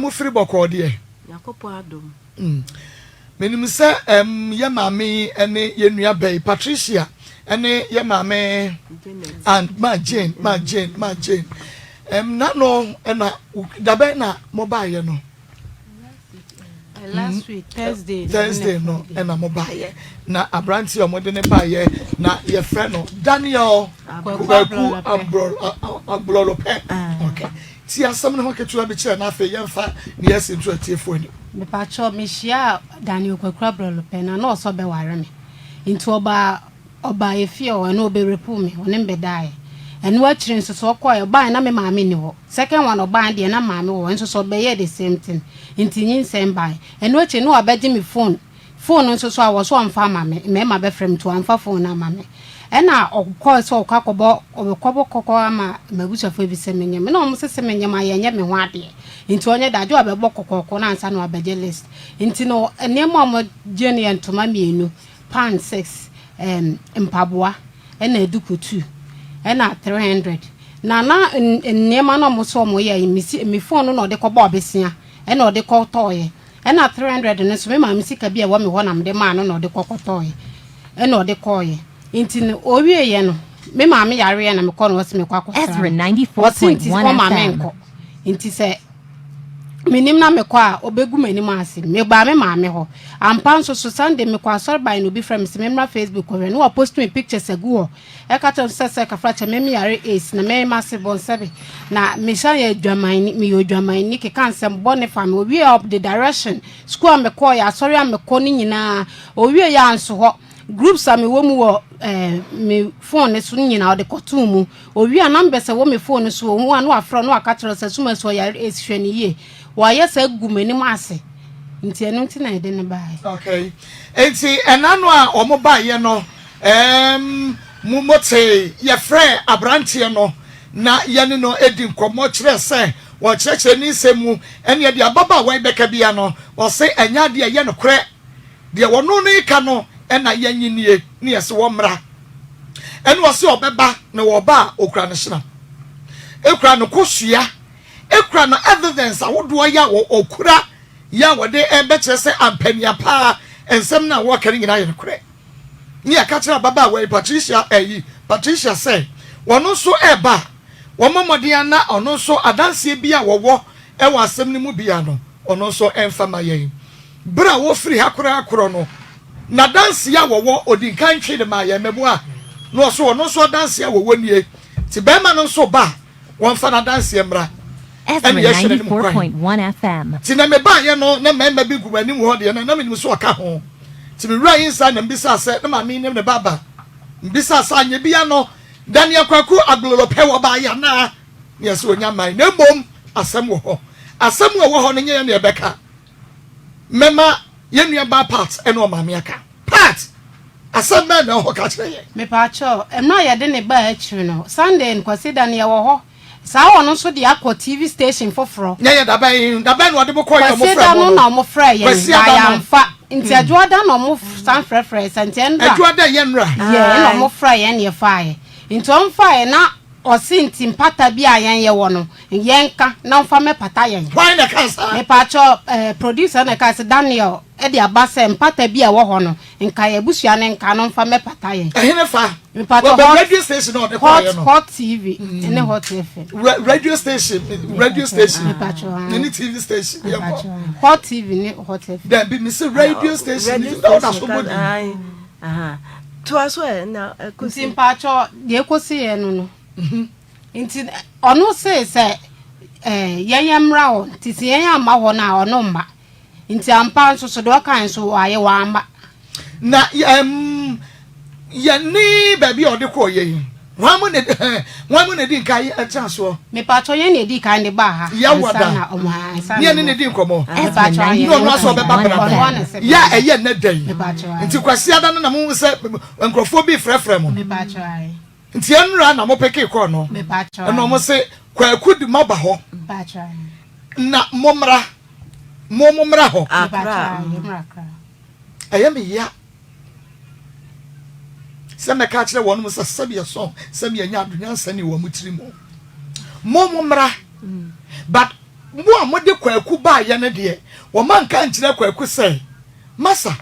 Mo firi bɔkɔɔ deɛ. Nyankopɔn adom. Menim sɛ ɛm yɛ maame yi ɛne yɛ nua bɛ yi Patricia ɛne yɛ maame and ma Jane ma Jane ma Jane ɛm nano ɛna dabɛn na mo baayɛ no. Last week Thursday. Thursday no ɛna mo baayɛ na aberanteɛ a wɔde ne baayɛ na yɛfrɛ no Daniel Kwaku Abrɔlɔpɛ. Okay. Ti asɛm no ho ketewa bi kyerɛ na afei yɛmfa nea asi nto atiefo anim. Mepakyɛw, mehyiaa Daniel Kwaku Abrɔlɔpɛ na na ɔsɛ ɔbɛware me. Nti ɔbaa Ɔbaa yɛ fie hɔ ɛno ɔbɛ rape me ɔne me bɛdaeɛ ɛno akyire nso so ɔkɔeɛ ɔbaeɛ na me maame nni hɔ second one ɔbaeɛ deɛ na maame wɔ hɔ nso so ɔbɛyɛɛ the same thing nti nyinsɛn baeɛ ɛno akyire na wabɛgye me phone phone no nso so a wɔ so ɔmfa ama me mmarima bɛfrɛ me nti wamfa phone no ama me ɛna ɔkɔɛ sɛ ɔkɔ akɔbɔ ɔbɛkɔbɔ kɔkɔ ama m'abusuafoɔ bi sɛ menyɛ me na wɔn sese menyɛ ma yɛnyɛ me ho adeɛ nti ɔnyɛ da agye wabɛbɔ kɔkɔɔkɔ no ansa na wabɛgye list nti no nneɛma a wɔgye no yɛ ntoma mmienu Pound 6, ɛɛm, mpaboa, ɛna duku 2, ɛna 300. Na na nneɛma no a wɔn sɛ wɔn yɛ, me si, me phone no na ɔde kɔbɔ ɔbesia, ɛna ɔde kɔtɔɔyɛ. Ɛna 300 no nso, me maame sika bi a ɛwɔ me hɔ na mede maa no na ɔde kɔkɔtɔɔyɛ. Ɛna ɔde kɔɔyɛ. Nti no, ɔwieeɛ no, me maame yareɛ na mekɔ no ɔse mekɔ akɔsra Ezra no. Ɔse nti 94.1 ɔma FM. menkɔ. Nti sɛ Menim na mekɔ a, ɔbɛgu m'anim ase. Mebaa me maame hɔ. Ampa nso so, Sunday mekɔ asɔre bae na obi frɛ me sɛ memmra Facebook kɔhwɛ na wapost me pictures agu hɔ. Ɛka kyerɛ me sɛ sɛ kafra kyɛ me meyare AIDS na me m'ase bɔnsɛbe na mesan yɛ adwamanni, meyɛ odwamanni keka nsɛm bɔne fa me. Owie a ɔde direction, sukuu a mekɔeɛ, asɔre a mekɔ no nyinaa, owie yɛ anso hɔ. Groups a mewɔ mu wɔ eh, me phone no so no nyinaa ɔde kɔtoo mu. Owie a numbers a ɛwɔ me phone no so ohu a na wafrɛ na waka kyerɛ sɛ Sumasu ɔyare AIDS hwɛ no yie. Wayɛ saa gu m'anim ase. Nti ɛno nti na yɛde no baeɛ. Okay. Nti ɛna no a wɔn baeɛ no, ɛɛm, mo motee yɛfrɛɛ aberanteɛ no na yɛne no di nkɔmmɔ kyerɛɛ sɛ wɔkyerɛkyerɛ ne nsɛm mu ɛne deɛ ababaawa yi bɛka bia no ɔse ɛnyɛ adeɛ ɛyɛ nokorɛ. Deɛ ɔno no reka no na yɛnnye nnie, ne yɛse wɔmmra. Ɛna ɔse ɔbɛba, na ɔba a ɔkura ne hyena, ɛkura ne kosua, ɛkura no evidence ahodoɔ yɛ a ɔkura yɛ a wɔde ɛbɛkyerɛ sɛ ampania paa nsɛm no a wɔka no nyinaa yɛ nokorɛ. Ne yɛka kyerɛ ababaawa yi Patricia ɛyi Patricia sɛ ɔno nso ɛreba a wɔmmɔ mmɔden ana ɔno nso adanseɛ bi a wɔwɔ ɛwɔ asɛm no mu bia no ɔno nso ɛmfa ma yɛn. Bere a wofiri ha koraa korɔ no, n'adanseɛ a wɔwɔ, ɔdi nkan twe de maa yɛn mmamu a, na ɔso ɔno nso adanseɛ a wɔwɔ nie. Nti barima no nso ba a, wɔmfa n'adanseɛ mmra. Ezra Ɛne yɛhwɛ n'anim kwan. 94.1 FM. Nti na mebaeɛ no, na mmarima bi gu m'anim hɔ deɛ, na na menim sɛ ɔka ho. Nti mewuraa inside na mebisaa sɛ, na maame yi ne ne ba aba? Mebisaa sɛ, anyɛ bia no, Daniel Kwaku Agblolopɛ wɔbaeɛ anaa? Na yɛse ɔnya mmaeɛ, na mmom asɛm wɔ hɔ. Asɛm a ɛwɔ hɔ no nyɛ yɛn na yɛbɛka. Mɛma yɛn nua baa Pat ne ɔmaame aka. Pat, asɛm bɛn na ɛwɔ hɔ ka kyerɛ yɛn? Mepaakyɛw, mmerɛ a yɛde no baa akyiri no, Sunday no, Kwasida no, yɛwɔ hɔ. Saa ɔno nso de akɔ TV station foforɔ. Nyɛ yɛ dabɛn, dabɛn na ɔde mo kɔɔ yɛ ɔmo frɛ Kwasida mo no no? na ɔmo frɛɛ yɛn, Kwasiada na no. yɛamfa. Nti Adwoada na ɔmo san frɛfrɛɛ sɛ nti ɛnra. Adwoada yɛ nnora. Yeah, ɛna ɔmo frɛɛ yɛn na yɛfaeɛ. Nti ɔmo faeɛ na ɔse nti mpata bi a yɛn yɛwɔ no, Yɛnka na ɔmfa mmɛpata yɛn. Hwan na ɛkaa saa? Mepakyɛw, eh, producer na ɛkaa sɛ Daniel de aba sɛ mpata bi a ɛwɔ hɔ no, nka yɛn abusua no nka na ɔmfa mmɛpata yɛn. Ɛhene fa? Mepakyɛw, Wɔ Hot, radio station na ɔde Hot, kɔɔeɛ no. Hot TV ne Hot FM. Ra radio station, radio station Mepakyɛw, ah. ne TV station. Yɛnkɔ. Mepakyɛw, Hot TV ne Hot FM. Dabi, mese radio station ne Radio TV. Na ɔda so station bɔ ka din. ae, aha. Toa so ɛ na ɛkɔsi. Nti mpakyɛw, deɛ ɛkɔsiiɛ no no. Nti ɔno see sɛ yɛn yɛn mmra hɔ, nti sɛ yɛn amma hɔ no a ɔno mma. Nti ampa nso so deɛ ɔkae nso wayɛ, wamma. Na yɛn yɛne baabi a ɔde kɔɔ yɛn, hwan mu na hwan mu na edi nkan tena soɔ? Mepakyɛw yɛn na edi kan de baa ha. Yɛwɔ da Ansa na ɔmo ansa ne na yɛne ne di nkɔmɔ. Ezra Mepakyɛw Ne ɔno asɛ ɔbɛba 94.1 brada. Ɔno ana FM. sɛ Yɛ a ɛyɛ nnɛ da yi. Mepakyɛw ae. Nti Kwasiada no na mohu sɛ nkurɔfoɔ bi refrɛfrɛ mo. Mepakyɛw ae. Nti ɛnora na mo peke kɔɔ no ɛna ɔmo se Kwaku de mo aba hɔ na mo mmra mo mo mmra hɔ. Ɛyɛ me ya sɛ mɛka akyerɛ wɔn sɛ sɛbi ɛsɔn sɛbi ɛnya ado nyansa ni wɔn tiri mu mo mo mmra but. Mo a mode Kwaku baeɛ no deɛ, wɔanka ankyerɛ Kwaku sɛ, Masa,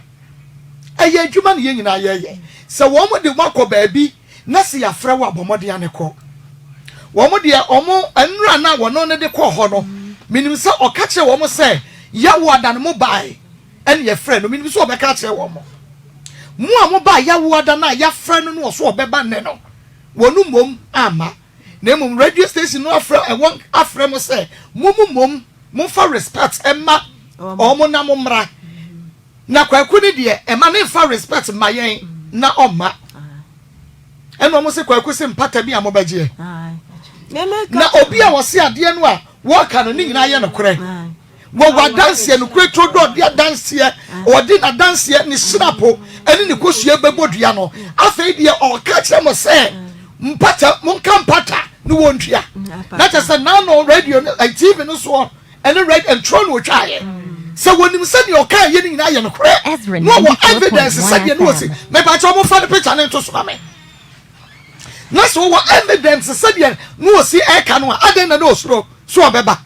ɛyɛ adwuma na yɛn nyinaa yɛreyɛ. Sɛ wɔde wo akɔ baabi na sɛ yɛafrɛ wo a, bɔ mmɔden ara na kɔ. Wɔn deɛ, wɔn nnura no a wɔne no de kɔɔ hɔ no, menim sɛ ɔka kyerɛɛ wɔn sɛ, Yawoada no mobaeɛ na yɛfrɛɛ no. Menim sɛ ɔbɛka akyerɛ wɔn. Mo a mobaa Yawoada no a yɛafrɛ no no ɔso ɔbɛba nnɛ no, wɔn mmom amma. Na mmom radio station no afrɛ ɛwɔ afrɛ mo sɛ mo mo mmom momfa respect mma wɔn na mo mmra. Na Kwaku no deɛ ɛma ne nfa respect mma yɛn na ɔmma. Ɛna wɔn se Kwaku se mpata bi a mobɛgyeɛ. Na obi a ɔse adeɛ no a wɔka no ne nyinaa yɛ nokorɛ. Wɔwɔ adanseɛ, nokorɛ turo dɛ ɔde adanseɛ, ɔde n'adanseɛ, ne sinapo ne ne kosua bɛbɔ dua no. Afei deɛ ɔka kyerɛ mo sɛ mpata, monka mpata ne wɔntua. Na kyerɛ sɛ n'ano radio no, eh, TV no soɔ ɛne radio ntwerɛ na ɔtwaeɛ. Sɛ wɔnim sɛ deɛ ɔka yɛ no nyinaa yɛ nokorɛ, na ɔwɔ evidence sɛdeɛ ne ɔsi. Mepakyɛ wɔmfa ne picture no nto so ma me. Na sɛ ɔwɔ evidence sɛdeɛ ne ɔsi ɛka no a, adɛn na ne ɔsuro so ɔbɛba?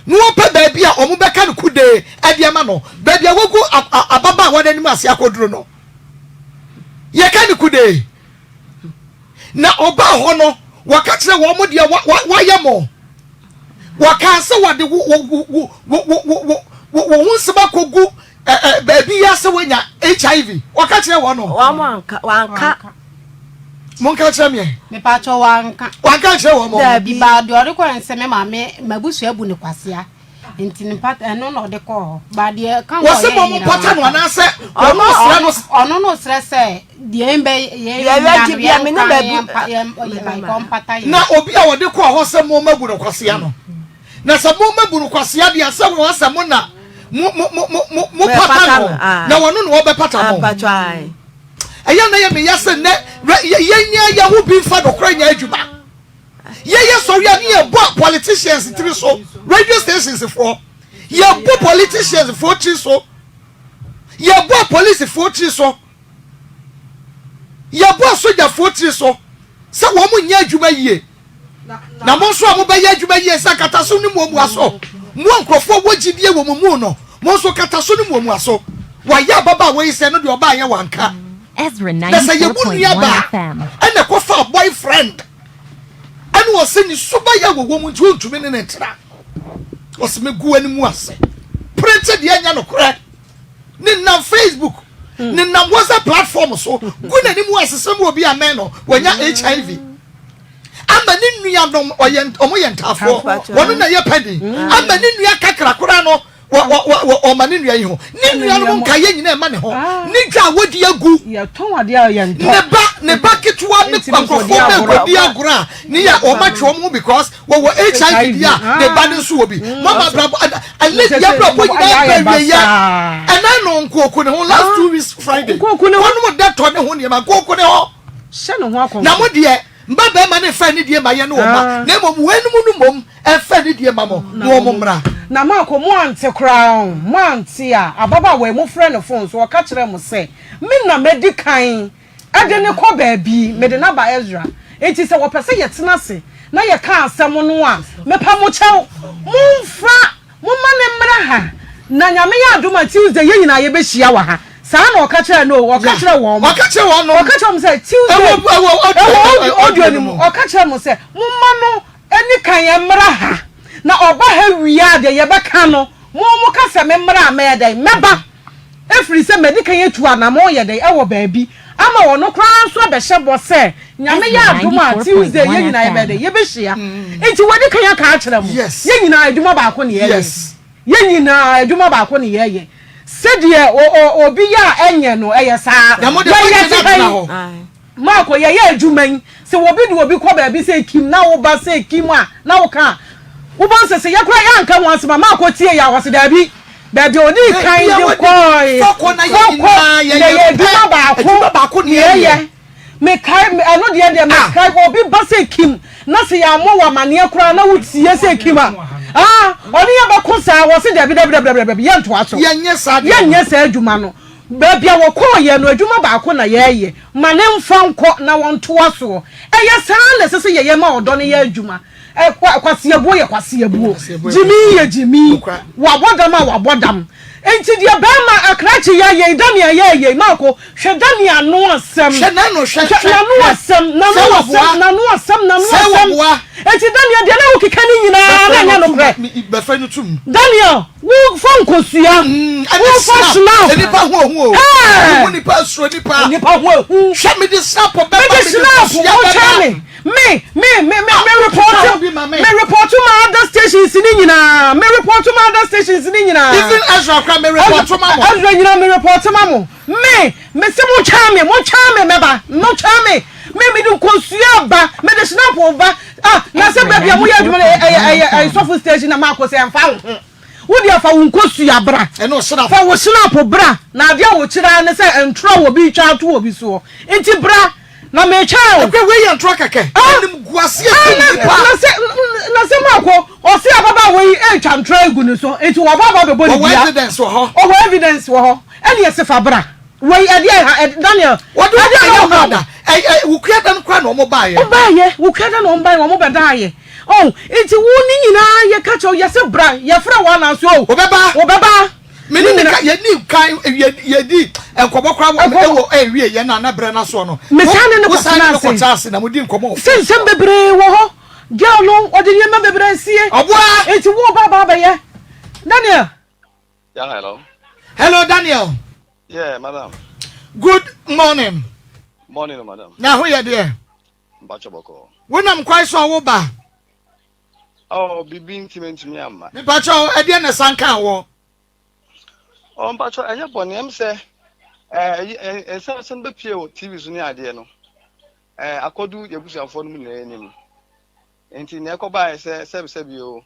na wɔpɛ baabi a wɔbɛka no kudee de ama no, baabi a wagu ababaawa no anim ase akɔduru no, yɛka no kudee. Na ɔbaa hɔ no, wɔka kyerɛ wɔn deɛ wayɛ mo. Wɔkaa sɛ wɔde wo ho nsɛm akɔgu baabi yi ase woanya HIV. Wɔka kyerɛ wɔn no. Wɔanka. Monka kyerɛ meɛ. Mepatwɔ wanka. Wanka nkyerɛ wɔn. Daabi ba deɛ ɔde kɔɛ nsɛ me maame m'abusua bu ne kwasea nti ne mpata ɛno na ɔde kɔɔ hɔ ba deɛ ka wɔsɛ mo mo mpata no anaasɛ ɔno srɛ no. Ɔno no srɛ sɛ deɛ mbɛ yɛ yɛ yɛ bia me ne baabu yɛ yɛ na obi a ɔde kɔɔ hɔ sɛ mo ma bu no kwasea no na sɛ mo ma bu no kwasea deɛ sɛ wɔn asɛ mo na mo mo mo mo mo pata no na wɔn no na wɔbɛpata mo. Ɛyɛ na yɛ meya sɛ nnɛ yɛnyɛ yɛn ho bi mfa nokorɛ nyɛ adwuma. Yɛyɛ sɔre a ne yɛbɔ politicians tiri so, radio stations foɔ. Yɛbɔ politicians foɔ tiri so. Yɛbɔ polisifoɔ tiri so. Yɛbɔ asogyafoɔ tiri so sɛ wɔn nyɛ adwuma yie. Na mo nso a mobɛyɛ adwuma yie sɛ kataso ne muamuaso, mo a nkurɔfoɔ wɔ gyidie wɔ mo mu no, mo nso kataso ne muamuaso. Wayɛ ababaawa yi sɛ no deɛ ɔbaayɛ wanka. Na sɛ yɛ mo nua baa ɛna ɛkɔfaa boyfriend ɛna ɔsɛ ne suba yɛ wɔ wɔn nti ɔntumi ne ne ntena. Ɔsɛ megu anim ase. Printe deɛ ɛnyɛ nokorɛ. Ne nam Facebook ne nam WhatsApp platform so gu n'anim ase sɛ mu obi amɛn no wanya HIV. Ama ne nuanom ɔyɛ ɔmo yɛ ntaafoɔ wɔn na yɛ pɛni ama ne nua kakra koraa no wɔ wɔ wɔ ɔma ne nua yi ho ne nuanom nkaeɛ nyinaa ɛma ne ho ne dwa a wɔdi agu ne ba ne ba ketewa ne nkurɔfoɔ bɛ nkɔdi agorɔ a ne yɛ wɔn atwe wɔn ho because wɔwɔ HIV bi a ne ba no nso wɔ bi mama abrabɔ ɛnɛ deɛ abrabɔ nyinaa bɛ wie yɛ ɛnɛ no nkooko ne ho last 2 weeks Friday wɔn mo dɛ tɔ ne ho nneɛma nkooko ne ho. Hyɛ ne ho akɔmfo. Na mo deɛ, mma barima no mfa anidie mma yɛne wɔn mma, na mmom weinom no mmom mfa anidie mma mo, na wɔn mmra. Na Marko, moante koraa o, moante a, ababaawa yi, mofrɛ no fon so, ɔka kyerɛɛ mo sɛ, me na madi kan de no kɔ baabi, mede no aba Ezra. Enti sɛ wɔpɛ sɛ yɛtena ase na yɛka asɛm no a, mepa mo kyɛw, momfa Momma no mmra ha, na Nyame yɛ adom a Tuesday yɛn nyinaa yɛbɛhyia wɔ ha. Saa na ɔka kyerɛɛ no o, ɔka kyerɛɛ wɔn. Ɔka kyerɛɛ wɔn no. Ɔka kyerɛɛ wɔn sɛ Tuesday, Ɛwɔ, ɛwɔ audio, ɛwɔ audio no mu. Ɔka kyerɛɛ wɔn sɛ, momma no ɛni kan mmra ha, na ɔba ha wie a deɛ yɛbɛka no, mo moka sɛ memmra a mɛyɛ dɛn? Mɛba. Ɛfiri sɛ madi kan atu anamɔn yɛ dɛn ɛwɔ baabi ama ɔno koraa nso abɛhyɛ bɔ sɛ Nyame yɛ adom a Tuesday yɛn nyinaa yɛbɛyɛ dɛn yɛbɛhyia. Nti wadi kan aka akyerɛ mo. Yɛn nyinaa adwuma baako ne yɛyɛ. Yɛn nyinaa adwuma baako ne yɛyɛ. Sɛdeɛ obi yɛ a ɛnyɛ no ɛyɛ saa. Yɛyɛ te ha yi. Marko, yɛyɛ adwuma yi, sɛ obi de obi kɔ baabi sɛ Kim na woba sɛ Kim a, na woka a, wobɛhu sɛ sɛ yɛ koraa yɛanka ho asɛm a, Marko tie yɛ a, ɔse daabi, baabi a ɔdii kan de kɔɔe, Fɔkɔ na yɛ fɔkɔ nyinaa na yɛyɛ yɛ adwuma pɛ, adwuma baako baako na na yɛyɛ. yɛyɛ. Mekae, ɛno deɛ deɛ mekae, obi ba sɛ Kim na sɛ yɛammɔ wo amaneɛ koraa na wotie sɛ Kim a, ah, ɔne yɛ bɛko saa, wɔse daabi, daabi, daabi, daabi, daabi, yɛntoa so. Yɛnyɛ saa deɛ no. Yɛnyɛ saa adwuma no. Baabi a wɔkɔeɛ no, adwuma baako na yɛreyɛ. Ma no mfa nkɔ na wɔntoa soɔ. Ɛyɛ saa na ɛsɛ sɛ yɛyɛ ma ɔdɔ no yɛ adwuma. Kwaseabuo yɛ kwaseabuo, gyimii yɛ gyimii, wabɔ dam a wabɔ dam. Nti deɛ bɛrima akrakye yɛ yei, Daniel yɛ yei, Marko, hwɛ Daniel ano asɛm. Hwɛ n'ano, hwɛ, hwɛ n'ano asɛm, n'ano asɛm, n'ano asɛm, n'ano asɛm. Nti Daniel deɛ na wokeka ne nyinaa na ɛnyɛ nokorɛ. Bɛfrɛ no tum. Daniel, wo fa nkosua, wo fa schnapp. Nipa ho ehu o. Ɛɛ. Wo nipa suro nipa. Nipa ho ehu. Hwɛ mi de schnapp bɛba, mi de nkosua bɛba. Me Me me me me me report me report ma other stations ni nyinaa me report ma other stations ni nyinaa. Even Ezra kura me report ma mo. Ezra nyinaa me report ma mo. Me me se mo twɛn me mo twɛn me mɛba mo twɛn me me me de nkosua ba me de snap ba ah na sɛ baabi a mo yɛ adwuma no ɛyɛ ɛyɛ ɛyɛ sɔfo station na maako sɛ ɛnfa wo ho. Wo deɛ fa wo nkosua bra. Fa wo hynapo bra. Na adeɛ a wokyerɛ ara ne sɛ ntorɔ a obi retwa ato obi soɔ. Nti bra na meretwɛn wo. Ɛkura wei yɛ ntorɔ kɛkɛ. Animguaseɛ kum nipa. Na sɛ na sɛ Marko ɔse ababaawa yi retwa ntorɔ agu ne so nti wɔba aba abɛbɔ ne dua. Ɔwɔ evidence wɔ hɔ. Ɔwɔ evidence wɔ hɔ. Ɛne ɛse fa bra. Wei ɛdeɛ ha Daniel. Wɔde wɔn bɛyɛ ho ada. Wukua da no koraa na wɔn baayɛ. Wɔn baayɛ wukua da na wɔn baayɛ wɔn bɛdaayɛ. Oh, nti wo ne nyinaa yɛ ka kyerɛ yɛ sɛ bra yɛfrɛ wo anaa so oh. Wɔbɛba. Wɔbɛba. Me ne ne ka yɛ ni kan yɛ yɛ di nkɔmɔ koraa wɔ ɛwɔ ɛwie yɛ na na brɛ na soɔ no. Me san ne ne kɔ tena ase. Wo san ne ne kɔ tena ase na mo di nkɔmɔ. Sɛ nsɛm bebree wɔ hɔ. Girl no ɔde nneɛma bebree sie. Ɔboa. Nti wo ba ba abɛyɛ. Daniel. Yeah, hello. Hello, Daniel. Yeah, madam. Good morning. Morning, madam. Na ho yɛ deɛ. Mpakyɛ bɔkɔɔ. Wonam kwan so a woba? Oh, biribi nti mentumi amma. Mepakyɛ ɛdeɛ na ɛsan kaa wɔ? Oh, mpakyɛ ɛnyɛ bɔne ɛm sɛ ɛɛ nsɛm sɛm bɛpie wɔ TV so ne adeɛ no ɛɛ akɔdu yɛbusuafoɔ no mu nyinaa anim. Nti nea ɛkɔbaeɛ sɛ sɛbi sɛbi o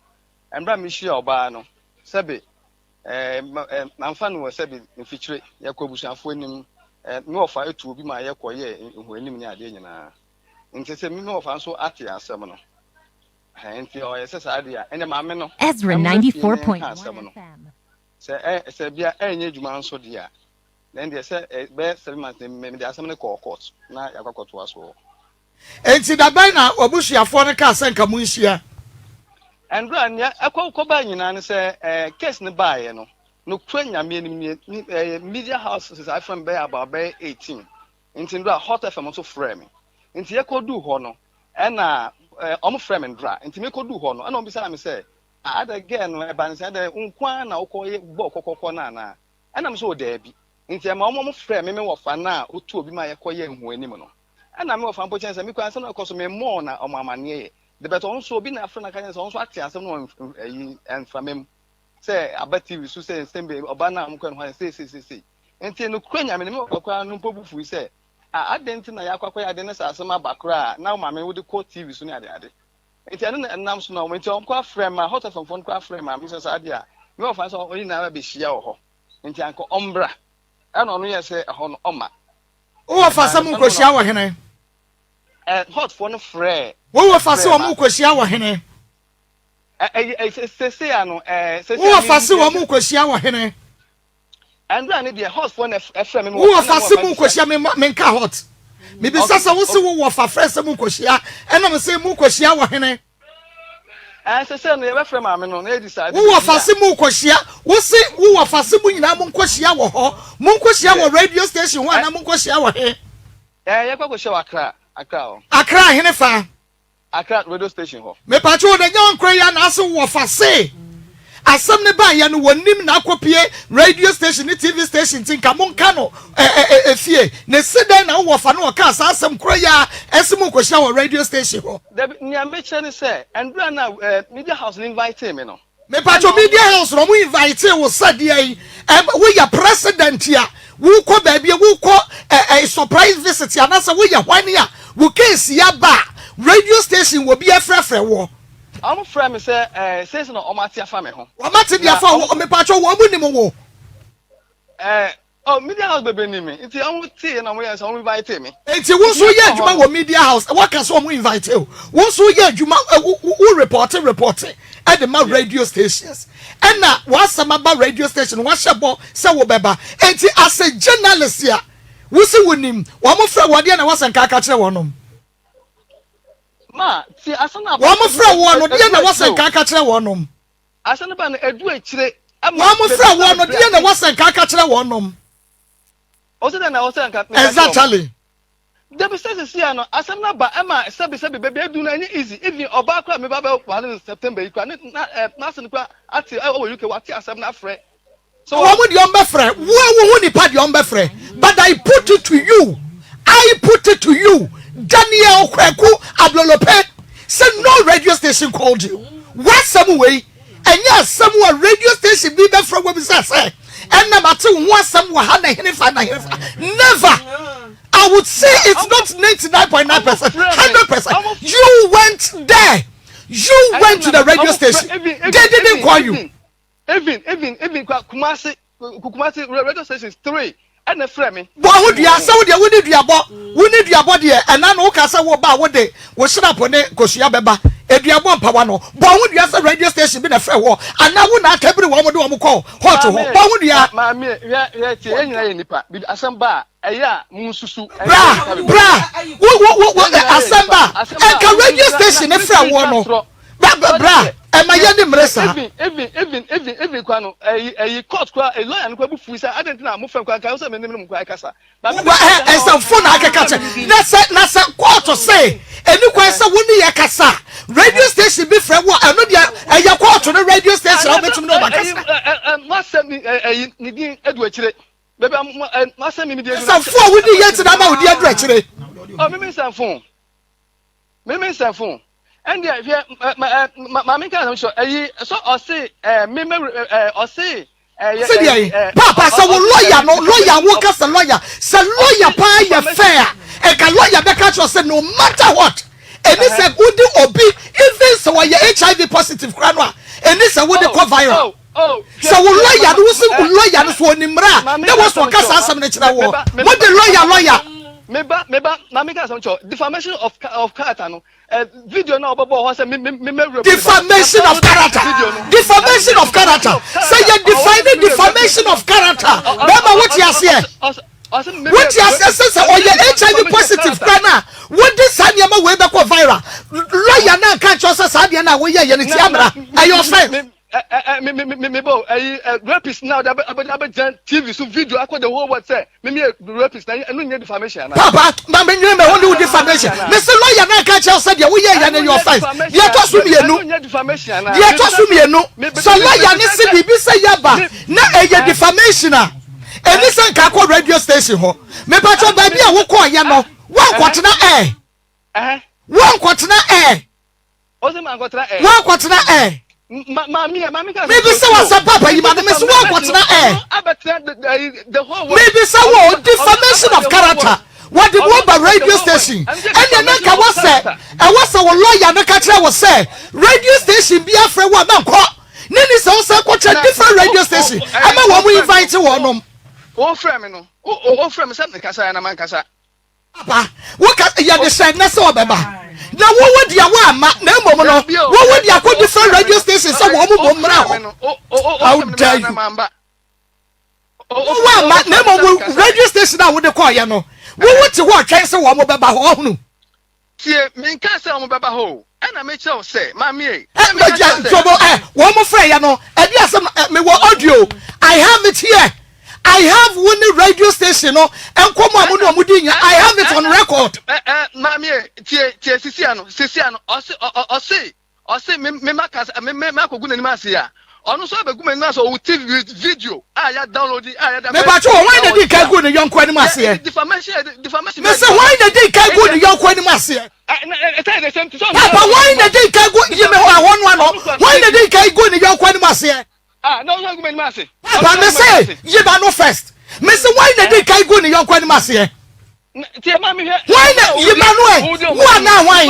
mmerɛ a mehyia ɔbaa no sɛbi ɛɛ mamfa no wɔ sɛbi mfikyire yɛkɔ abusuafoɔ anim ɛɛ me wɔfa etu obi ma yɛkɔ yɛ nhuanim ne adeɛ nyinaa nti sɛ me wɔfa nso ate asɛm no ɛɛ nti ɔyɛ sɛ saa deɛ a ɛnna maame no Ezra ɛmmerɛ fie ne nka 94.1 asɛm no FM. sɛ ɛ sɛ bia ɛnyɛ adwuma nso deɛ a na ɛndeɛ sɛ ɛ bɛyɛ 7 months na mede asɛm no kɔɔ court na yɛakɔ akɔtoa so. Enti da bɛn na w'abusuafoɔ no kaa sɛ nka monhyia? Ɛnberɛ a nea ɛkɔ kɔbae nyinaa ne sɛ ɛɛ case no baeɛ no, nokorɛ Nyame anim nie, me ɛɛ media houses afrɛ me bɛyɛ about bɛyɛ 18, nti ndora Hot FM nso frɛɛ me, nti yɛkɔduu hɔ no ɛna ɛɛ wɔn frɛɛ me ndora, nti mekɔduu hɔ no ɛna wɔn bisaa me sɛ ah adɛ girl no ɛba ne sɛn, adɛ wo nko ara na wokɔ yɛ bɔɔ kɔkɔkɔ no anaa? Ɛna me sɛ oh daabi, nti ɛma wɔn frɛɛ me me wɔfa no a ɔtu obi ma yɛkɔyɛɛ nhuanim no. Ɛna me wɔfa mpo kyɛn sɛ me kura asɛm no ɛkɔ so me mmɔɔ na ɔmo amaneɛ yɛ de but ɔno nso obi na afrɛ no aka kyerɛ no sɛ ɔno nso ate asɛm no wɔ ɛyi mframa mu sɛ aba TV so sɛ nsɛm bi ɔba no a ɔmo kɔ no hɔ sei sei sei sei nti no kura nyame no me wɔfa koraa no mpo bu fui sɛ a adɛn nti na yɛakɔ akɔyɛ ade ne sɛ asɛm aba koraa na wo maame wode kɔ TV so ne ade ade nti ɛno na ɛnam so na ɔmo nti ɔmo kɔ afrɛ ma Hot FM foɔ no kɔ afrɛ maame sɛ saa deɛ a me wɔfa sɛ ɔmo nyinaa bɛhyia wɔ hɔ nti anka ɔmbra ɛna ɔno yɛ sɛ ɛhɔ no ɔma Wowɔ fa sɛ morekɔhyia wɔ hene? Hotfoɔ no frɛɛ. Wowɔ fa sɛ wɔn rekɔhyia wɔ hene? Sese ano. Wowɔ fa sɛ wɔn rekɔhyia wɔ hene? Ɛndra ne deɛ hotfoɔ na ɛfrɛ me. Wowɔ fa sɛ morekɔhyia me menka hot. Mebisa sɛ wo se wowɔ fa frɛ sɛ morekɔhyia ɛna me se morekɔhyia wɔ hene? Ɛɛ sese no yɛbɛfrɛ maame no na yɛdi saa. Wo wɔfa se mo kɔhyia wo se wo wɔfa se mo nyinaa mo nkɔhyia wɔ hɔ mo nkɔhyia wɔ radio station hɔ anaa mo nkɔhyia wɔ he? Ɛɛ yɛkɔ akɔhyia wɔ Accra Accra hɔ. Accra hene fa? Accra radio station hɔ. Mepatwo wo na nya nkorɛ yi anaa se wo wɔfa se asɛm no baeɛ no wɔnim na akɔpie radio station ne TV station nti nka monka no efie na ese dɛn na wo wɔfa no ɔkaa saa asɛm korɔ yi ara ɛse monkɔhyia wɔ radio station hɔ. Dabi, nea mekyerɛ ne sɛ, ɛnberɛ no a media house no invitee me no. Mepatwo media house no ɔmo invitee wo sɛ deɛn? Ɛm woyɛ president a wokɔ baabi a wokɔ ɛ ɛ surprise visit anaasɛ woyɛ hwan a wo case yi aba a radio station wɔ bi ɛfrɛfrɛ woɔ. Ɔmo frɛɛ me sɛ ɛɛ seisei na ɔmo ate afa me ho. Wɔn ate de afa wo, mepatwo wɔn nim wo? Ɛɛ oh media house bebree nim me nti ɔmo tee na ɔmo yɛ sɛ ɔmo invite me. Nti wo nso woyɛ adwuma wɔ media house wɔka sɛ ɔmo invite wo, wo nso woyɛ adwuma wo wo report report de ma radio stations ɛna w'asɛm aba radio station wahyɛ bɔ sɛ wobɛba nti as a journalist a wo se wonim wɔn frɛ wo a deɛ na ɛwɔ sɛ nka aka kyerɛ wɔnom. Ma, tie asɛm no a. Wɔn frɛ woɔ no, deɛ na wɔsɛ nka aka kyerɛ wɔnom? Asɛm no ba no, ɛdu akyire. Wɔn frɛ woɔ no, deɛ na wɔsɛ nka aka kyerɛ wɔnom? Ɔsɛ dɛn na ɔsɛ nka meka kyerɛ wɔn? Exactly. Dabi sɛ sisi a no asɛm no aba ɛma sɛbi sɛbi baabi adu no ɛnyɛ easy even ɔbaa koraa meba bɛ ware no September yi koraa ne na ɛ n'ase no koraa ate ɛwɔ UK wate asɛm no afrɛ so Wɔn deɛ wɔbɛfrɛ wo a wohu nipa deɛ wɔbɛfrɛ but I put it to you I put it to you Daniel Kwaku Ablolope sɛ no radio station called you w'asɛm wei ɛnyɛ asɛm a radio station bi bɛfrɛ wo bisa sɛ ɛna mate wo ho asɛm wɔ ha na henefa na henefa never I would say it's not 99.9%, 100%. You went there. You went to the radio station. They didn't call you. Even, even, even, Kumasi, Kumasi radio stations three. Ɛna frɛ me. Bɔ ho dua sɛ wo deɛ wo ne duabɔ wo ne duabɔ deɛ ɛna no woka sɛ wo ba wo de wo hyerapɔ ne kosua bɛba eduabɔ mpawa no bɔ ho dua sɛ radio station bi na frɛ wɔ anaa wo na akabiri wɔn de wɔn kɔ hot hɔ bɔ ho dua. Maame hwɛ hwɛ tie yɛn nyinaa yɛ nipa bibi asɛm ba a ɛyɛ a mo nsusu. Bra bra wo wo wo wo asɛm ba ɛnka radio station ne frɛ wɔ no. Bra bra bra ɛma yɛ ne mmerɛ saa. Even even even even even kwa no ɛyi ɛyi court kura ɛyi lawyer no kura bu fui sɛ adan ti na mo fɛn kura nka sɛ mi ne mu kura ɛkasa. Wa ɛ ɛsɛnfo na akeka kyɛ na sɛ na sɛ court se ɛni kwan sɛ wo ne yɛ kasa radio station bi frɛ wo a ɛno deɛ ɛyɛ court no radio station a wobɛtumi ne ɔba kasa. Ɛ ɛ ɛ mo asɛm ni ɛ ɛyi ne din edu akyire baabi a mo ɛ mo asɛm mi mi di edu. Nsɛmfo a wodi yɛ ti na ama wodi aduru akyire. Ɔ mi mi nsɛmfo. Me me nsɛmfo. Ɛndeɛ hwɛ ɛ ɛ maame nka asɛm kyerɛ ɛyi sɛ ɔse ɛ me me ɛ ɔse ɛ Sɛdeɛ yi paapa sɛ wo lɔya no lɔya wo ka sɛ lɔya sɛ lɔya paa yɛ fɛ a ɛka lɔya bɛka kyerɛ sɛ no matter what ɛni sɛ wode obi even sɛ wɔyɛ HIV positive koraa no a ɛni sɛ wode kɔ viral. Sɛ wo lɔya no wosi wo lɔya no so onim mmara a na wɔ so ɔka saa asɛm no kyerɛ woɔ. Mo de lɔya lɔya. Meba meba maame ka asɛm kyerɛ defamation of of character no eh, video na ɔbɛbɔ hɔ sɛ me me me mɛwura Defamation of character defamation of character sɛ yɛ define defamation of character bɛrima wote aseɛ wote aseɛ sɛ sɛ ɔyɛ HIV positive kora no a wode saa nneɛma wei bɛkɔ viral lɔya no anka nkyerɛ sɛ saa deɛ no a woyɛ yɛ no tia mmara ɛyɛ offense. Ɛ ɛ ɛ me me me me bɔ ɛyi ɛ rapist na ɔde abɛ abɛ abɛgyina TV so video akɔ the whole world sɛ me me yɛ rapist na ɛno nyɛ defamation ana. Papa ma me nwene me ho ne wo defamation me se lawyer na aka kyerɛ sɛ deɛ woyɛ yɛ no yɛ offense deɛ ɛtɔ so mmienu deɛ ɛtɔ so mmienu sɛ lawyer ne se biribi sɛ yɛba na ɛyɛ defamation a ɛni sɛ nka akɔ radio station hɔ mepatwɛ baabi a wokɔɔ yɛ no woankɔtena ɛ woankɔtena ɛ Ɔse mankɔtena ɛ. Woankɔtena ɛ. Ma maame ɛ maame ka. Mebisa wo asɛm papa yi ma no mese woankɔtena ɛ. Abɛtena the whole world. Mebisa wo defamation of character wɔde mo aba radio station ɛnna na nka wɔ sɛ ɛwɔ sɛ wo lawyer no ka kyerɛ wo sɛ radio station bi afrɛ wo a mɛnkɔ ne ni sɛ wo sɛ kɔkyerɛ different radio station ɛma wɔn mo invite wɔn nom. Wofrɛ me no wofrɛ me sɛ mekasa ya na mankasa. Papa, wo ka yɛde hyɛ nnɛ sɛ ɔbɛba. Na wo wo deɛ woamma, na mmom no, wo wo deɛ akɔ different radio station sɛ wɔn mo mmra hɔ. How dare you? Wo woamma, na mmom wo radio station a wode kɔɔyɛ no, wo wo te hɔ ɔtwɛn sɛ wɔn mo bɛba hɔ, ɔhunu. Tie, menkaa sɛ wɔn bɛba hɔ o, ɛna mekyerɛ wo sɛ, maame ei, ɛna meka kyerɛ wo sɛ. Ntobo ɛ, wɔn mo frɛ yɛ no, ɛde asɛm ɛ, mewɔ audio, I have it here. I have wo ne radio station no nkɔmɔ a mo ne ɔmo di nyina I have it on record. Ɛ ɛ maame tie tie sisi ano sisi ano ɔse ɔse ɔse me me ma kasa me me ma kogu n'anim ase a ɔno nso abegu m'anim ase ɔwɔ TV video a ya download a ya da. Mepatwo wɔ hwan na di kan gu ne yɔnko anim aseɛ? Defamation defamation. Mese hwan na di kan gu ne yɔnko anim aseɛ? Papa hwan na di kan gu yi me hɔ ɛhɔ no ano hwan na di kan gu ne yɔnko anim aseɛ? Ah, na ɔsan gu m'anim ase. Papa me se yi ba no first. Me se why na di kan gu ne yɔnko anim aseɛ? Tie ma me hwɛ. Why na yi ba no ɛ? Wo anaa hwan?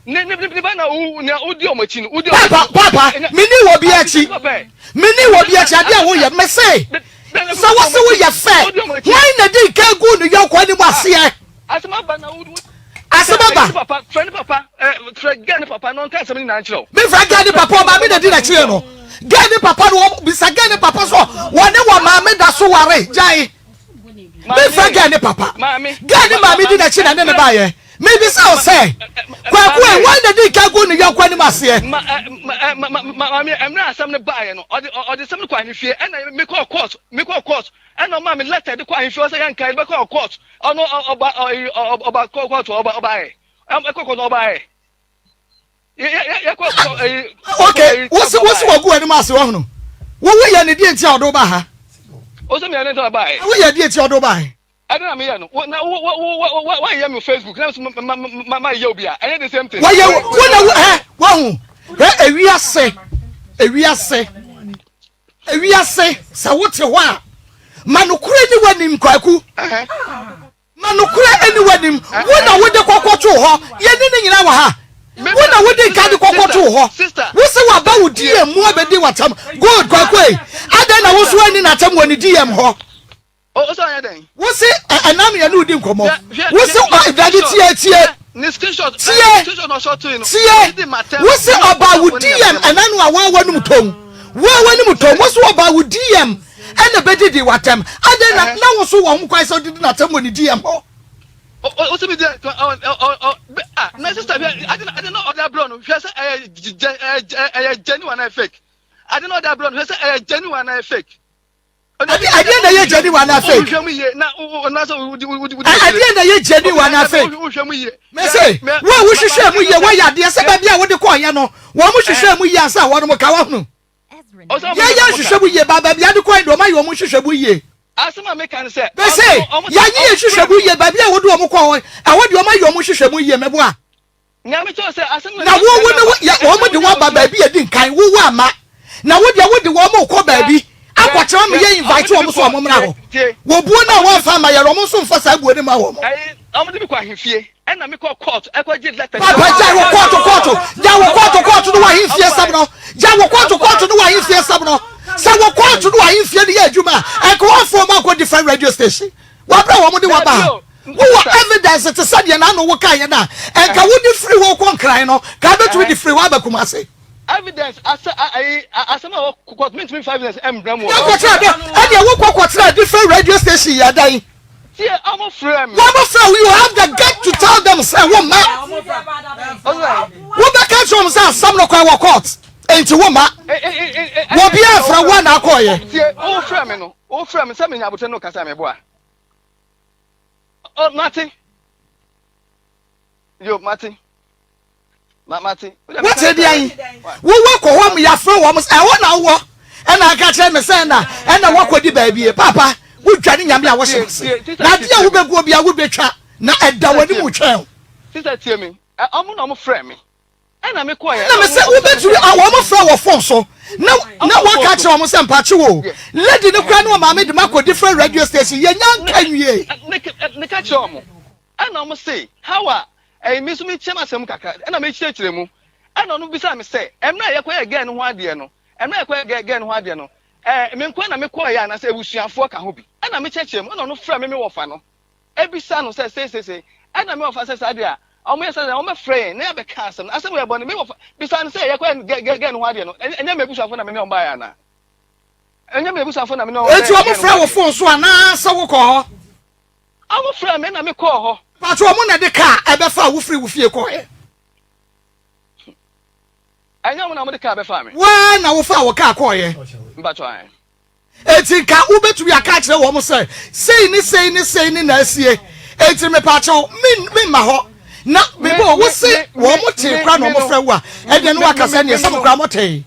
Ne ne ne ba na wo na wodi ɔmo akyi no. Wodi ɔmo akyi. Papa papa me ni wɔ bi akyi. Me ni wɔ bi akyi adeɛ a woyɛ me se sɛ wɔ se woyɛ fɛ. Why na di kan gu ne yɔnko anim aseɛ? Asɛm aba na wo. Asɛm aba. Papa frɛ ne papa ɛ frɛ gɛ ne papa na ɔnka asɛm no nyinaa nkyerɛ wo. Me frɛ gɛ ne papa ɔmaame na di n'akyire no. Gɛ ne papa no bisa gɛ ne papa so wɔne wɔ maame da so ware gyae. Me frɛ gɛ ne papa. Gɛ ne maame di n'akyi na ne ne baayɛ. Mebisa wo sɛ, Kwaku ɛ, hwan na di kan gu ne yɔnko anim aseɛ? Maame, mmerɛ asɛm no baeɛ no, ɔde ɔde asɛm no kɔ ahemfie, ɛna mekɔɔ court, mekɔɔ court, ɛna ɔmaa me letter de kɔ ahemfie hɔ sɛ yɛnka yɛde bɛkɔ court, ɔno ɔba ɔba court ɔba ɔbaeɛ, ɛkɔ court ɔbaeɛ. Ok, wosi wosi wɔgu anim ase wɔhono. Wowo yɛ ne deɛ nti a ɔde wo ba ha? Wosɛ meyɛ ne nti a ɔbaeɛ. Woyɛ deɛ nti a ɔde wo baeɛ? Ɛdɛn na meyɛ no? Wo na wo wo wo wo woayɛ me Facebook na nso ma ma ma mayɛ obi a ɛnyɛ the same thing. Wɔyɛ wo wo na wo ɛ wahu ɛ ewiase ewiase ewiase sɛ wote hɔ a ma nokorɛ ni w'anim kwaku ma nokorɛ ani w'anim wo na wode kɔkɔtoo hɔ yɛne ne nyinaa wɔ ha wo na wode nka de kɔkɔtoo hɔ wo sɛ waba wo DM mu abɛdi w'atam good kwaku ei adɛn na wo so anni n'atam wɔ ne DM hɔ. Wo se ɛna no yɛne wo di nkɔmmɔ. Wo se dade tie tie tie tie. Wo se ɔbaa wo DM ɛna no a wɔn wɔnum tɔn. Wo a wɔnum tɔn. Wo se ɔbaa wo DM ɛna bɛdidi w'atɛm. Adɛn na na wo so wɔ ho kwan sɛ wodidi n'atɛm wɔ ne DM hɔ? O se mi deɛ ɔ ɔ ɔ ah na sister hwɛ ade na ade na ɔde abrɛ no hwɛ sɛ ɛyɛ ɛyɛ genuine anaa fake ade na ɔde abrɛ no hwɛ sɛ ɛyɛ genuine anaa fake. Ɛdeɛn na ɛyɛ genuine anaa fake? Ɛdeɛn na ɛyɛ genuine anaa fake? Mese, wo a wohwehwɛɛ mu yie, woayɛ adeɛ sɛ baabi a wode kɔɔeɛ no, wɔn hwehwɛɛ mu yie ansa wɔn ka wahunu. Yɛyɛ nhwehwɛ mu yie, ba baabi a de kɔɔeɛ deɛ wɔn ayɛ wɔn nhwehwɛ mu yie. Mese, yɛanyɛ yɛn nhwehwɛ mu yie, baabi a wode wɔn kɔɔ ɛhɔ deɛ wɔn ayɛ wɔn nhwehwɛ mu yie, meboa. Na wo wo ne wo yɛ wɔn de wo aba baabi a edi nkan wo wo ama na wo deɛ wo de wɔn rekɔ baabi akɔkyerɛ wɔn yɛ invite wɔn so wɔn mmra hɔ wɔ buo no a wɔnfa ama yɛ wɔn nso nfa saa buo no ma wɔn. Papa gya wɔ kɔɔto kɔɔto gya wɔ kɔɔto kɔɔto no wɔ ahemfie sɛm no gya wɔ kɔɔto kɔɔto no wɔ ahemfie sɛm no sɛ wɔ kɔɔto no wɔ ahemfie no yɛ adwuma a ɛnka wɔn fo wɔn akɔ different radio station wɔabrɛ wɔn de wɔn ba ha. Wowɔ evidence te sɛ deɛ n'ano wo kaeɛ no a, ɛnka wode firi hɔ kɔ Nkran no, ka wobɛtumi de firi hɔ aba Kumasi. Evidence asɛ ayi asɛm a ɛwɔ court mentumi nfa evidence mbrɛ mu wɔ. Yɛnkɔtena dɛ ɛdeɛ wokɔ kɔtena different radio station yɛ dɛn? Tie ɔmo frɛ me. Wɔn frɛ wo you have the gut to tell them sɛ wo mma. Wobɛka kyerɛ wɔn sɛ asɛm no kɔ ɛwɔ court nti wo mma. Wɔbi afrɛ wo a na akɔɔyɛ. Tie wo frɛ me no wo frɛ me sɛ menya abotire no kasa meboa. Oh, mate. Yo, mate. Ma, mate. Wote deɛ yi? Wowɔ kɔ hɔ mu yɛafrɛ wɔn sɛ ɛhɔ na wowɔ ɛna aka kyerɛ me sɛ ɛna ɛna woakɔdi baabi paapa wodwane nyame a wɔhyɛ ase na adeɛ a wobɛguo bia wobɛtwa na ɛda w'anim twɛn. Sister tie me. Ɔmo na ɔmo frɛ me. Ɛna me kɔɛ. Ɛna me sɛ wobɛtumi a wɔn frɛ wɔ phone so na na wɔka kyerɛ wɔn sɛ mpakye wo lady no kora ne ɔmaame de ma kɔ different radio station yɛ nya nka nwie. Me ka kyerɛ wɔn ɛna wɔn se how a ɛyi me nso me kyerɛ m'asɛm kakra ɛna me kyerɛkyerɛ mu ɛna ɔno bisa me sɛ ɛmɛ a yɛkɔ yɛ girl no ho adeɛ no ɛmɛ a yɛkɔ yɛ girl no ho adeɛ no ɛɛ me nko na me kɔɔ yɛ anaasɛ ebusuafoɔ ka ho bi ɛna me kyerɛkyerɛ mu ɛna ɔno frɛ me me wɔfa no. Ebisa no sɛ seisei ɛna me wɔfa sɛ saa deɛ a wɔn yɛ sɛ wɔn bɛfrɛ yɛn na yɛabɛka asɛm no asɛm yɛ bɔne me wɔfa bisa no sɛ yɛkɔ yɛ gɛ no ho adeɛ no ɛnyɛ me abusuafo na me ne wɔn baeɛ anaa ɛnyɛ me abusuafo na me ne wɔn Eti wɔn frɛ wo fon so anaa sɛ wokɔ hɔ? Wɔn frɛ me na me kɔɔ hɔ. Pato wɔn na de kaa ɛbɛfa wo firi wo fie kɔɛ. Ɛnyɛ wɔn na wɔn de kaa bɛfa me. Waa na wofaa wɔ kaa kɔɔyɛ. Mpato ayɛ. Enti nka wobɛtumi aka akyerɛ wɔn sɛ, 'Sei ne sei ne sei ne na asie, enti mepaakyɛw, memma hɔ. Na mebɔ wo se wɔn tee koraa na wɔfrɛ wo a, ɛdeɛ ne woaka sɛ, Ɛnneɛ sɛ mo koraa motee.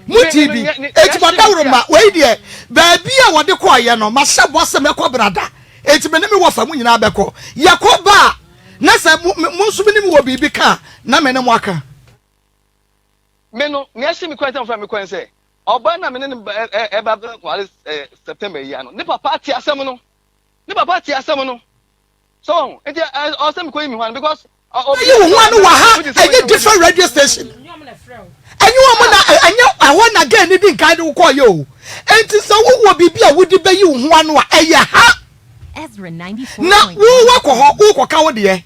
Motee bi. Enti mo adaworoma, wei deɛ, baabi a wɔde kɔeɛ no, mahyɛ bɔ sɛ mɛkɔ brada. Enti me ne me wɔfa mo nyinaa bɛkɔ. Yɛkɔ ba a, na sɛ mo nso me ne mo wɔ biribi ka a, na me ne mo aka. Me no, nea ɛhyɛ me kwan sɛ wɔfrɛ me kwan sɛ, Ɔbaa no a me ne no reba abɛware September yi ano, ne papa ate asɛm no. Ne papa ate asɛm no. So wɔn nti ɔsɛ mi kɔ yi mi ho ano because. Yi wo ho ano wɔ ha ɛnyɛ different radio station. Ɛnyɛ wɔn na ɛnyɛ ɛhɔ na girl ni di nkan de wokɔ yɛ o. Nti sɛ wowɔ biribi a wode bɛyi wo ho ano a ɛyɛ ha. Na wowɔ kɔ hɔ wokɔka wo deɛ.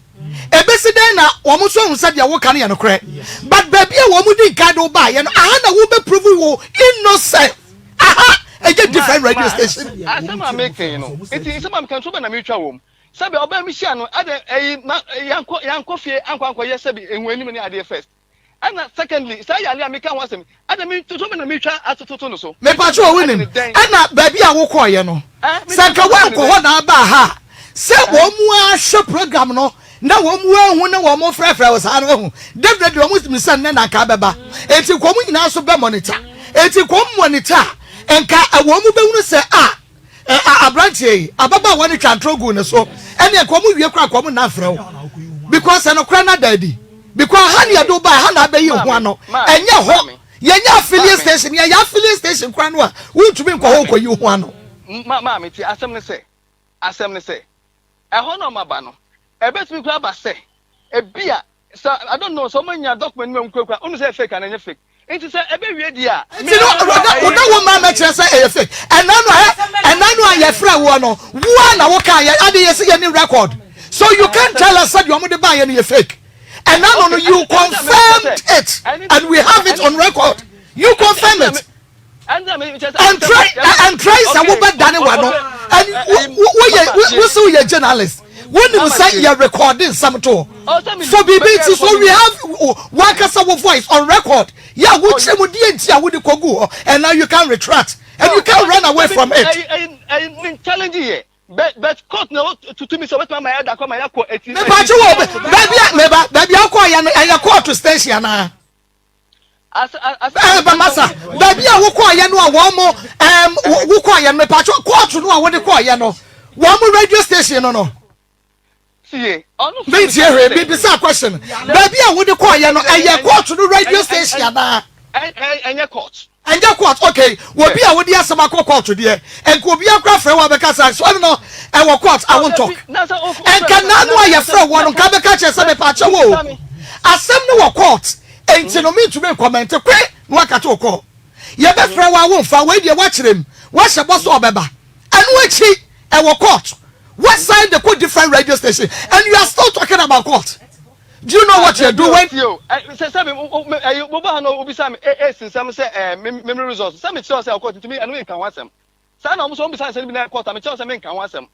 Ebesi dɛn na wɔn nso ahu sɛ deɛ woka no yɛ nokorɛ? But baabi a wɔn di nkan de wo baeɛ no, aha na wobɛ prove wo innocent. Aha ɛyɛ different radio station. Asɛm a meka yi no, nti nsɛm a meka no, so bɛn na meretwa wɔ mu? Sɛbi ɔbaa mi hyia no ɛdɛ ɛyi ma yankɔ yankɔ fie ankɔ ankɔ yɛ sɛbi ehu anim ne adeɛ first. Ɛna secondly saa yare a meka ho asɛm ɛna me toto me na metwa atototo no so. Mepakyɛ o wonim ɛna baabi a wokɔɔyɛ no sɛ nka woankɔ hɔ na abaa ha a sɛ wɔn mu ara hwɛ program no na wɔn mu ahu ne wɔn frɛfrɛ wo saa no ahu definitely wɔn nim sɛ nnɛ na nka abɛba eti nka wɔn nyinaa nso bɛ monitor eti nka wɔn monitor a nka wɔn mu bɛhunu sɛ a Ɛ a aberanteɛ yi, ababaawa no twa ntorɔ guu ne so, ɛneɛ nka ɔmo wie koraa nka ɔmo nna mfrɛ wo. Because ɛnokorɛ no ada adi. Because ha ne yɛde wo baeɛ, ha na abɛyi wo ho ano. Ɛnyɛ hɔ. Yɛnyɛ affiliate station, yɛyɛ affiliate station koraa no a, wontumi nkɔ hɔ nkɔyi wo ho ano. Ma maame tie, asɛm ne sɛ, asɛm ne sɛ, ɛhɔ na ɔmo aba no, ɛbɛtumi koraa aba sɛ, ebia Sɛ I don't know sɛ ɔmo anya document no mu kurakura ɔno sɛ ɛyɛ fake anaa ɛnyɛ fake nti sɛ ɛbɛ wie deɛ a. Nti no ɔda ɔda wo maa mɛkyerɛ sɛ ɛyɛ fake ɛna no ɛ ɛna no a yɛfrɛ woɔ no woa na wo kaa yɛ ade yɛsi yɛ ni record so you can't tell us sɛ deɛ ɔmo de baa yɛ no yɛ fake ɛna no no you confirmed it and we have it on record you confirm it. Ɛntrɛ sɛ wobɛdane w'ano. Woyɛ wosɛ woyɛ journalist. Wonim sɛ yɛ recording nsɛm to hɔ. For biribi nti so we have wankasa wo voice on record. Yɛ a wokyerɛ mu deɛ nti a wode kɔgu hɔ and now you can retract and you can run away from it. Mepatwe wɔ baabi a meba baabi a wokɔɔyɛ no ɛyɛ court station anaa? Ɛɛ masa baabi a wokɔɔyɛ no a wɔn mo ɛɛm wokɔɔyɛ no mepatwo kóòtù no a wode kɔɔyɛ no wɔn mo radio station no no. Mentie hwee bibisa question baabi a wode kɔɔyɛ no ɛyɛ kóòtù no radio station anaa. Ɛnyɛ court. Ɛnyɛ court okay obi a wode asɛm akɔ court deɛ nka obi akora frɛ wo abɛka sɛ asɛm no ɛwɔ court I won't talk nka nanu a yɛfrɛ wɔ no nka bɛka kyerɛ sɛ mepaakyɛ wo o asɛm no wɔ court enti no mentumi nkɔmɛnte kwe na wakate wo kɔɔ yɛbɛfrɛ wo a womfa wei deɛ woakyerɛ mu woahyɛ bɔ sɛ ɔbɛba ɛno akyi ɛwɔ court woasan de kɔ different radio station and you are still talking about court. Do you know what you're doing? Tie o, sɛ sɛ me me ɛyi mo ba ha na obisa me AIDS nsɛm sɛ ɛɛ me me me results sɛ me kyerɛw sɛ ɔkɔ ntumi ɛno nka ho asɛm. Saa na wɔn nso wɔn bisa nsɛm bi na ɛkɔ ta me kyerɛw sɛ me nka ho asɛm.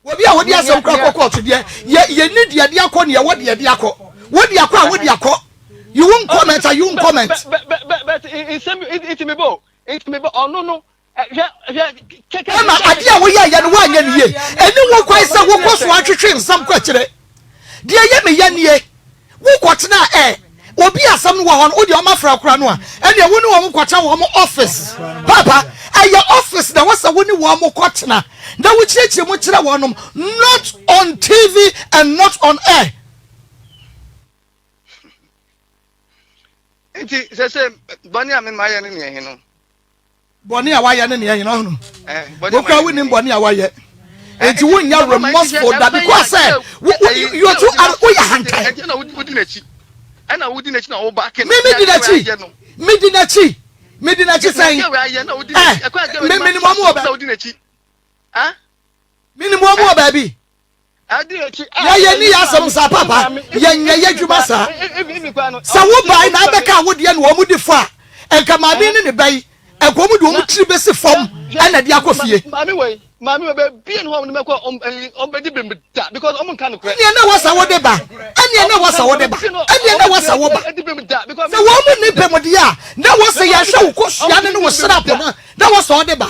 Obi a wodi asɛm kora kɔ kɔɔto deɛ yɛ yɛ ni deɛ de akɔ ne ɛwɔ deɛ de akɔ wodi akɔ a wodi akɔ you won't comment a you won't comment. Bɛ bɛ bɛ bɛ nsɛm nti me bɔ nti me bɔ ɔno no. Ɛma adeɛ a woyɛeɛ no woanyɛ no yie. Ɛni ho kwan sɛ wokɔ so atwetwe nsɛm kɔ akyire. Deɛ ɛyɛ me ya nie, wokɔtena ɛ, obi asɛm no wɔ hɔ no, wodeɛ wɔn afrɛ kora no a, ɛneɛ wo ne wɔn kɔtena wɔn office. Paapa, ɛyɛ office na ɛwɔ sɛ wo ne wɔn kɔtena na wokyerɛkyerɛ mu kyerɛ wɔnom, not on TV and not on air. Nti sɛ sɛ bɔne a mema yɛ ne neɛ he no. Bɔne a wayɛ ne nea nyina hunu. Wokura wonim bɔne a wayɛ. Enti wonya remorseful da because sɛ you too are woyɛ hantan. Ɛna wodi n'akyi. Ɛna wodi n'akyi na wo ba ke. Me me di n'akyi. Me di n'akyi. Me di n'akyi sɛn. Eh, me me ni mo wɔ baabi. Me ni mo wɔ baabi. Yɛ yɛ ni yɛ asɛm saa papa yɛ nyɛ yɛ adwuma saa sɛ wo bae na abɛka wo deɛ na wɔn di fɔ a nka maame ne ne ba yi nka wɔn de wɔn tiri bɛsi fam ɛna de akɔ fie. Maame wei maame wei bɛ bie ne hɔ ɔmo bɛkɔ ɔmo bɛ di bem da because ɔmo nka no korɛ. Ɛnneɛ na wasa wo de ba ɛnneɛ na wasa wo de ba ɛnneɛ na wasa wo ba sɛ wɔn mu ni bem deɛ a na wɔsɛ yɛhwɛ wo kosua ne ne wo srap no na wɔsɛ ɔde ba.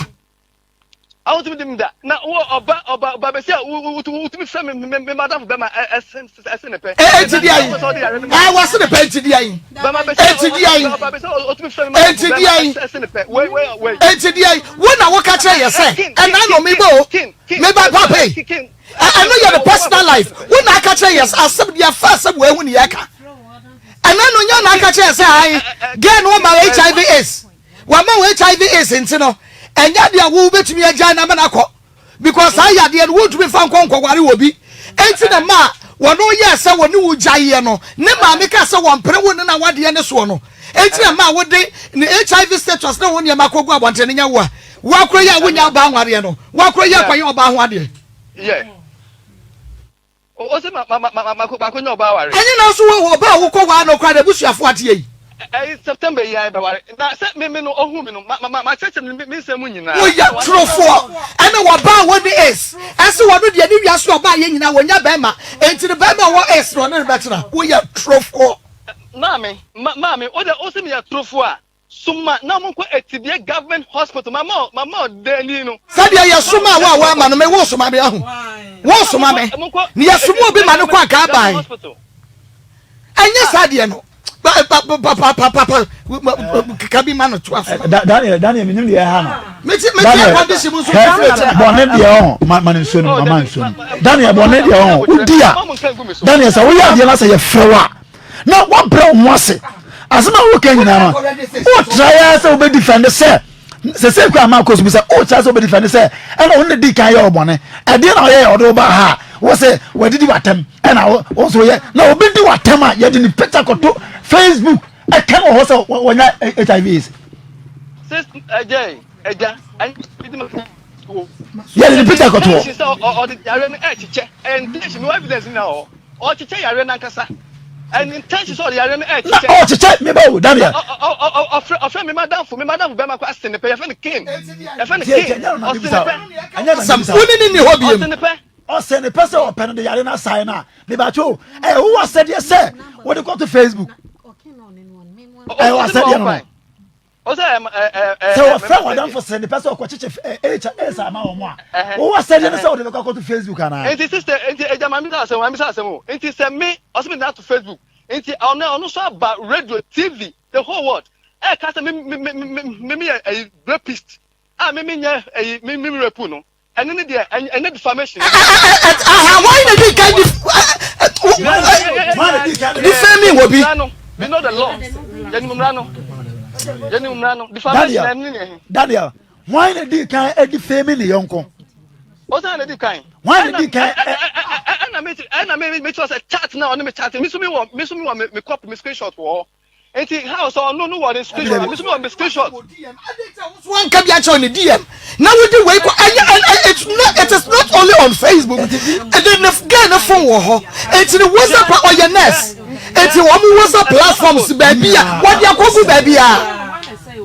A wotumi di me da na wo ɔba ɔba ɔba bɛsi a wotumi frɛ me me me madamfo bɛma ɛsen ɛsen ne pɛ. Enti di ayi ɛ wɔse ne pɛ enti di ayi enti di ayi enti di ayi enti di ayi wo na woka kyerɛ yɛ sɛ ɛna no mi bɔ o mi ba papa yi ɛno yɛ ne personal life wo na aka kyerɛ yɛ sɛ asɛm deɛ fa asɛm wɔ ehu ne yɛ ka ɛna no nyɛ na aka kyerɛ yɛ sɛ ayi gɛn no ma hiv aids. Wama wo HIV AIDS nti no, ɛnyɛ adeɛ a wo wobɛtumi agyae no ama no akɔ because saa yadeɛ no wontumi mfa nkɔ nkɔware wɔ bi. Enti na ma wɔno yɛɛ sɛ wɔne wo gyaeɛ no, ne maame kaa sɛ wɔmpere wo ne no awadeɛ no soɔ no. Enti na ma wode ne HIV status ne ho nneɛma akɔgu abɔnten no nyɛ wo a woakora yi a wonya ɔbaa nwareɛ no, woakora yi akɔyɛ ɔbaa ho adeɛ. Yeah. O se ma ma ma ma ma ma ko nya ɔbaa ware. Ɛnyɛ na nso wɔ ɔbaa a wokɔ waa no koraa n'abusuafo ateɛ yi. Ɛyi September yi a yɛbɛware. Na sɛ me me no ɔhu me no ma ma ma kyerɛkyerɛ no me nsɛm mu nyinaa. Woyɛ torofoɔ ɛne wɔbaa a wɔnni AIDS ɛse wɔno deɛ ne wiase ɔbaa yɛ nyinaa wɔnya bɛɛma enti no bɛɛma a ɔwɔ AIDS no ɔne no bɛtena woyɛ torofoɔ. Maame ma maame wo deɛ wose meyɛ torofoɔ a soma na wɔnkɔ Atibie government hospital mama mama ɔdani no. Sɛdeɛ yɛsomaa wo a woamma no me wosoma me ahu wosoma me na yɛsoma obi ma no kɔ anka aban ɛnyɛ saa deɛ no. Papapapapa keka bi ma no toa so. Daniel Daniel menim deɛ ɛha no. Meti meti akɔndisi mu nso firi kyerɛ. Bɔne deɛ ɔho ma ma ne nsuo no ma ma nsuo no. Daniel bɔne deɛ ɔho wodi a Daniel sɛ woyɛ adeɛ na sɛ yɛfrɛ wo a na woabrɛ wo ho ase asɛm a woka nyinaa no wotra yɛ sɛ wobɛdi fɛnde sɛ sɛsɛ kura ama akɔ so bi sɛ wotra sɛ wobɛdi fɛnde sɛ ɛna wo ne di kan yɛ ɔbɔne ɛdeɛ na ɔyɛ yɛ ɔde wo ba ha a wo sɛ wadidi w'atɛm ɛna wo nso yɛ na obi di w'atɛm a yɛde ne picture kɔto facebook ɛka wɔ hɔ sɛ wɔnya hiv aids yɛde ne picture kɔto hɔ Ɔkyekyɛ yareɛ no ankasa. And intention sɛ ɔde yareɛ no ɛkyekyɛ. Na ɔkyekyɛ me ba o Daniel. Ɔfrɛ ɔfrɛ me madamfo me madamfo bɛrima kɔ ase ne pɛ yɛfrɛ no King. Yɛfrɛ no King. Ɔse ne pɛ. Sam wo ne ne ni hɔ biem. Ɔse ne pɛ. Ɔse ne pɛ sɛ ɔpɛ no de yare no asae no a mebakyɛ o ɛyɛ wo asɛdeɛ sɛ wode kɔto Facebook ɛyɛ wo asɛdeɛ no no. Sɛ wɔfrɛ w'adamfo sɛ nipa sɛ ɔkɔkyekye AIDS ama wɔn a, wowɔ asɛdeɛ no sɛ wode bɛkɔ akɔto Facebook anaa? Nti sister, nti agya ma misa asɛm, ma misa asɛm o. Nti sɛ me, ɔsɛ me de ato Facebook. Nti ɔno ɔno nso aba radio, TV, the whole world. Ɛka sɛ me me me me me me yɛ ɛyi rapist a me me nyɛ ɛyi me me rape no. Ɛno ne deɛ ɛnyɛ defamation. Aha wɔn na di kan defaming wɔ bi. We know the law. Yɛnim mmara no. Yɛnim mmara no. Defamation ɛne ne he. Daniel, wɔn na di kan defaming ne yɔnko. Ɔsan na di kan. Wɔn na di kan. Ɛna mi ɛna mi mi kyerɛ sɛ chat na ɔne mi chat mi so mi wɔ mi so mi wɔ mi copy mi screenshot wɔ hɔ. Nti how sɛ ɔno no wɔ ne screenshot mi nso mi wɔ mi screenshot. So wanka bi akyerɛ ne DM na wode wei kɔ ɛnyɛ it's not it is not only on Facebook ɛde ne girl ne phone wɔ hɔ eti ne WhatsApp ɔyɛ nurse eti wɔn WhatsApp platforms baabi a wɔde akɔgu baabi a.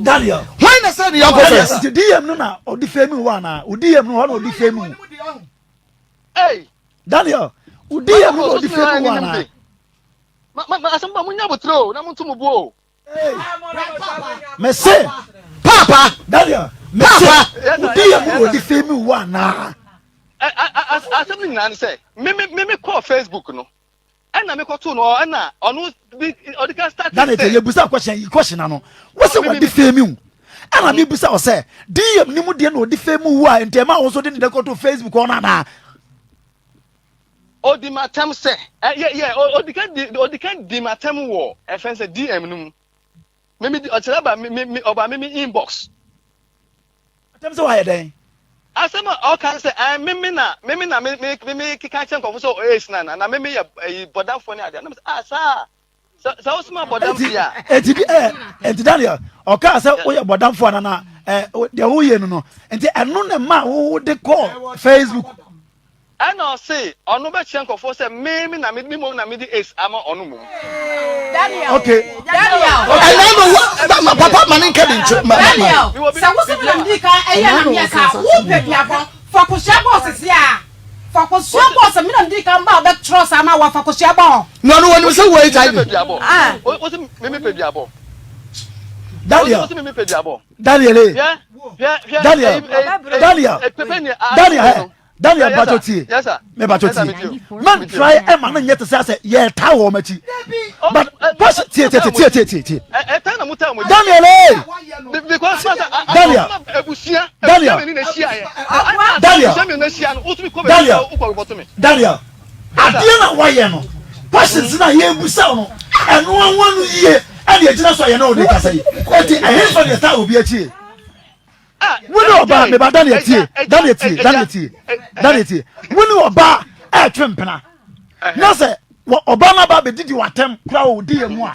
Daniel. Why na sɛ ne yɔnko first. Nti DM no na ɔde fame wo anaa o DM no hɔ na ɔde fame wo. Hey. Daniel o DM no na ɔde fame wo anaa. Ma ma asɛm ba mo nya abotere o na mo nto mo bo o. Mese. Papa. Daniel. Mese. Odi yɛ mu na odi fɛ mi wo anaa. Asɛm no nyinaa ne sɛ me me me kɔɔ Facebook no ɛna me kɔto no ɛna ɔno bi ɔde ka start sɛ. Daniel yɛ busa question yi question ano wosɛ wɔde fɛ mi wo ɛna mi busa ɔsɛ DM ni mu deɛ na ɔde fɛ mi wo a nti ɛma wɔn nso de ne de kɔto Facebook ɔno anaa. Odi m'atɛm sɛ, ɛ, yɛ, yɛ, o, odi kan di, odi kan di m'atɛm wɔ ɛfɛn sɛ DM no mu. Me, me, ɔkyerɛ ba me, me, me, ɔba me me inbox. Atɛm sɛ wayɛ dɛn? Asɛm a ɔka sɛ, ɛ, me, me na, me, me na me, me, me, me keka kyerɛ nkurɔfo sɛ ɔyɛ esina na, na me, me yɛ, ɛyi, bɔdamfoɔ ne adeɛ. Na me sɛ, ah, saa. Sɛ, sɛ wosoma bɔdam Enti, bi a. enti, di- eh, enti Daniel, ɔkaa sɛ woyɛ bɔdamfo ana na eh, wo- deɛ woyɛ no no, nti ɛno na ɛma wode kɔɔ Facebook. Ɛna ɔse ɔno bɛkyerɛ nkurɔfoɔ sɛ me me na me me mmom na mede AIDS ama ɔno mmom. Daniel. Okay. Daniel. Ɛna no wa ma papa ma ne nka bi nkyerɛ ma ma. Daniel, sɛ wo sɛ me na medi kan ɛyɛ na meyɛ saa, wo pɛ duabɔ, fa kosua bɔɔ sese a, fa kosua bɔɔ sɛ me na medi kan ba a wobɛtwerɛ saa ma wa, fa kosua bɔɔ. Na ɔno wɔnim sɛ wo HIV. Me pɛ duabɔ. Wo se me me pɛ duabɔ. Daniel. Wo se me me pɛ duabɔ. Daniel eh. Daniel. Daniel. Daniel eh. Daniel mpatsɔ tie me mpatsɔ tie man try ɛma no nyɛ te sɛ asɛ yɛ taa wɔ wɔn akyi but pɔsi tie tie tie tie tie tie Daniel ee Daniel Daniel Daniel Daniel Daniel adeɛ na wayɛ no questions na yɛ busa no ɛno ahoa no yie ɛna egyina so a yɛn na ɔde kasa yi eti ɛhe nfa na ɛtaa obi akyi. Wo ne ɔbaa meba Daniel tie Daniel tie Daniel tie Daniel tie wo ne ɔbaa ɛretwe mpena na sɛ ɔbaa no aba abɛdidi w'atɛm koraa wɔ di yɛ mu a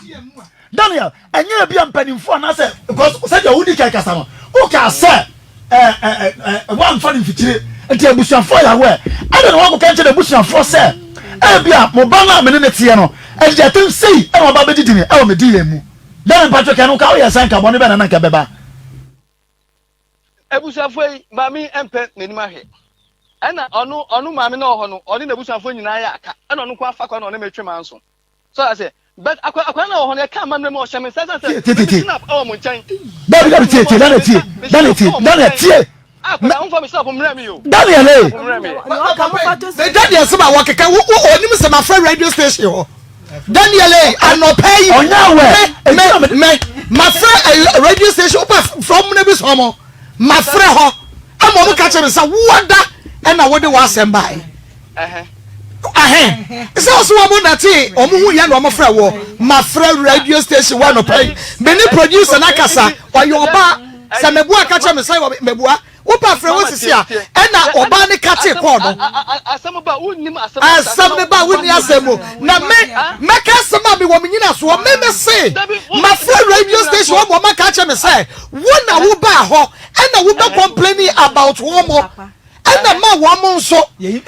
Daniel ɛnyɛ ebi a mpanimfoɔ anaasɛ because sɛdeɛ wodi kan kasa no wokaa sɛ ɛɛ ɛɛ ɛɛ woamfa no mfikyire nti abusuafoɔ yɛ awɛ ɛna na wakɔka nkyɛn abusuafoɔ sɛ ebi a mo ba no a me ne ne teɛ no ɛdidi atɛm sei ɛna ɔba abɛdidi me ɛwɔ me di yɛ mu. Dɛn mpatwo kɛ no ka woyɛ sɛ nka bɔne bɛn na na nka bɛba. Abusuafoɔ yi maame yi mpɛ n'anim ahwɛ ɛna ɔno ɔno maame na ɔwɔ hɔ no ɔne n'abusuafoɔ nyinaa yɛ aka ɛna ɔno nko afa kwan na ɔne me twe manso so ase but akwa akwa na ɔwɔ hɔ no yɛka amammerɛ mu ɔhyɛ me nsa sɛ sɛ Tie, tie, me tie. snap ɛwɔ mo nkyɛn Dabi, dabi, tie, tie, Daniel, tie, Daniel, tie, Daniel, tie. akwadaa ahomfa me snap mmerɛ me o Daniel, ee. snap mmerɛ me. Me Daniel sɛ ma wɔkeka wo wo onim sɛ mafrɛ radio station hɔ Daniel ee anɔpa yi Ɔnyɛ awɛ. me me me mafrɛ eh, radio station wopa frɛ ɔmo na bi sɛ ɔmo mafrɛ hɔ ama ɔmo ka kyerɛ me sɛ woada ɛna wode w'asɛm bae ahɛn sɛ ɔso wɔn na te wɔn ho yɛ na wɔn frɛ wɔ mafrɛ radio station wɔ anɔpa yi me ne producer na kasa ɔyɛ ɔbaa sɛ mɛbua ka kyerɛ me sɛ mɛbua wopa frɛ wɔ sisi a ɛna ɔbaa ne kate kɔɔ no asɛm ba wonnim asɛm asɛm ne ba wonni asɛm mu na me mɛka asɛm a mewɔ me nyina soɔ me me se mafrɛ radio station wɔn wɔn aka kyerɛ me sɛ wo na wobaa hɔ ɛna wobɛ complaining about wɔn mo ɛna ma wɔn nso wɔn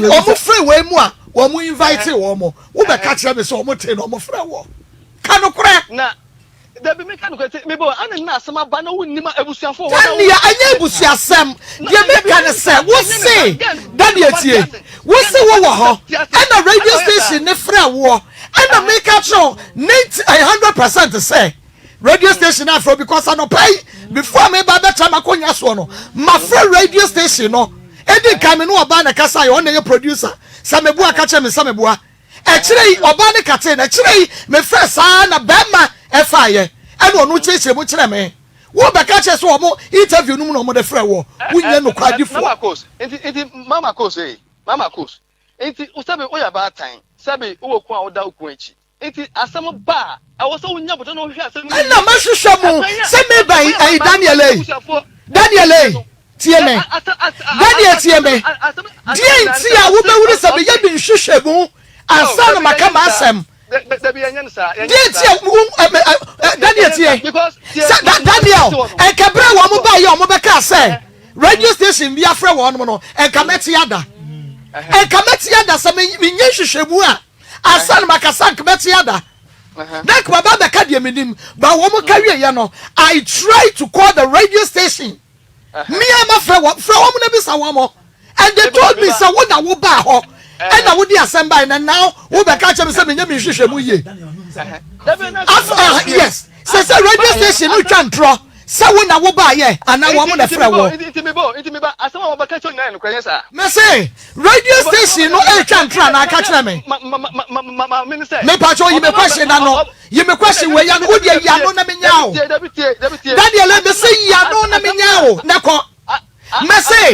wɔn frɛ wɔn mu a wɔn invite wɔn mo wobɛka kyerɛ me sɛ wɔn te na wɔn frɛ wɔ ka nokorɛ. Na dabi meka nokorɛ te mebɔ ana nna asɛm aba na wonnim abusuafoɔ hɔ Daniel ɛnyɛ abusuasɛm deɛ meka ne sɛ wo se Daniel tie wo se wowɔ hɔ ɛna radio station ne frɛ woɔ ɛna meka kyerɛ wo 100% sɛ radio station no afrɛ because anɔpa yi before meba bɛtra m'akonnwa soɔ no mafrɛ radio station no ɛdi nkan me ne ɔbaa na ɛkasa yɛ ɔna yɛ producer sɛ meboa ka kyerɛ me sɛ meboa ɛkyerɛ yi ɔbaa ne katee na ɛkyerɛ yi mefrɛ saa na bɛrima ɛfaeɛ ɛna ɔno kyerɛkyerɛ mu kyerɛ me wo bɛka kyerɛ sɛ ɔmo interview no mu na ɔmo de frɛ wɔ wonyɛ nokwadifoɔ. Mama Kos, nti nti Mama Kos ee, Mama Kos, nti sɛbi woyɛ baatan, sɛbi wowɔ kun a woda wo kun akyi, Enti asɛm ba a, ɛwɔ sɛ wunya botae na wohwehwɛ asɛm no mu Ɛnna yiye. mɛhwehwɛ mo Ɛkwan a sɛ meba yi, ɛkwan a ɛyi maame Daniel ne ei, n'abusuafoɔ Daniel yɛeɛ ei, no, tie me, ɛ asɛm as a Daniel a tie asɛm me, a asɛm asɛm deɛ nyinaa ne nti sɛ a ɔse wobɛhunu sɛ ɔse meyɛ me nhwehwɛmu oh ansa na dabi maka yɛnyɛ no saa m'asɛm? da da dabi yɛnyɛ no saa yɛnyɛ Deɛ no nti saa a wo ɛ ɛ ɛ Daniel yɛnyɛ no tie, saa because tie sɛ da ma maame Daniel, te hɔ no ɛnka berɛ a maame wɔn te hɔ baeɛ a wɔbɛkaa sɛ ɛhɛ radio station bi afrɛ wɔn no, ɛnka mɛte ada, ɛhɛ ɛnka mɛte ada sɛ me menyɛ nhwehwɛmu a. Ansa na makasa nka mɛte ada na nka maba abɛka deɛ menim but wɔn ka wieɛ no I try to call the radio station me a mafrɛ wɔn frɛ wɔn na bisa wɔn and they told me sɛ wo na wo baa hɔ ɛna wode asɛm bae na now wobɛka kyerɛ me sɛ menyɛ me nhwehwɛ mu yie yes sɛ sɛ radio station no twa ntorɔ sɛ wo na wo baayɛ anaa wɔn na frɛ wɔ. Mese radio station no retwa ntorɔ anaa ka kyerɛ me. Mepakyɛ yi me question na no yi me question wei ano wo deɛ yi ano na menya o. Daniel mese yi ano na menya o na kɔ. Mese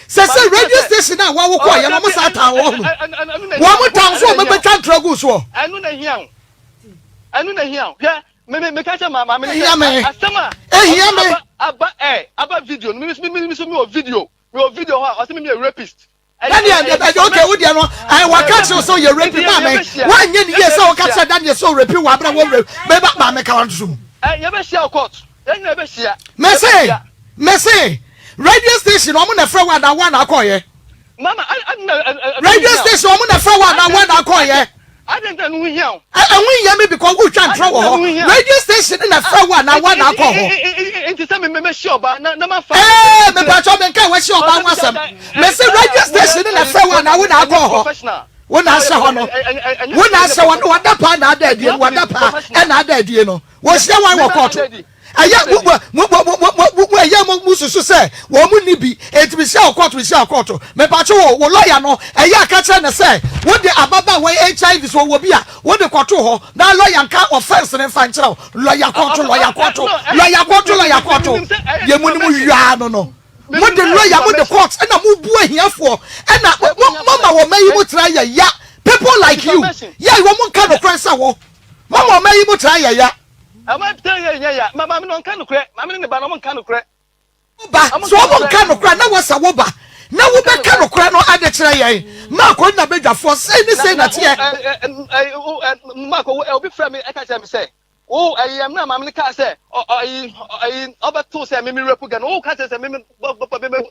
sɛ sɛ radio station a wɔn kɔ yɛ no wɔn saa tan wɔn no wɔn tan so wɔn bɛtwa ntorɔ gu soɔ. Ɛno na hia o. Hwɛ, me me meka kyerɛ maame no Ehia sɛ me. asɛm a Ehia me. aba aba ɛ aba video no me me me so me wɔ video me wɔ video hɔ a ɔsɛ me me yɛ rapist. Daniel deɛ bɛyɛ okay wo deɛ no ɛɛ waka kyerɛ sɛ ɔyɛ rapi maame wanyɛ ne yie sɛ ɔka kyerɛ Daniel sɛ ɔrapi wɔ abira wɔ rapi bɛba maame ka wɔn so mu. Ɛ yɛbɛhyia wɔ court yɛn nyinaa yɛbɛhyia. Mese mese radio station ɔmo na ɛfrɛ wo anaa wo ana akɔɔyɛ. Mama adi na Radio station ɔmo na ɛfrɛ wo anaa wo ana akɔɔyɛ. Adi nti na ɛho hia wo. Ɛho hia mi because wotwa ntorɔ wɔ hɔ. Radio station na ɛfrɛ wo anaa wo ana akɔ hɔ. Nti sɛ me me hyia ɔbaa na na ma fa. Ee mepatwa me nka wɔahyia ɔbaa ho asɛm. Mese radio station na ɛfrɛ wo anaa wo na akɔ hɔ. Wo na ahyɛ hɔ no. Wo na ahyɛ hɔ no wada paa na ada adie no wada paa ɛna ada adie no. Wɔhyia wɔn wɔ kɔɔto. Ɛyɛ mo mo mo mo mo mo mo ɛyɛ mo mo susu sɛ wɔn mo ni bi eti mi hyia wɔ kɔɔto mi hyia wɔ kɔɔto mepatwo wɔ wɔ lɔya no ɛyɛ aka kyerɛ ne sɛ wo de ababaawa yi HIV so wɔ bi a wo de kɔto hɔ na lɔya nka ɔfɛnse ne nfa nkyerɛ wo lɔya kɔɔto lɔya kɔɔto lɔya kɔɔto lɔya kɔɔto yɛ mo ne mo wiaa no no mo de lɔya mo de court ɛna mo bu ahiafoɔ ɛna mo mo ma wɔn ayi mo tra yɛ ya people like you yɛ wɔn mo nka nokorɛ sɛ wo mo ma wɔn ayi mo tra yɛ ya. Ɛma tɛ yɛ nyɛ ya. Ma maame no ɔnka nokorɛ. Maame ne ne ba no ɔmo nka nokorɛ. Wo ba, sɛ ɔmo nka nokorɛ a na wasa wo ba na wo bɛka nokorɛ no ade kyerɛ yɛn. Marko nna badwafoɔ, sei ne sei na teɛ. Marko, wo obi frɛ me ɛka kyerɛ me sɛ wo ɛyi ɛmina maame no kaa sɛ ɔ ɛyi ɛyi ɔbɛto sɛ mimi rape gɛ no wo ka kyerɛ sɛ mimi bɔ bɔ mimi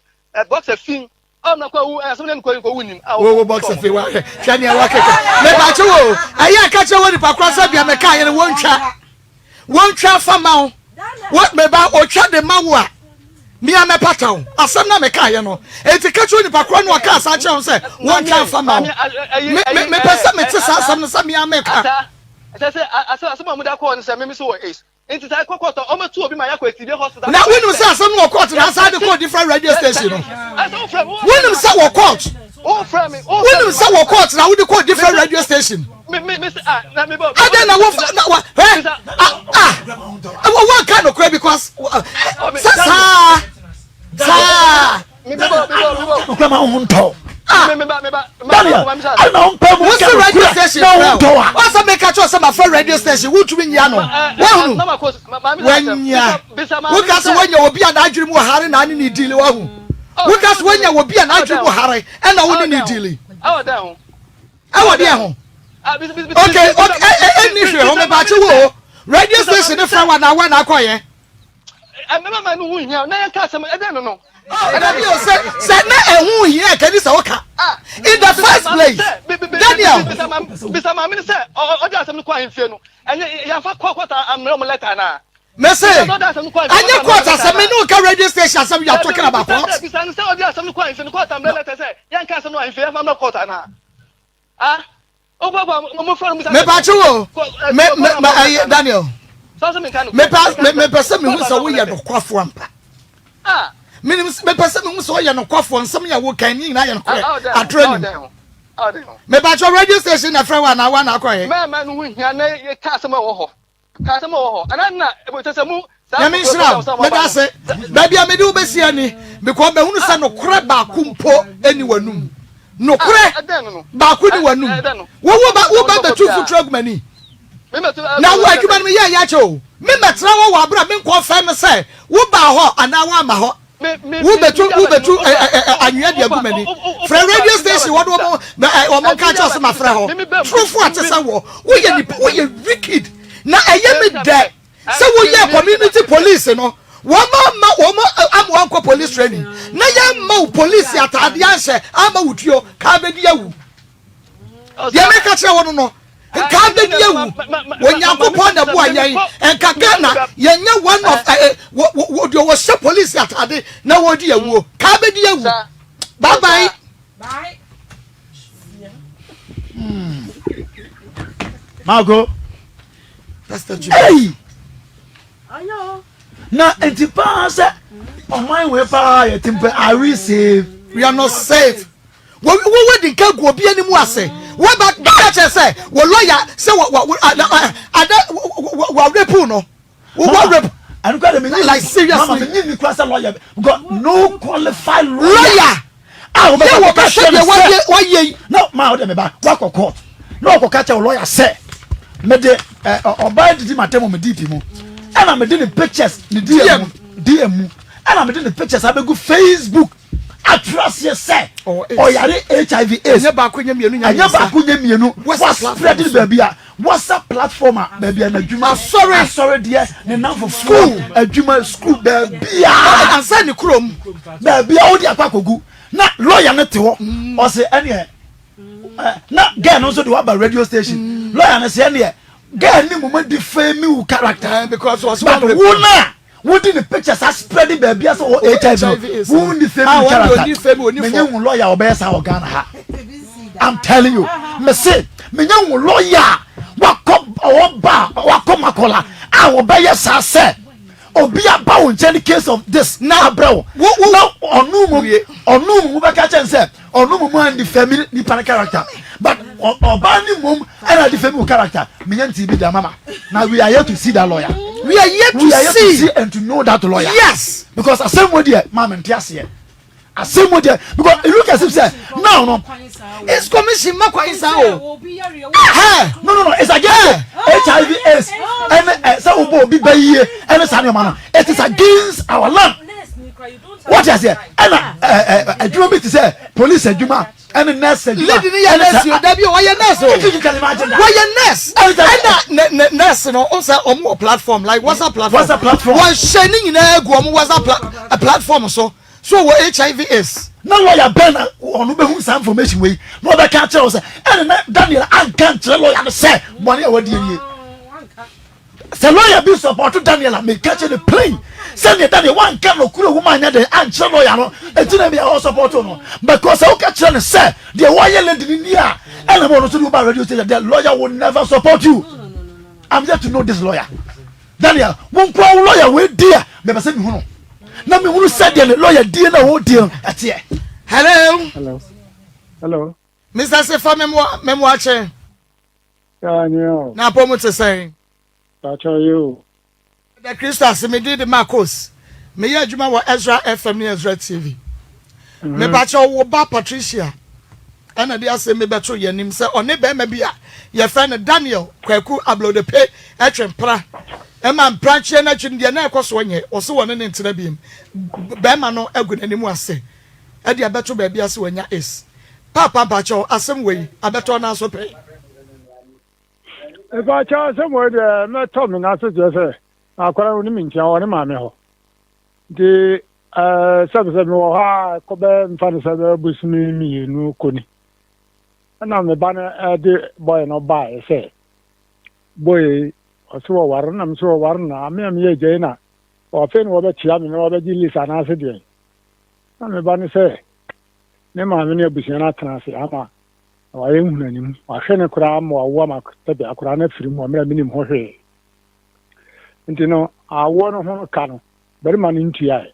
boxer fi Ɔna kɔ wu asɛm ne nkɔ nkɔ wunim. Wo wo boxer fi wa hwɛ hwɛ nea wakeka. Mepakye wo ɛyɛ ka kyerɛ wo nipa korɔ sɛ deɛ meka yɛ no wɔntwa. Wɔntwa fa ma wo. Wo meba otwa de ma wo a, me a mɛpata wo. Asɛm na mekaeɛ no. Enti ka kyerɛ onipa korɔ no ɔkaa saa kyerɛ wo sɛ wɔntwa mfa ma wo. Me me mepɛ sɛ mete saa asɛm no sɛ me a meka. Ɛsɛ sɛ asɛm a mode akɔ hɔ no sɛ me me so wɔ AIDS. Nti saa kɔ court a ɔmɛtu obi ma yakɔ atibie hospital. Na wonim sɛ asɛm no wɔ court na asan de kɔɔ different radio station no. Wonim sɛ wɔ court. Wonim sɛ wɔ court na wode kɔɔ different radio station. Adɛn na wo na wa hɛ ah ah wɔn ka nokorɛ because sɛ saa saa. Nokura ma wo ho ntɔ. Ah. Daniel, ɛna na ɔmpɛ mu nka radio station na wo ntɔ wa. Ɔsɛ meka kyerɛ sɛ mafrɛ radio station wotumi nyia no. Wahunu? Wanya. Woka sɛ wanya obi a n'adwene mu wɔ hare na ane ne diili wahu. Woka sɛ wanya obi a n'adwene mu hare ɛna wo ne ne diili. Ɛwɔ deɛ ho. Okay, okay, ɛnni hwee ho mebakye wo o. Radio station ne frɛ wa na wa na akɔyɛ. Ɛmɛma no ho hia na yɛnka asɛm ɛdɛn no no. Dabi o sɛ sɛ na ɛho hia kani sɛ woka in the first place Daniel. Bisa maame no sɛ ɔde asɛm no kɔ ahemfie no ɛnyɛ yɛnfa kɔ kɔta ammerɛ ɔmo lɛta anaa. Mese ɛnyɛ court asɛm me ne wo ka radio station asɛm you are talking about court. Bisa no sɛ ɔde asɛm no kɔ ahemfie no court ammerɛ lɛta sɛ yɛnka asɛm no ahemfie yɛnfa mmerɛ court anaa. Ah. Mepakye wo me me ma ɛyɛ Daniel. Mepa me mepɛ sɛ mehu sɛ woyɛ nokwafoɔ ampa. Menim mepɛ sɛ mehu sɛ woyɛ nokwafoɔ nsɛm yɛ wo kan ne nyinaa yɛ nokorɛ atorɔ nim. Mepakye radio station na frɛ wo anaa wo anaa akɔyɛ. Mɛma no ho hia na yɛka asɛm a ɛwɔ hɔ. Ka asɛm a ɛwɔ hɔ. Anaa na ɛsɛ sɛ mo saa Nyame nhyira wo. Meda ase. Baabi a mede wo bɛsi ani because mahunu sɛ nokorɛ baako mpo ɛni w'anum. Nokorɛ baako ni w'anum. Wo wo ba wo ba bɛtu mfuturo agu m'ani. Na wo adwuma no meyɛ yɛ akyɛ o. Me mɛtena hɔ wɔ abere a menkɔ fɛm sɛ wo baa hɔ anaa woamma hɔ. Wobɛtu wobɛtu anwea de agu m'ani. Frɛ radio station wɔde wɔn wɔn nka kyerɛ sɛ mafrɛ hɔ. Torofo a te sɛ wɔ woyɛ nipa woyɛ wicked na ɛyɛ me dɛ sɛ woyɛ community police no wɔn ama wɔn ama wɔn akɔ police training na yɛn ma wo police ataadeɛ anhyɛ ama wo tuo kaa bɛdi awu. Deɛ meka kyerɛ wo no no, nka abɛdi awu. Onyankopɔn na boa yɛn. Nka Ghana yɛnyɛ one of eh, eh, deɛ wɔhyɛ polisi atade na wɔdi awuo. Ka abɛdi awu. Bye bye. Marco. Hey! Na nti paa sɛ ɔman wei paa yɛ ti mpɛ are we safe? We are not safe. Wo wo wadi nka gu obi anim ase. Wo ba bɛka kyerɛ sɛ wɔ lɔya sɛ wɔ wɔ ada ada wɔ rape no. Wo wɔ rape. Ɛno kura de mi nyi like seriously. Mama mi nyi ni kura sɛ lɔya because no qualified lawyer. Lawyer. A wo bɛ kɔ ka kyerɛ sɛ wɔyɛ yi. No maa o de mi ba wakɔ court na ɔkɔ ka kyerɛ lɔya sɛ mɛ de ɛ ɔbaa didi ma tɛm mi DP mu ɛna mi de ne pictures ne DM mu DM mu ɛna mi de ne pictures abegu Facebook. Atwerɛ aseɛ sɛ ɔyare HIV AIDS. Ɛnyɛ baako nyɛ mmienu nyɛ mmiɛnsa. Ɛnyɛ baako nyɛ mmienu. Waspread no baabi a WhatsApp platform a baabi a n'adwuma. Asɔre. Asɔre deɛ ne namfofoɔ. Adwuma school baabi a. Ansa ne kurom. Baabi a wode akɔ akɔgu na lawyer no te hɔ ɔse ɛneɛ na girl no nso de waba radio station lawyer no sɛ ɛneɛ girl ne mu ma defame wo character because but wo na Wodi ne pictures a spread baabi a sɛ wɔ HIV no wo ni fame ah, character menye hu lawyer ɔbɛyɛ saa wɔ Ghana ha I'm telling you me se menye hu lawyer wakɔ ɔwɔ ba wakɔ makɔla a wɔbɛyɛ saa sɛ obi aba wo nkyɛn case of this na abrɛ wo na ɔno mu ɔno mu bɛka kyɛn sɛ Ɔno mmom a defame nipa no character but ɔbaa no mmom ɛna defame wo character menya nti bi da mama na we are here to see that lawyer we are here to, we are here see. to see and to know that lawyer yes because asɛm wo deɛ maa mente aseɛ asɛm wo deɛ because it look as if sɛ now no it's commission ma kwan saa o no no no it's against hiv aids ɛne sɛ wobɔ obi bɛ yie ɛne saa nneɛma no it is against our land Wate aseɛ? Ɛna ɛɛ adwuma bi te sɛ police adwuma ɛne nurse adwuma. Lady ni yɛ nurse o dabi o ɔyɛ nurse o wɔyɛ nurse ɛna ne ne nurse no o sɛ ɔmo wɔ platform like WhatsApp platform WhatsApp platform wɔhyɛ ne nyinaa gu ɔmo WhatsApp pla platform so so wɔ HIV AIDS. Na lawyer bɛn na ɔno bɛhu saa information wei na ɔbɛka akyerɛ wo sɛ ɛne na Daniel anka nkyerɛ lawyer no sɛ bɔne a wadie nie. Sɛ lawyer bi support Daniel a meka kyerɛ no plain sɛdeɛ Daniel wanka nokorɛ wom anyɛ dɛn ankyerɛ lawyer no ɛti na bia ɔsupport no because sɛ woka kyerɛ no sɛ deɛ wɔyɛ lady no ni a ɛna ma ɔno nso de woba radio station the lawyer will never support you. I'm yet to know this lawyer. Daniel wo nkoa wo lawyer wei di a mepɛ sɛ mehunu na mehunu sɛdeɛ ne lawyer die na ɔdie no ɛteɛ. Hello. Hello. Hello. Mr. Sefa Memoakye. Na apɔ mu te sɛn? Meda Kristo ase, me din de Marcos. Meyɛ adwuma wɔ Ezra FM ne Ezra TV. Mhm. Mepakyɛ wo ba Patricia ɛna de asɛm bi bɛto yɛn anim sɛ ɔne bɛrima bi a yɛfrɛ no Daniel Kwaku Ablodepe ɛtwe mpra ɛma mprankyeɛ no akyi no deɛ na ɛkɔ soɔ nyɛ ɔse wɔne ne ntena biem bɛrima no agu n'anim ase ɛde abɛto baabi ase wanya is Paapa mpakyɛw asɛm wei abɛtɔ nan so pɛn? Mpakyɛw asɛm wei deɛ mɛtɔ me nan so kyerɛ sɛ akwadaa no onim nkyɛn ɔwɔ ne maame hɔ nti ɛɛ sɛbi sɛ mewɔ hɔ a kɔbɛ nfa no sɛ bɛyɛ bosome mmienu kɔ ni ɛna me ba no ɛde bɔyɛ no baeɛ sɛ bɔyɛ yi ɔsɛ wɔware na me sɛ wɔware no ame a meyɛ agya yi na ɔfei na wɔbɛkyea me na wɔbɛgye list anaasɛ deɛn na me ba no sɛ Ne maame ne abusua no atena ase ama wayɛ nhunanim. Wahwɛ no koraa ma wawo ama sɛbe akwadaa no afiri mu wɔ mmerɛ a menim ho hwee. Nti no, awoɔ no ho ka no, barima no ntuaeɛ.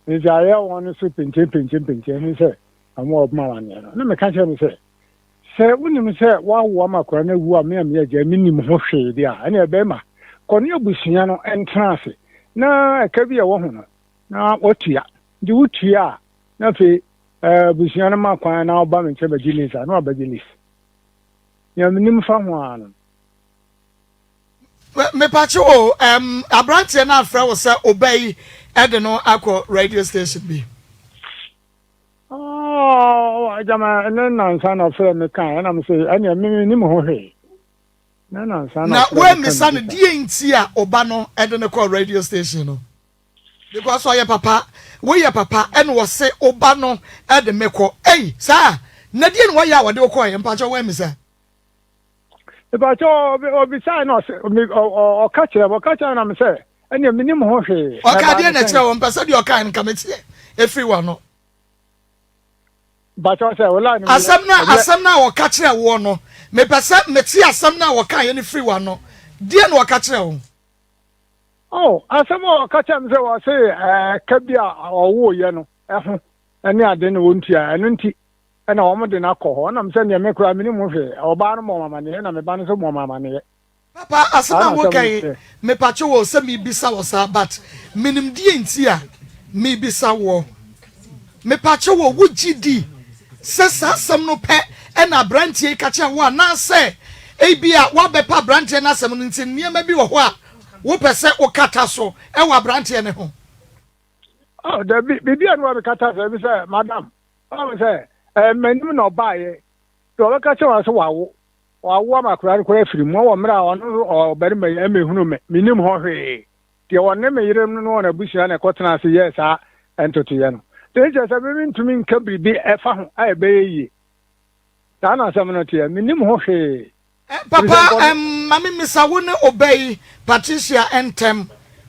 Nti ayɛ wɔn so penkyen penkyen ne sɛ wɔn a wɔbɛma amanneɛ no. Na meka kyerɛ no sɛ, sɛ wonim sɛ woawo ama akwadaa no awu a me a meyɛ agya menim ho hwee deɛ a, ɛneɛ bɛrima, kɔ ne abusua no ntena ase na ɛka bi a ɛwɔ ho no, na watua. Nti wotua a, na afei abusua no ma kwan na ɔba me nkyɛn bɛgye lease a na wabɛgye lease. Nea menim fa ho ara no. Mepakye o, um, aberanteɛ no afrɛ wo sɛ ɔba yi de no akɔ radio station bi. Oh, agyama ne nansa na ɔfrɛ me kan ɛna me sɛ ɛnea me menim ho hwee. Ne nansa na ɔfrɛ me kan. Na woammisa no deɛ nti a ɔba no de no kɔ radio station no? Because ɔyɛ papa, woyɛ papa ɛna ɔse woba no ɛde me kɔ ei saa na deɛ na wayɛ a ɔde wo kɔɛ mpakyɛw wammisa. Mpakyɛw ɔbisae na ɔse ɔka kyerɛ ɔka kyerɛ na me sɛ ɛnea menim ho hwee. Ɔka deɛ na ɛkyerɛ wɔ mpɛ sɛ deɛ ɔkae no nka meteɛ ɛfiri w'ano. Mpakyɛw sɛ wo line no Asɛm no asɛm no a ɔka kyerɛ woɔ no mepɛ sɛ mete asɛm no a ɔkaeɛ no firi w'ano deɛ na ɔka kyerɛ wo. Oh, asɛm a ɔka kyerɛ me sɛ wɔse ɛka bi a ɔwoeɛ no ho ne ade na wɔntua, ɛno nti na wɔn de no akɔ hɔ. Ɛna me sɛ neɛ me koraa menim ho hwee. Ɔbaa no bɔɔ me amaneɛ na me ba no nso bɔɔ me amaneɛ. Papa asɛm Saa a na asɛm woka no yi teɛ. mepatwo wo sɛ mebisa wo saa but menim deɛ nti a mebisa woɔ. Mepatwo wo wogye di sɛ saa asɛm no pɛ na abranteɛ yi ka kyerɛ wo anaasɛ ebia woabɛpɛ abranteɛ no asɛm no nti nneɛma bi wɔ hɔ a Wopɛ sɛ wokata so wɔ aberanteɛ no ho? Oh, dabi, biribi a ne wabɛkata so, ebi sɛ, madam, ɔmo sɛ, ɛɛ, m'anim na ɔbaeɛ, deɛ ɔbɛka kyerɛ wɔn sɛ wawo, wawo ama akwadaa no koraa afiri mu, wɔ mmerɛ a ɔno ɔbarima yi ɛmɛhunu me, menim ho hwee, deɛ ɔne me yere no ne wɔn abusua na ɛkɔtena ase yɛɛ saa ntotoeɛ no. Deɛ kyerɛ sɛ me mentumi nka biribi ɛfa ho a ɛbɛyɛ yie. Saa na asɛm no teɛ, menim ho hwee. Papa, ma me mmisa, wo ne wo ba yi, Patricia ntam,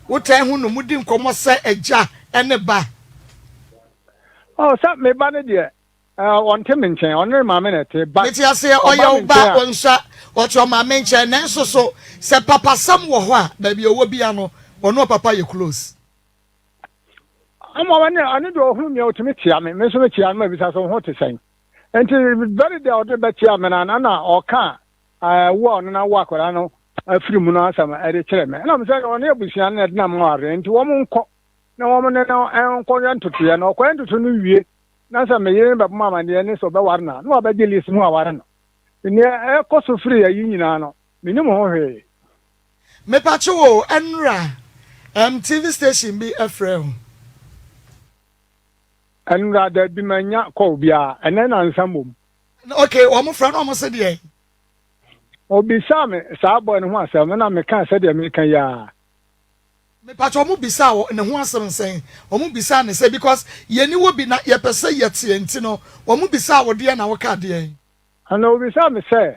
wotaa hu no, mudi nkɔmmɔ sɛ agya ne ba? Oh, sɛ me ba no deɛ, ɔnte me nkyɛn, ɔne ne maame na ɛte, but Mete aseɛ, ɔba ɔyɛ me wo ba, nkyɛn a. ɔnsua, ɔte ɔmaame nkyɛn, nanso so sɛ papasɛm wɔ hɔ a, baabi a ɔwɔ biara no, ɔne ɔpapa yɛ close? Ama ɔne, ɔne deɛ ɔhunu me a, ɔtumi kyea me, me nso mekyea no ma bisa sɛ wo ho te sɛn? Nti very day a ɔde bɛkyea me no na ɔka wo a ɔno na wo akwadaa no afiri mu no asɛm ɛde kyerɛ me. Ɛna mesɛ ɔne abusua no na ɛde nam awareɛ nti wɔn nkɔ na wɔn ne no nkɔ yɛ ntotoeɛ na ɔkɔyɛ ntoto no wie na sɛ me yere no bɛbɔ amaneɛ ne sɛ ɔbɛware no a na wabɛgye lease no aware no. Nea ɛkɔ so firi ayi nyinaa no menim ho hwee. Mepakyew o, ɛnora ɛm TV station bi ɛfrɛ wo. Ɛnora dabi mannya call biara, ɛnɛ nansa mmom. Ok, wɔn frɛ no wɔn se deɛn? Ɔbisaa me saa boy no ho asɛm ɛna mekaa sɛdeɛ meka yi ara. Mepakyɛ wɔn bisaa wɔ ne ho asɛm sɛn? Wɔn bisaa ne sɛ because yɛni wɔ bi na yɛpɛ sɛ yɛteɛ nti no wɔn bisaa wo deɛn na wokaa deɛn? Ɛna ɔbisaa me sɛ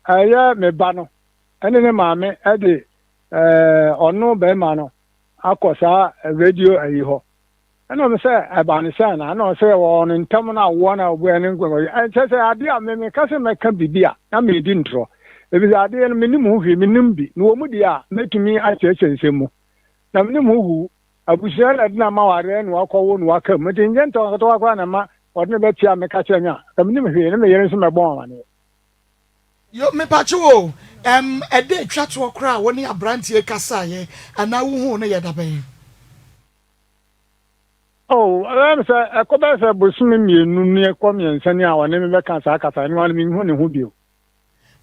ɛyɛ me ba no ɛne ne maame de. ɛɛ ɔno bɛrima no akɔ saa radio ayi hɔ. Ɛna ɔmo sɛ ɛba ne sɛn na ɛna ɔsɛ wɔ no ntam no awoɔ na ɔbua ne nkwa ɛkyɛ sɛ adeɛ a me meka sɛ mɛka biribi a na medi ntorɔ efisɛ adeɛ no menim ho hwee menim bi na wɔ mu deɛ a mɛtumi akyerɛkyerɛ nsɛm mu na menim ho huu abusua na ɛde na ama wareɛ na wakɔwo na waka mu nti nyɛ ntɔkwa koraa na ma ɔde ne bɛtia meka kyerɛ me a ka menim hwee ne me yere nso mɛbɔ amaneɛ. Yo, mepakyew o, ɛm, ɛda etwa toɔ koraa a wo ne abranteɛ kasaeɛ anaa wohuu no yɛ dabɛn? Oh, ɛyɛ me sɛ ɛkɔ bɛyɛ sɛ bosome mmienu ni ɛkɔ mmiɛnsa ni a ɔne me bɛka saa kasa no ara menhu ne ho bio.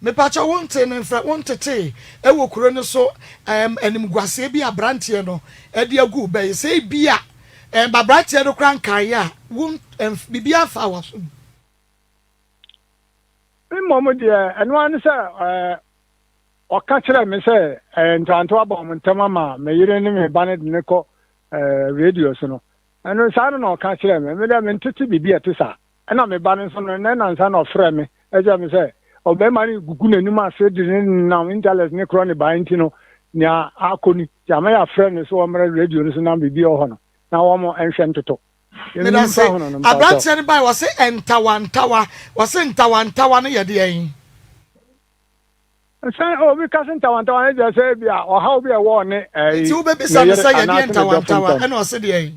Mepakyɛw wo ntee ne mfrɛ, wo ntetee ɛwɔ kuro no so ɛm, animguaseɛ bi a abranteɛ no ɛde agu wo bɛyi, sɛ ebia ɛm, abranteɛ no koraa nkaeɛ a, wo, ɛm, biribiara mfaa w'asom. Mmom deɛ, ɛno ara ne sɛ ɔka kyerɛɛ me sɛ ntoantoa aba wɔn ntam ama me yere ne me ba no de no kɔ radio so no. Ɛno saa no na ɔka kyerɛɛ me. Me deɛ mentete biribi a ɛte saa. Ɛna me ba no nso no, nnɛ nnansa na ɔfrɛ me kyerɛ me sɛ ɔbarima no gugu n'anim ase de ne nam internet ne korɔ ne baa nti no, nea akɔ ni. Nti ama yɛafrɛ no sɛ ɔmmra radio no so na biribi a ɛwɔ hɔ no, na wɔn nhwɛ ntoto. Medase. Abranteɛ no bae wɔse ntawantawa wɔse ntawantawa no yɛ deɛn? Sɛ obi ka se ntawantawa no kyerɛ sɛ ebi a ɔhaw bi a ɛwɔ ɔne ɛyi Nti wobɛbisa ne no yere sɛ yɛdeɛ anaasɛ ne dɔfo ntawantawa ntam. ɛna ɔse deɛn?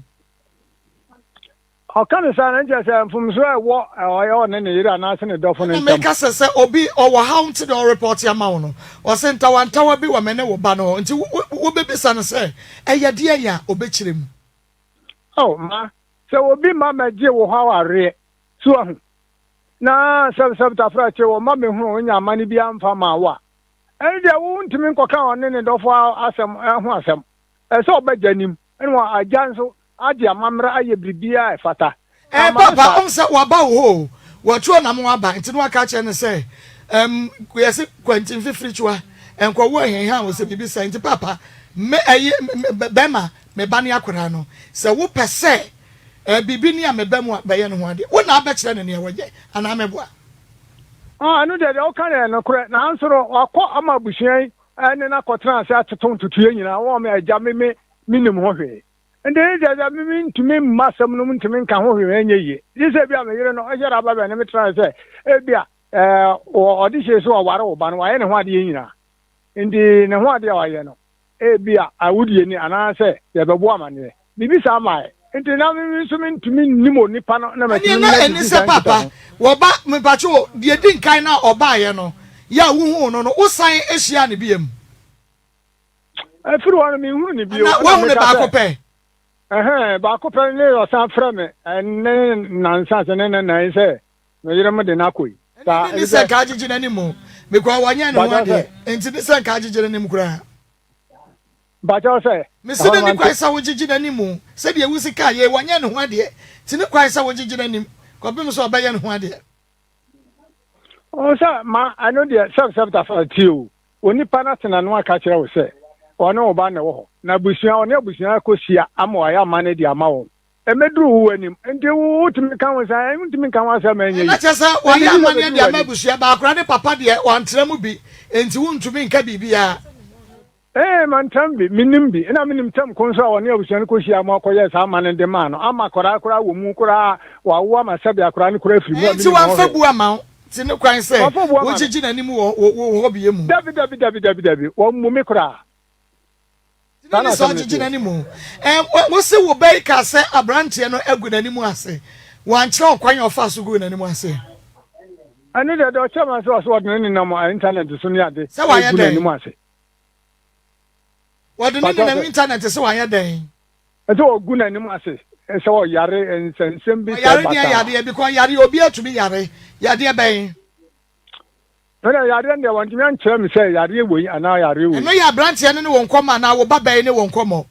Ɔka no saa no kyerɛ sɛ mfomso a ɛwɔ ɔyɛ ɔne ne yere anaasɛ ne dɔfo no Ɛna ntam. meka sɛ sɛ obi ɔwɔ haw nti na ɔrepɔte ama wo no ɔse ntawantawa bi wɔ me ne wo ba no hɔ nti wobɛbisa no sɛ ɛyɛ deɛn a ɔbɛkyerɛ mu. Oh, ma, sɛ obi ma mɛgye wo hɔ awareɛ, so wahu, na sɛbsɛb tafrakye wɔ ma mehunu wo nya amane biara mfa maa wo a, ɛno deɛ wo ntumi nkɔka ɔne ne dɔfo asɛm ho asɛm. Ɛsɛ sɛ ɔba gya nim, ɛna wɔ agya nso agye amammerɛ ayɛ biribiara a ɛfata. Eh, Amma no papa, saa. ɔhu sɛ waba wo hɔ o, watu ɔnam aba, nti na waka akyerɛ no sɛ, ɛm, yɛse kwanti mfifiri kyiwa, nkɔwo ɛhenha wo sɛ biribi saa, nti papa, me, ɛyi, bɛma, Me ba ne akwadaa no, sɛ wopɛ sɛ eh, biribi ni a meba mu a, bɛyɛ ne ho adeɛ. Wo na abɛkyerɛ no nea wɔyɛ anaa meboa? Ah, ɛno deɛ, deɛ woka no yɛ nokorɛ. Nanso no, wakɔ ama abusua yi ne no akɔtena ase atoto ntotoeɛ nyinaa. Wɔn me agya, me, me, mennim ho hwee. Nti ne kyerɛ sɛ me mentumi mma asɛm no mu ntumi nka ho hwee ɛnyɛ yie. Gye sɛ ebia me yere no, ɔhyɛ da ba bɛne me tenae sɛ ebia eh, ɔde hyee sɛ ɔware wo ba no, wayɛ ne ho adeɛ nyinaa. Nti ne ho adeɛ a wayɛ no, Ebia awudie ni anaasɛ yɛbɛbɔ amanneɛ. Biribi saa mmaeɛ. Nti na me nso mentumi nnim onipa no na Ɛneɛ matumi na ne no ɛne adidi sɛ saa paapa nkitaho. wɔba mepatwo o deɛ ɛdi nkan no a ɔbaeɛ no yɛ a wohuu no no wosan hyiaa no biom? Ɛfiri hɔ no menhunu no bio. Anaa Ɛna woahu no meka baako sɛ, pɛ? Ɛhɛn, baako pɛ ne ɔsan frɛ me ɛne nnansa sɛ ne nna yi sɛ me yere mo de no akɔ yi. Ɛne Saa, ne ɛfiri sɛ sɛ nka agyegye n'anim o because wɔnyɛ ne ho Mpakyɛw adeɛ sɛ. nti ne sɛ nka agyegye n'anim koraa. Mpakyɛw sɛ. Mese Ɛhɔ ne no ne kwan mante. sɛ wogyegye n'anim o sɛdeɛ wusi kaa yei wɔnyɛ ne ho adeɛ nti ne kwan sɛ wogyegye n'anim kɔpem sɛ ɔbɛyɛ ne ho adeɛ. Ɔhu sɛ ma ɛno deɛ sɛb sɛb tafa tie o onipa no atena no aka kyerɛ wo sɛ ɔne wo ba na ɛwɔ hɔ na abusua ɔne abusua akɔhyia ama wayɛ amanne de ama wɔn ɛmɛduru wo anim nti wo wotumi ka ho saa wontumi nka ho asɛm ɛnyɛ Ɛna yi kyerɛ sɛ nti wayɛ gye sɛ amanneɛ bɛduru de ama w'anim. abusua baakora ne papa deɛ wantra mu bi nti wontumi nka biribiara. Ee, mantam bi, minnim bi. Ɛnna minim tam ko nso a ɔne abusua no kohyiaa mu akɔyɛɛ saa amanne de maa no, ama akwadaa koraa wɔ mu koraa, wawo ama sɛbe akwadaa no koraa afiri mu a Enti minnim ho wamfa hwee. bu amma wo nti ne kwan sɛ Wamfa bu amma me. wogyegye n'anim wɔ wo hɔ bea mu. Dabi, dabi, dabi, dabi, dabi, wammu me koraa. Nti Saa ne na sɛ asɛm no ɔgyegye teɛ. n'anim o. Ɛ, wo se wo ba yi kaa sɛ aberanteɛ no agu n'anim ase. Wankyerɛ ɔkwan a ɔfaa so guu n'anim ase. Ɛno deɛ, deɛ ɔkyerɛ ma sɛ ɔse ɔde no nenam intanɛt so ne ade Sɛ wayɛ regu dɛn? n'anim ase. Wɔde no Pakyɛw nenam sɛ. intanɛt sɛ wayɛ dɛn? Sɛ ɔgu n'anim ase sɛ ɔyare nsɛnsɛm bi sɛɛ Ɔyare deɛ basaa. yadeɛ because yareɛ obiara tumi yare. Yadeɛ bɛn? Ɛna yareɛ no deɛ wɔntumi ankyerɛ me sɛ yareɛ wei anaa yareɛ wei. Ɛno yɛ aberanteɛ no ne wo nkɔmmɔ anaa wo ba bɛn ne wo nkɔmmɔ?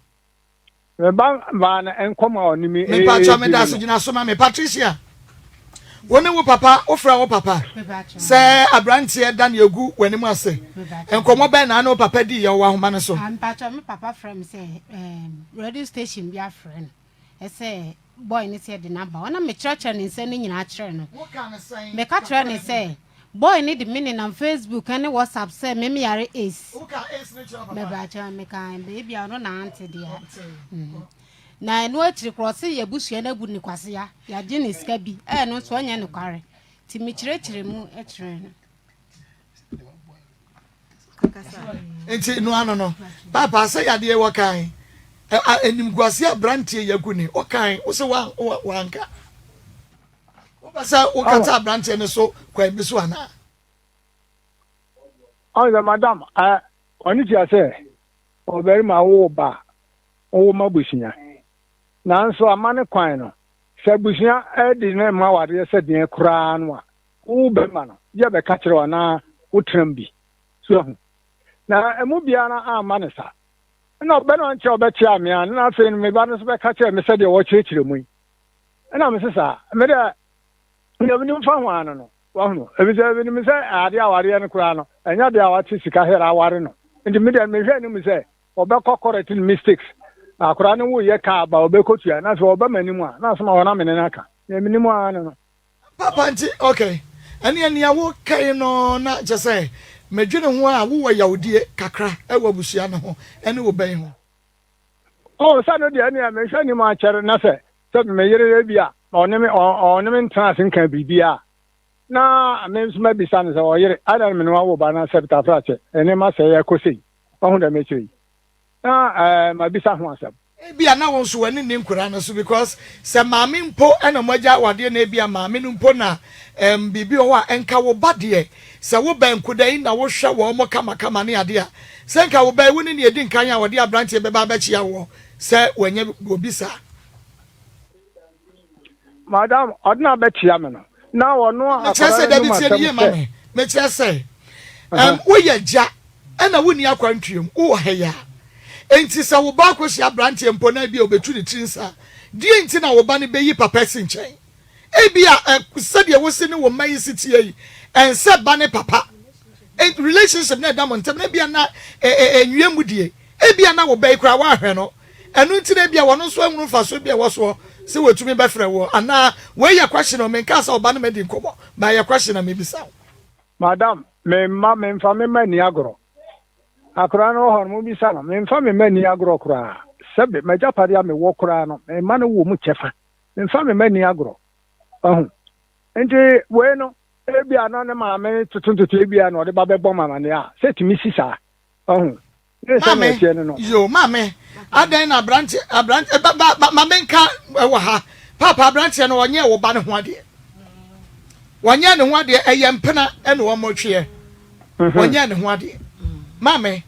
Me ba baa no nkɔmmɔ a ɔne me Mepakyɛw redi meda no so no. gyina so ma me. Patricia, wo ne wo papa, wofrɛ wo papa sɛ aberanteɛ da nea egu w'anim ase. Nkɔmmɔ bɛn na ne wo papa dii yɛ wɔ ahoma no so? Ah, mepakyɛw me papa frɛ me sɛ um, radio station bi afrɛ no ɛsɛ boy no sɛ ɛde n'aba hɔ na mekyerɛkyerɛ ne nsɛm no nyinaa kyerɛ no. Meka kyerɛ ne sɛ. Boy no de me nenam Facebook ne WhatsApp sɛ me meyare AIDS. Mebakyɛ meka ebia ɔno na ante deɛ. Na ɛno akyiri korɔ ɔse yɛabusua no abu ne kwasea, yɛagye ne sika bi, ɛno nso ɛnyɛ nokware. Nti mekyerɛkyerɛ mu kyerɛɛ no. Nti no ano no, paapa sɛ yadeɛ wɔ kan, animguase aberanteɛ yɛagu ne, ɔkan, wo sɛ wanka. Wopɛ sɛ wokata aberanteɛ no so kwan bi so anaa? Ɔn sɛ madam, ɔne tua sɛ ɔbarima wowo ba a, wowo ma abusua. Nanso amanne kwan no, sɛ abusua de no rema awareɛ sɛ deɛn koraa no a, wo barima no yɛ bɛka kyerɛ wo anaa wotena mu bi. So ahu? Na ɛmu biara amma no saa. Ɛna ɔbarima no kyerɛ ɔbɛkyea me a, na afei no me ba no nso bɛka kyerɛ me sɛdeɛ wɔkyerɛkyerɛ mu yi. Ɛna mese saa, me deɛ, deɛ menim fa ho ara no no. Wahunu? Efisɛ menim sɛ adeɛ a awareɛ no koraa no, ɛnyɛ adeɛ a wate sika hɛrɛ aware no. Nti me deɛ mehwɛ anim sɛ ɔbɛkɔ correct ne mistakes. Na akwadaa no woyɛ kaa ba ɔbɛkɔtua na afei ɔba m'anim a, na asɛm a ɔna me ne no aka. Deɛ menim ara ne no. Papa nti ok ɛneɛ nea wo kai no na kyɛ sɛ medwene ho a wowɔ yawdie kakra ɛwɔ abusua no ho ɛne wo bɛn ho. Oh sɛ no deɛ ɛneɛ mehwɛ anim akyɛre na sɛ sɛ me yere ebi a ɔne me ɔne me ntena ase nka biribi a na me nso mabisa no sɛ ɔyere adɛn me ne wawo ba na sɛ bitafrakyɛ nneɛma sɛ yɛkɔ sei wahu dɛ mekyerɛ yi na ɛɛ mabisa ho asɛm. Ebia na wo nso w'ani nni nkwadaa no so because sɛ maame mpo na moagya awadeɛ na ebia maame no mpo na um, biribi wɔ hɔ a nka wo ba deɛ sɛ wo ba nkuda yi na wohwɛ wɔn mo kamakama ne adeɛ a sɛ nka wo ba yi wo ne nea ɛdi nkan a wɔde aberanteɛ bɛba abɛkyea woɔ sɛ wanya obi saa. Madam, ɔde na abɛkyea me no na ɔno Mekyerɛ sɛ akwadaa no dabi anum tie no asɛm yie ma sɛ. me mekyerɛ sɛ um, woyɛ gya ɛna wonni akwantuam wowɔ ha yi a enti sɛ wo ba akɔhyia aberanteɛ mpo na ebia obetu ne tiri nsa a deɛ nti na wo ba no bɛyi papa asi nkyɛn ebia ɛ sɛdeɛ wosi ne wo mma yi si tie yi ɛnsɛ ba ne papa relationship na ɛda mo ntam na ebia na ɛnwie mu die ebia na wo ba yi koraa woahwɛ no ɛno nti na ebia wɔn nso ahunu mfasoɔ bi a ɛwɔ soɔ sɛ wɔtumi bɛfrɛ woɔ anaa wei yɛ question o menkaa sɛ ɔba no madi nkɔmmɔ ba yɛ question na mebisa wo. Madam, me mma, memfa me mma nni agorɔ. Akwadaa no wɔ hɔ no, mobisa no, memfa me mma nni agorɔ koraa. Sɛbe, m'agyapadeɛ a mewɔ koraa no, me mma no wɔ mu kyɛfa. Memfa me mma nni agorɔ. Wahu? Nti, wei no, ebia na ne maame toto ntotoeɛ bi a na ɔde ba bɛbɔ me amaneɛ a, sɛ ɛtumi si saa. Wahu? Ne sɛnea Maame, ɛteɛ no no. yo, maame, adɛn na aberanteɛ, aberanteɛ, ba, ba, ba, ma menka wɔ ha. Paapa, aberanteɛ no, ɔnyɛɛ wo ba no ho adeɛ. Wɔnyɛɛ ne ho adeɛ, ɛyɛ mpena ɛna wɔn tweɛ. Mhm. Wɔnyɛɛ ne ho adeɛ. Maame,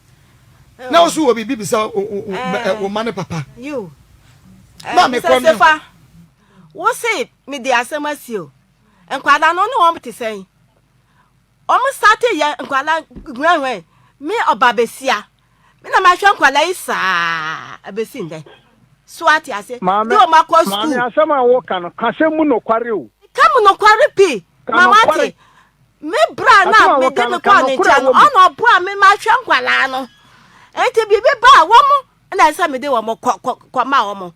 na wo so wɔ biribi bisa wo ma ne papa. Yo. Maame, kɔ no. Sefa, wo se mede asɛm asi o. Nkwadaa no ne wɔn te sɛn? Wɔn starte yɛ nkwadaa hwɛnhwɛn me ɔba besia me na mahwɛ nkwadaa yi saa abesi ndɛ so ate ase Maame, de wɔn akɔ maame school. asɛm a woka no, ka sɛ mu nokware o. Ka mu nokware pii Ka ma nokware. wate me bra Asɛm na a mede woka no no, ka kɔɔ ne nokorɛ nkyɛn no wɔ mu. ɔna ɔboa me mahwɛ nkwadaa no nti biribi ba a wɔn na ɛsɛ mede wɔn kɔ kɔ kɔma wɔn.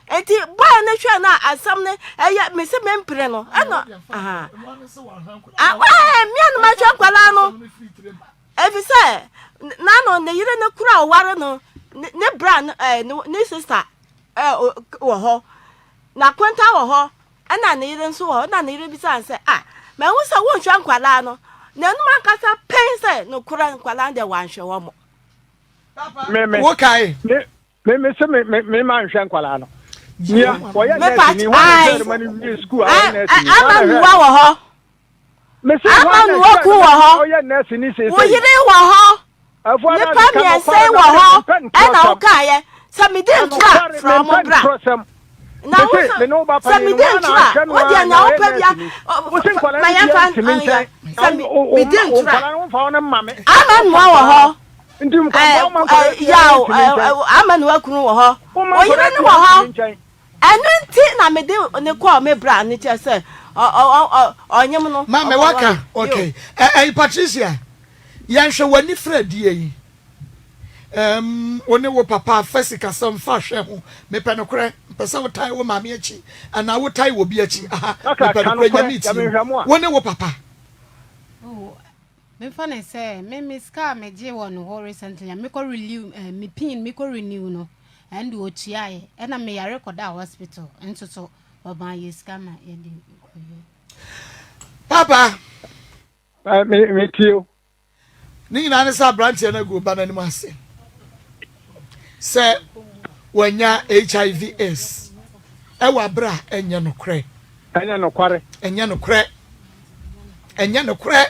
Enti boy no hwɛ no a asɛm no ɛyɛ me se mempere no ɛna aha mmea no mahwɛ nkwadaa no efisɛ n'ano ne yere no kura ɔware no ne bra no ɛɛ ne sista ɛɛ wɔ hɔ na kwenta wɔ hɔ ɛna ne yere nso wɔ hɔ ɛna ne yere bisa sɛ ah mahu sɛ wonhwɛ nkwadaa no n'anum ankasa pɛn sɛ nokorɛ nkwadaa deɛ wanhwɛ wɔn. Me me. Wo kae. Me me me se me me me ma nhwɛ nkwadaa no. Nea wɔyɛ nɛɛse ni wɔn na ɛhwɛ ma no wie sukuu a wɔyɛ nɛɛse ni. Ama nuwa wɔ hɔ. Me se Ama wɔn na nuwa ɛhwɛ ku wɔ hɔ. ɔyɛ nɛɛse ni sese. Wo yere wɔ hɔ. Nipa mmiɛnsa yi wɔ hɔ ɛna wo kaayɛ sɛ mede ntura fra wɔn bra. Na wo sɛ sɛ mede ntura wo deɛ nea wopɛ bia ma yɛmfa nyɛ sɛ mede ntura. Ama nua wɔ hɔ. Yaw ama nua kunu wɔ hɔ. Wo yere no wɔ hɔ. Ɛno nti na mede ne kɔɔ me bra no kyɛ sɛ ɔnyem no. Maame waka okay. Ɛɛ Patricia yɛnhwɛ w'ani frɛ die yi. Ɛɛm wo ne wo papa fa sikasɛm fa hwɛ ho. Mepɛ nokorɛ mpɛ sɛ wotae wo maame akyi anaa wotae wɔ bi akyi aha mepɛ nokorɛ nyame tie mu. Wo ne wo papa. Oh, memfa ne sɛ me me sika a megye wɔ no hɔ recently a mekɔ renew eh, me pin mekɔ renew no ɛnde ɔtuaeɛ ɛna meyare kɔdaa hospital nso so ɔmaa yɛ sika ma yɛde kɔyɛ. Papa. Eh, me me tie o. Ne nyinaa ne sɛ aberanteɛ no agu ɔba no anim ase sɛ wanya HIV AIDS ɛwɔ abere a ɛnyɛ nokorɛ. Ɛnyɛ nokware. Ɛnyɛ nokorɛ. Ɛnyɛ nokorɛ.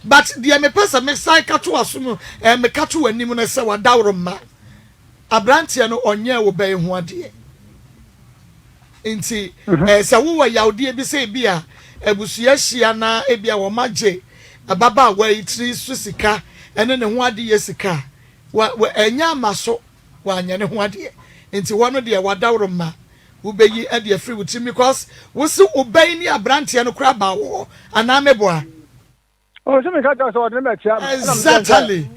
But deɛ mepɛ sɛ mesan ka to aso mu ɛɛ meka to w'anim no sɛ wadaworo mma. Aberanteɛ no ɔnyɛɛ wo bɛyi ho adeɛ. Nti eh, sɛ wowɔ yawdeɛ bi sɛ ebi a abusua ahyia na ebi a wɔn agye ababaawa yi tiri so sika ɛne ne ho adeyɛ sika a, wa, wa, ɛnyɛ ama so wanyɛ ne ho adeɛ. Nti hɔ no deɛ wadaworo mma wobɛyi ɛde afiri wo tirim because wo se wo bɛyi ne aberanteɛ no koraa baa wo hɔ anaa meboa? Oh, sɛ meka kyerɛ sɛ ɔde no bɛkyea me. Exactly.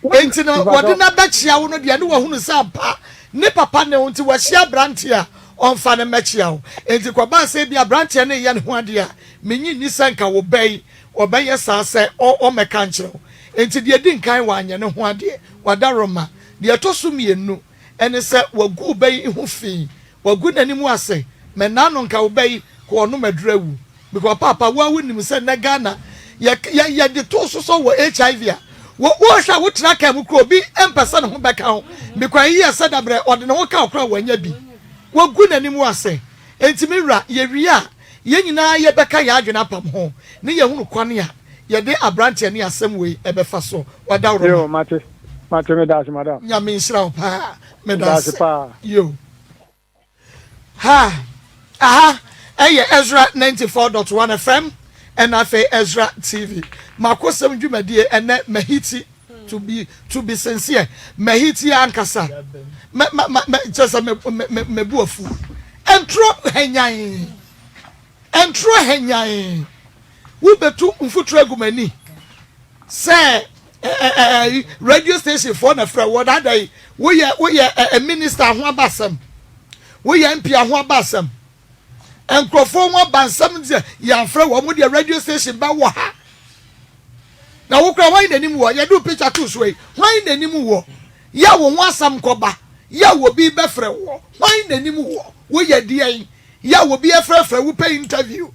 Enti no, wɔde no abɛkyea wo no deɛ ne wahunu sɛ ampa ne papa ne wo nti wahyia aberante a ɔmfa no mmɛkyea wo. Enti kɔbaa sɛ ebi aberanteɛ no reyɛ ne ho adeɛ a, menye nni sɛ nka wo ba yi ɔbɛyɛ saa sɛ ɔmmɛka nkyerɛ wo. Enti deɛ ɛdi nkan wanyɛ ne ho adeɛ, wadaworoma. Deɛ ɛtɔ so mmienu ɛne sɛ wagu wo ba yi ho fi, wagu n'anim ase, mɛnaa no nka wo ba yi kɔ ɔnom aduru awu. Because paapa wo a wo nim sɛ nnɛ Ghana yɛ yɛ yɛ de to so sɛ wɔ HIV a wo wo hwɛ a wo tena kaa mu kura obi mpɛ sɛ ne ho bɛka ho because eyi yɛ sɛ dabrɛ ɔde ne ho ka wo kora wanya bi wagu n'anim ase enti me wura yɛ wie a yɛn nyinaa yɛ bɛka yɛn adwene apam ho ne yɛ hunu kwane a yɛde abranteɛ ne asɛm wei ɛbɛfa so wadaworo Yo mate mate medase madam. Nyame nhyira wo paa medase yo. Ha, aha ɛyɛ Ezra 94.1 FM ɛna afei Ezra TV. Makosɛm dwumadie ɛnɛ mahiti to be to be sincere mahiti ankasa mɛ mɛ mɛ kyɛ sɛ mɛ mɛ mɛ bu afu ɛntoro hɛnyan ɛntoro hɛnyan. Wobɛtu mfuturo agu m'ani sɛ ɛɛ radio station foɔ na frɛ wɔ dada yi woyɛ woyɛ ɛɛ minister ho aba asɛm woyɛ MP ho aba asɛm nkurɔfoɔ ho aba nsɛm deɛ yɛamfrɛ wɔn mo deɛ radio station bɛ wɔ ha na wokura hwan n'anim wɔ yɛde wo picture to so yi hwan n'anim wɔ yɛ wo ho asɛm kɔba yɛ wɔ bi bɛfrɛ wɔ hwan n'anim wɔ woyɛ deɛn yɛ wɔ bi ɛfrɛfrɛ wo pɛ interview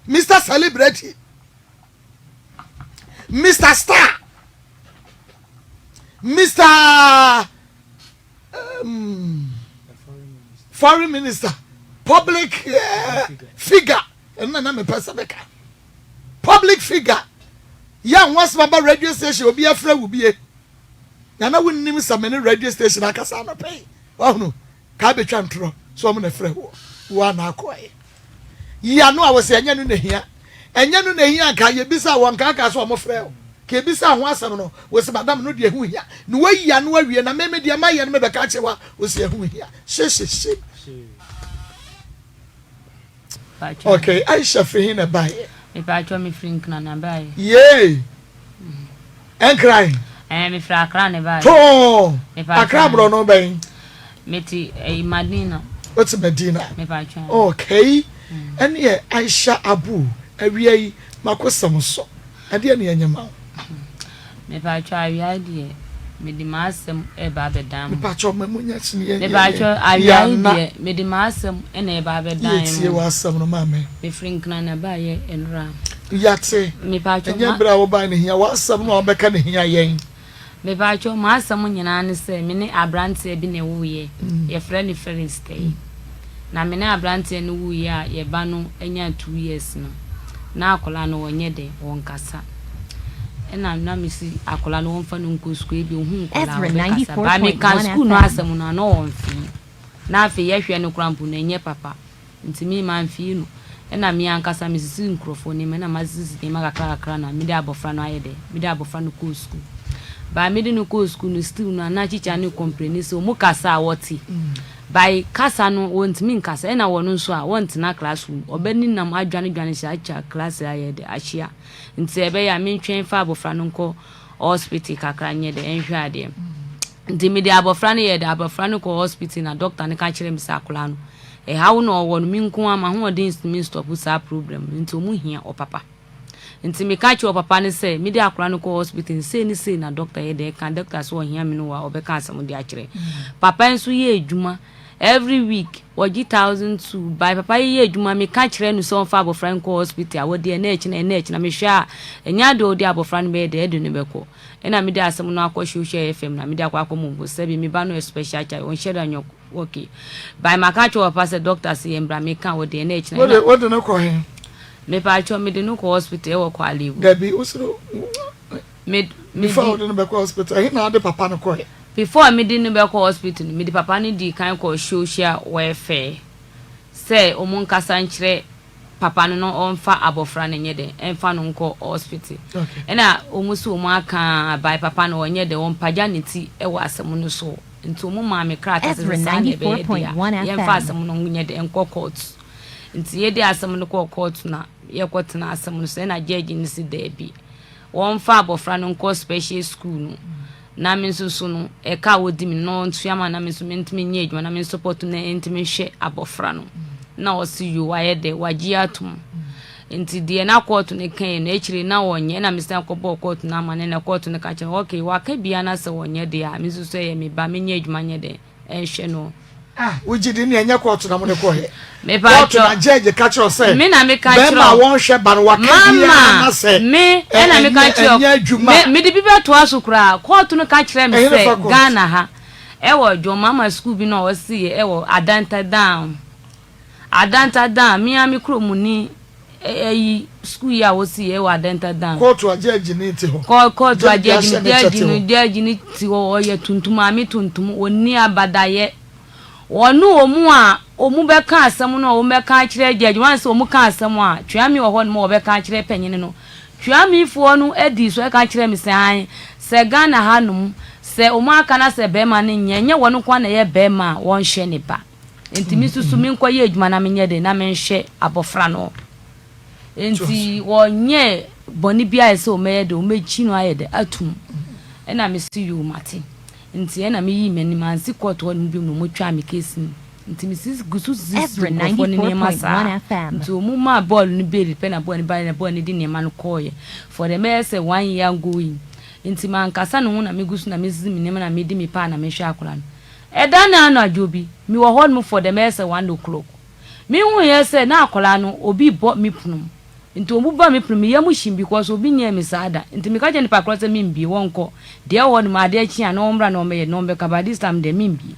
Mister Celebrity, Mister Star, Mister um, Foreign Minister, public uh, figure. Ɛno na mepɛ sɛ meka. Public figure. Yɛ ho asɛm aba radio station obi afrɛ wo bie. Na na wonnim sɛ me ne radio station akasa anɔpɛ yi. Wahunu? Kaa bɛtwa ntorɔ sɛ wɔn na ɛfrɛ woɔ, wo ara na akɔɛ. Yi ano a wɔsɛ ɛnyɛ no na ɛhia. Ɛnyɛ no na ɛhia nka yɛbisaa wɔn nka kaa sɛ wɔn frɛ wo. Ka yɛbisaa ho asɛm no, wɔsɛ madam no deɛ ɛho hia. Na wayi ano awie na me me deɛ mayɛ no mebɛka akyerɛ wo a, wɔsɛ ɛho hia. Hye hye hye. Okay, Aisha firi he na ɛbaeɛ? Mepatwɔ mefiri Nkran na ɛbaeɛ. Yee! Nkran? Ɛɛ mefiri Accra na ɛbaeɛ. Too! Accra borɔno bɛn? Mete ɛyi Madina. Wote Madina? Mepatwɔ. Okay, ɛneɛ Aisha Abu, awia yi makosɛm so. Ɛdeɛn na yɛnyɛ ma wo? Mepakyɛw awia yi deɛ mede m'asɛm reba abɛdan mo. Mepakyɛw ma mu nyɛ sene yɛn Mepakyɛw awia yi deɛ mede m'asɛm na ɛreba abɛdan mo. Yɛtie w'asɛm no maame. Mefiri Nkran na ɛbaeɛ nnora. Yɛate. Mepakyɛw ma. Ɛnyɛ berɛ a wobae na hia w'asɛm no a wobɛka na hia yɛn. Mepakyɛw m'asɛm nyinaa ne sɛ me ne abranteɛ bi na ɛwoeɛ yɛfrɛ no Felix Tɛyi. Na me ne abranteɛ no wuiɛ a yɛ ba no anya two years no, na akwadaa no ɔnyɛ dɛ, ɔnkasa. Ɛna na me si akwadaa no wɔmfa no nkɔ sukuu, ebi ohu nkwadaa a ɔbɛkasa. Ba meka sukuu no asɛm no a na ɔmfii. Na afei yɛhwɛ no koraa mpo no ɛnyɛ papa. Nti me mamfii no. Ɛna me ankasa mesisi nkurɔfoɔ nneɛma, ɛna masisi nneɛma kakra kakra na mede abɔfra no ayɛ dɛ, mede abɔfra no kɔɔ sukuu. By mede no kɔɔ sukuu no still no a na tikya no complaini sɛ ɔmu kasa a wɔte. By kasa no wɔntumi nkasa ɛna wɔno nso a wɔntena class room ɔbɛ ne nam adwane dwane hyɛ atwa class ayɛ dɛ ahyia. Nti ɛbɛyɛ a mentwɛn fa abɔfra no nkɔ hospital kakra nyɛ dɛ ɛnhwɛ adeɛ. Nti mede abɔfra no yɛɛ dɛ abɔfra no kɔɔ hospital na doctor no ka kyerɛɛ me sɛ akwadaa no ɛhaw na ɔwɔ no me nko ara m'ahoɔden ntumi nstɔpo saa problem no nti ɔmo hia ɔpapa. Nti meka kyerɛɛ ɔpapa no sɛ mede akwadaa no kɔɔ hospital no sei ne sei na doctor yɛ dɛn ka, doctor sɛ ɔhia me no a ɔbɛka asɛm de akyerɛ. Papa nso yɛ adwuma every week ɔgye 1002 by papa yi yɛ adwuma meka kyerɛ no sɛ ɔmfa abɔfra no nkɔ hospital a wɔde ɛnɛ akyina ɛnɛ akyina mehwɛ a ɛnyɛ adeɛ ɔde abɔfra no bɛyɛ dɛn ɛde no bɛkɔ. Ɛna mede asɛm no akɔ Social FM na mede akɔ akɔmɔ mpo sɛbi me ba no yɛ special child ɔnhyɛ da nyɛ Okay by maka akyerɛ papa sɛ doctor se yɛn bra meka wɔ deɛ na ɛkyina Wode wode no kɔ he? Mepatwɔ mede no kɔ hospital ɛwɔ Kwale bu. Dabi wosoro Me me before wode no bɛkɔ hospital ɛhe na ade papa no kɔɛ? Before mede no bɛkɔ hospital no mede papa no dii kan kɔ social welfare sɛ ɔmo nkasa nkyerɛ papa no na ɔmfa abɔfra no nyɛ dɛn ɛmfa no nkɔ hospital ɛna wɔn so wɔn aka by papa no ɔnyɛ dɛn ɔmpagya ne ti ɛwɔ asɛm no so nti wɔn maa me krataa sɛ sɛ saa na ɛbɛyɛ deɛ a yɛmfa asɛm no nyɛ dɛn nkɔ court nti yɛde asɛm no kɔɔ court na yɛkɔ tena asɛm no so ɛna judge no si daabi wɔmfa abɔfra no nkɔ special school no Na me nso so no, ɛka a wɔdi me no, na ɔntua ma na me nso mentumi nyɛ adwuma na me nsopɔto na ɛntumi nhwɛ abɔfra no. Na ɔse yo, wayɛ dɛ, wagye atom. Nti deɛ na kɔɔto no kae no, akyire na ɔnyɛ, ɛna mesan kɔbɔɔ kɔɔto no amane na kɔɔto no ka kyerɛ no, okay, waka biara na sɛ ɔnyɛ deɛ a, me nso so ɛyɛ me ba, menyɛ adwuma nyɛ dɛn. Ɛnhwɛ no. Ah, wogye di nea ɛnyɛ kɔɔto na mode kɔɛ. Kɔɔto na judge ka kyerɛ sɛ me na meka kyerɛ bɛrima a wɔnhwɛ ba no waka biara na sɛ me ɛna meka kyerɛ ɛnyɛ adwuma. Me mede bi bɛtoa so koraa. Kɔɔto no ka kyerɛ me sɛ Ghana ha ɛwɔ John Mahama school bi na ɔsi yɛ ɛwɔ Adanta Down. Adanta Dan, me ara me kurom ni ɛyi sukuu yi a wɔsi yɛ wɔ Adanta Dan. Kóòtù a judge ni te hɔ. Kóòtù a judge ni judge ni judge ni te hɔ ɔyɛ tuntum maame tuntum ɔnni abadayɛ. Wɔne wɔn a wɔn bɛka asɛm no a wɔn bɛka akyerɛ judge wɔn sɛ wɔn ka asɛm a Tweame wɔ hɔ nom a wɔbɛka akyerɛ panyin no. Tweamefoɔ no adi so ɛka kyerɛ me sɛ ae sɛ Ghana ha nom sɛ wɔn aka na sɛ bɛrima no nyɛ ɛnyɛ wɔn nko ara na ɛyɛ bɛrima a wɔnhwɛ ne ba. Enti mesusu menkɔyɛ adwuma na menyɛ dɛn na menhwɛ abɔfra no. Enti wɔnyɛɛ bɔne biara sɛ wɔmɛyɛ dɛn wɔmɛkyi no ayɛ dɛn atum. Ɛna mese yoo mate. Nti ɛna meyii m'anim ansi kɔɔto hɔ nom biom na wɔtwaa me case no. Nti mesi gu so sisi nkurɔfoɔ no nneɛma saa. Nti wɔn maa bɔɔl no bail pɛ na bɔɔl no baeɛ na bɔɔl no de nneɛma no kɔɔeɛ for the mɛyɛ sɛ one year going. Nti mankasa ne ho na megu so na mesisi me nneɛma na medi me paa na mehwɛ akwadaa no. Ɛda no anadwo bi, mewɔ hɔnom for the bɛyɛ sɛ one o'clock. Mehuiɛ sɛ na akwadaa no, obi rebɔ me pono mu. Nti obi bɔ me pono mu, me yam hyim because obi nyɛɛ me saa da. Nti meka kyerɛɛ nipa korɔ sɛ membie, wɔnkɔ. Deɛ ɛwɔ hɔnom, adeɛ kye a na wɔmmra na wɔmmɛyɛ, na wɔmmɛka but this time deɛ membie.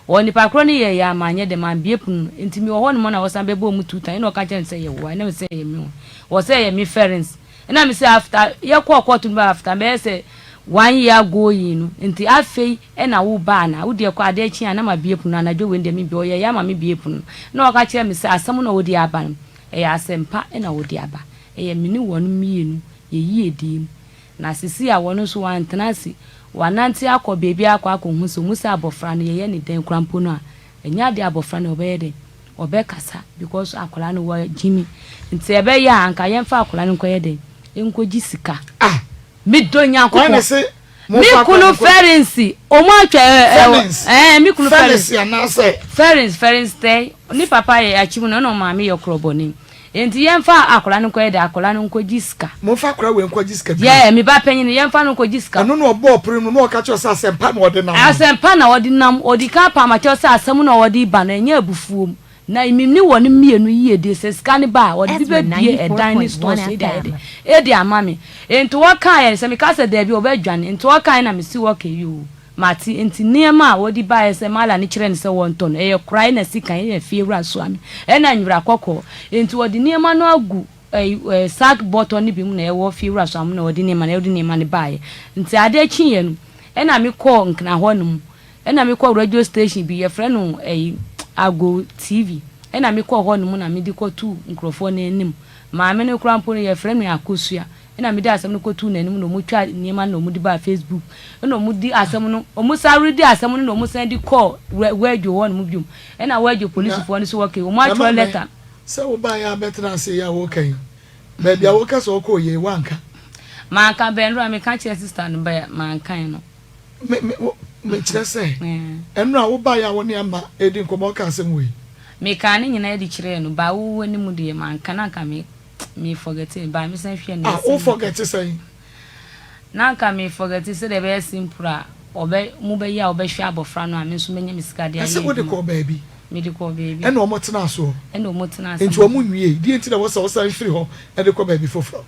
Wɔ nipa korɔ no yɛeɛ a, manyɛ dɛ, mambie pono no. Nti mewɔ hɔnom na wɔsan bɛbɔɔ mu two times, ɛna ɔka kyerɛɛ me sɛ ɛyɛ wo a, ɛna mese ɛyɛ me o. Wɔ sɛ ɛyɛ me Ference. Ɛna mese after yɛkɔɔ court no ba after bɛyɛ sɛ one year going no, nti afei Ɛna wo ba anaa? Wo deɛ kɔ adeɛ kye a na ma bue pono anadwo wei deɛ me bue ɔyɛeɛ ama me bue pono no na ɔka kyerɛɛ me sɛ asɛm no a wode aba no ɛyɛ asɛm pa na wode aba ɛyɛ me ne wɔn mmienu yɛ yiedie mu na sesei a wɔn nso wɔantena ase wɔanante akɔ baabi akɔ akɔ hu sɛ wɔn sɛ abɔfra no yɛyɛ ne dɛn koraa mpo no a ɛnyɛ adeɛ abɔfra no ɔbɛyɛ dɛn ɔbɛkasa because akwadaa no wɔ gyimi nti ɛbɛyɛ a anka yɛmfa akwadaa no nkɔyɛ dɛn nkɔgye sika. Ah! Medɔ Hwan na Nyankopɔn. se Me momfa akwadaa kunu no nkɔ? Ferenc, ɔmo atwa ɛ ɛ Ferenc, ɛɛ me kunu Ferenc Ferenc. anaasɛ? Ferenc, Ferenc Tɛi, ne papa yɛ Akyem no ɛna ɔmaame yɛ Korɔbɔni. Enti yɛnfa akwadaa no nkɔyɛ dɛ, akwadaa no nkɔgye sika. Momfa akwadaa wei nkɔgye sika bio. Yeah, me ba panyin no, yɛnfa no nkɔgye sika. Ɛno na ɔbɔɔ pere no na ɔka kyerɛ sɛ asɛmpa na ɔde nam no. Asɛmpa na ɔde nam, ɔdi kan pam akyɛw sɛ asɛm no a ɔde reba no, ɛnyɛ abufuo mu. Na me ne wɔn mmienu yiedie, sɛ sika no ba a, wɔde bi Ezra bɛbue ɛdan ne stores 94.1 de ayɛ FM. dɛ, de ama me. Enti wɔkaeɛ no, sɛ meka sɛ daabi a, wɔbɛdwane. Enti wɔkaeɛ na mese okay, yoo, mate. Enti nneɛma a wɔde baeɛ sɛ Mala no kyerɛɛ no sɛ wɔntɔ no, ɛyɛ korae na sikan, ɛna fiewura soa me, ɛna nwera kɔkɔɔ. Enti wɔde nneɛma no agu ɛyi ɛɛ sack bɔtɔ no bi mu na ɛwɔ fiewura soa mu na wɔde nneɛma no, wɔde nneɛma no baeɛ. Nti adeɛ kyeeɛ no, ɛna mekɔɔ Nkran hɔnom. Ɛna me kɔɔ radio station bi yɛfrɛ no ɛyi Ago TV ɛna me kɔɔ hɔ nom na me de kɔ tuu nkorɔfoɔ no anim maame no koraa mpo no yɛfrɛ no Akosua ɛna me de asɛm no kɔ tuu n'anim na ɔmo twa nneɛma no na ɔmo de baa Facebook ɛna ɔmo di asɛm no ɔmo san redi asɛm no na ɔmo san de kɔɔ Wɛdwo hɔ nom biom ɛna Wɛdwo Na polisifoɔ no so okay ɔmo na atwerɛ maame lɛta. sɛ wobaeɛ abɛtena ase yi a woreka yi baabi a woka sɛ wokɔɔ yei woanka? Manka bɛn no a meka kyerɛ sister no bɛ mankan no. Me, me, wo, mekyerɛ sɛ, ɛno a wobaeɛ a wo ne Ama redi nkɔmmɔ wokaa asɛm wei? Mekaa ne nyinaa de kyerɛɛ no, but wo anim deɛ manka na anka me. Me forgete but me san hwɛ Ah, wo forgete sɛn? Na anka me forgete sɛdeɛ ɛbɛyɛ simple a ɔbɛ mo bɛyɛ a ɔbɛhwɛ abɔfra no a me nso mɛnya me sika de ayɛ adwuma. Ɛsɛ wode kɔɔ baabi? Mede kɔɔ baabi. Ɛna wɔn tenaa soɔ? Ɛna wɔn tenaa so. Nti wɔn nwiei? Deɛ nti na ɛwɔ sɛ wosan firi hɔ de kɔ baabi foforɔ?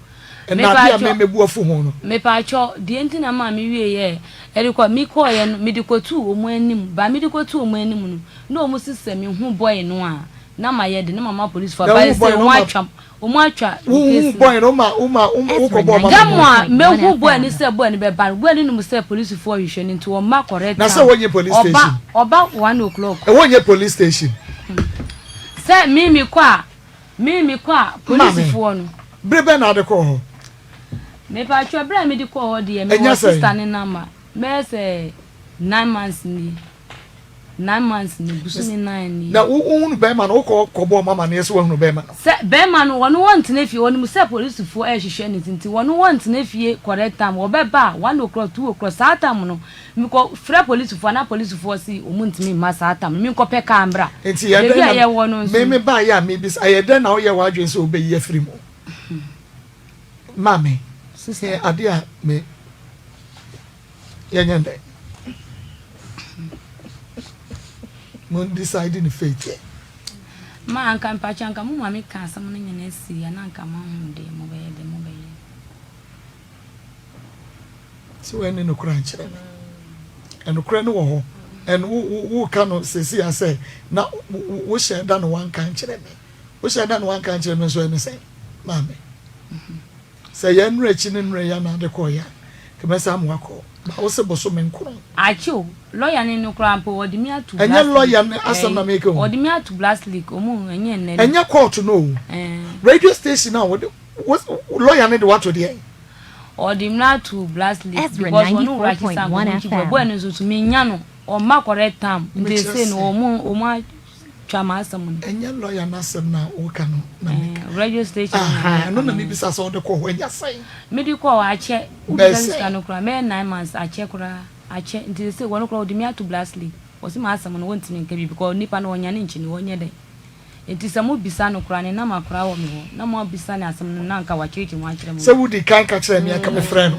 Ɛna adeɛ a me mebu afu ho no. Mepaakyɛw, deɛ nti na maa me wieɛ ɛde kɔ, me kɔɔeɛ no mede kɔtuu wɔn anim, but mede kɔtuu wɔn anim no na wɔn se sɛ mehu boy no a na mayɛ de na mama polisifo Na aba wohu sɛ boy no wɔn ma atwa wɔn atwa me wohu case no. boy no ma wo ma Ezra wokɔbɔɔ ɔmo Dɛm amaneɛ? a mehu 94.1 boy no FM. sɛ boy no bɛba no, boy no nim sɛ polisifoɔ rehwehwɛ no nti ɔmma correct Na sɛ time, wɔnyɛ police ɔba station? ɔba 1:00. Ɛwɔ nyɛ police station? Sɛ me mekɔ a me mekɔ a Maame, polisifoɔ no. bere bɛn na wode kɔɔ hɔ? Mepatwɔ bere a mede kɔɔ hɔ deɛ Ɛnyɛ mewɔ sɛn? sister ne number bɛyɛ sɛ 9 months nie. 9 months ni, bosome 9 nie. Na wo wohunu bɛrima no, wokɔ kɔbɔɔ ɔmo amaneɛ sɛ woahunu bɛrima no? Sɛ bɛrima no, wɔno wɔntena fie, wɔnim sɛ polisifoɔ ɛrehwehwɛ no nti, wɔno wɔntena fie correct time, wɔbɛba a one o'clock, two o'clock, saa time no, mekɔ frɛ polisifoɔ a na polisifoɔ se wɔn ntumi mma saa time no, menkɔ pɛ car mbra. Nti ɛyɛ Baabi dɛn a na yɛwɔ no nso me no. me baeɛ a mebisa, ɛyɛ dɛn na woyɛ w'adwene sɛ wobɛyi afiri mu? Maame, Sister. adeɛ a me. Yɛnyɛ ndɛn? Mo decide ne fate ɛ. Ma anka mpakyɛ anka mo ma me ka asɛm no nyina si a na anka mo ahu deɛ mo bɛyɛ deɛ mo bɛyɛ. Sɛ wɔanni nokorɛ ankyerɛ me. Ɛnokorɛ no wɔ hɔ. And wo wo woka no sɛsi a sɛ na wohyɛ da na wanka ankyerɛ me. Wohyɛ da na wanka ankyerɛ me nso ɛne sɛn? Maame. Sɛ yɛ nnora akyi ne nnora yi anaa de kɔɔ yɛ a, nka mɛsan ama wakɔ. Ba wo se bosome nkron. Akye o, lawyer ne no koraa mpo wɔde me ato Ɛnyɛ blast lawyer leak no asɛm na ɛɛ meka o. wɔde me ato blast leak ɔmo ɛnyɛ nnɛ no. Ɛnyɛ court no o. Ɛɛ. Radio station a wɔde wo lawyer no de wo ato deɛn? Ɔde me ato blast leak Ezra because wɔne Owura Akye 94.1 Sanko wɔn nkyi FM. boy no nso so menya no ɔmma correct time nti Mekyerɛ seesei no sɛ. wɔn wɔn Twa m'asɛm no. Ɛnyɛ lawyer no asɛm na woka no na meka. Radio station na Ahaa, meka ɛno na no. mebisa sɛ wode kɔɔ hɔ anya sɛn? Mede kɔɔ hɔ akyɛ, Bɛyɛ wobisa sɛn? sika no koraa, mɛyɛ 9 months akyɛ koraa, akyɛ, nti sesei wɔno koraa wɔde me ato blastly, wɔse m'asɛm no wɔntumi nka bi because nipa no ɔnyane nkyi no ɔnyɛ dɛn, nti sɛ mobisa no koraa ne number koraa wɔ me hɔ na moabisa no asɛm no na anka wakyerɛkyerɛ mu akyerɛ mo. Sɛ wodi kan ka kyerɛɛ me a, anka mefrɛɛ no.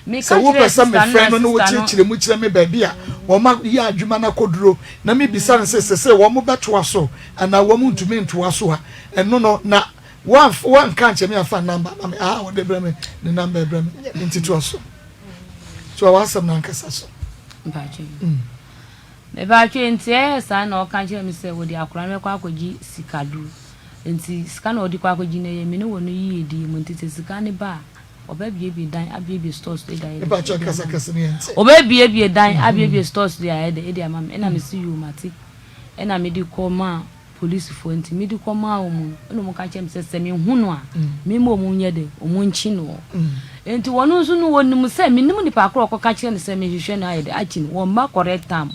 Meka Sɛ wopɛ kyerɛɛ sɛ sista no mefrɛ na no na sista no. ɔkyerɛkyerɛ mu kyerɛ me baabi a wɔayɛ adwuma no akɔduro na mebisa no sɛ sesei wɔbɛtoa so anaa wɔntumi ntoa so a, ɛno no na woanka ankyerɛ me amfa number ama me. Aa wɔde brɛ me ne number brɛ me. Nti toa so. Toa w'asɛm no ankasa so. Mpakyɛ. Mm. Mepakyɛ nti ɛyɛ saa na ɔka kyerɛ me sɛ wɔde akora no bɛkɔ akɔgye sikaduro. Nti sika na ɔde kɔ akɔgye no ɛyɛ me ne wɔ no yiedie mu nti sɛ sika no ba a Ɔbɛbuebue dan abuebue stores de ayɛ dɛ de ama me. Ɔbɛbuebue dan abuebue stores de ayɛ dɛ de ama me. Ɛna mese yoo mate. Ɛna mede kɔ maa polisifoɔ nti mede kɔ maa wɔn no ɛna wɔn ka kyerɛ me sɛ sɛ mehu no a mema wɔn nyɛ dɛ wɔn nkyi no. Nti wɔn nso no wɔnim sɛ menim nipa korɔ ɔkɔka kyerɛ no sɛ mehwehwɛ no ayɛ dɛ akyi no wɔmma correct time.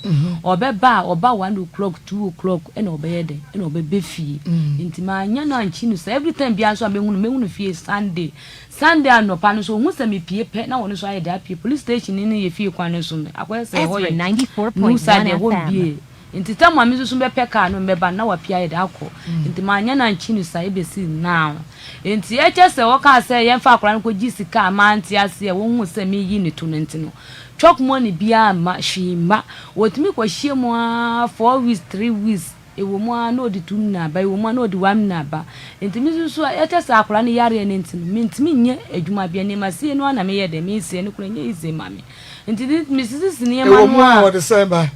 Ɔbɛba a ɔba 1:00 2:00 ɛna ɔbɛyɛ dɛ ɛna ɔbɛbɛ fie. Nti manyɛ no ankyi no sɛ every time biara nso a mɛhu no mɛhu no fie Sunday. Sunday anɔpa no nso, ohun sɛ mepue pɛ na wɔn nso ayɛ dɛ apue. Police station no ne yɛ fie kwan no so no, akɔyɛ sɛ ɛhɔ Ezra yɛ new side 94.1 ɛhɔ FM. mbie. Nti tam a me nso so mɛpɛ car no mɛba no na wapue ayɛ dɛ akɔ. Nti manyɛ no ankye no saa ebesi now. Nti ɛkyɛ sɛ wɔkaa sɛ yɛmfa akwadaa no nkɔgye sika a mante aseɛ, wɔhuu sɛ meyi ne to no nti no, chop money biara mma, hwee mma. Wɔtumi kɔhyia mu ara four weeks, 3 weeks. Ɛwɔ mu ara na ɔde 2 million aba, ɛwɔ mu ara na ɔde 1 million aba. Nti me nso so ɛkyɛ sɛ akwadaa no yareɛ no nti no, mentumi nyɛ adwuma biara. Nneɛma sie no ara na meyɛ dɛn, mesie no koraa ɛnyɛ easy ma me. Nti mesisisi nneɛma Ɛwɔ no mu ara a. ɔde sɛn ba?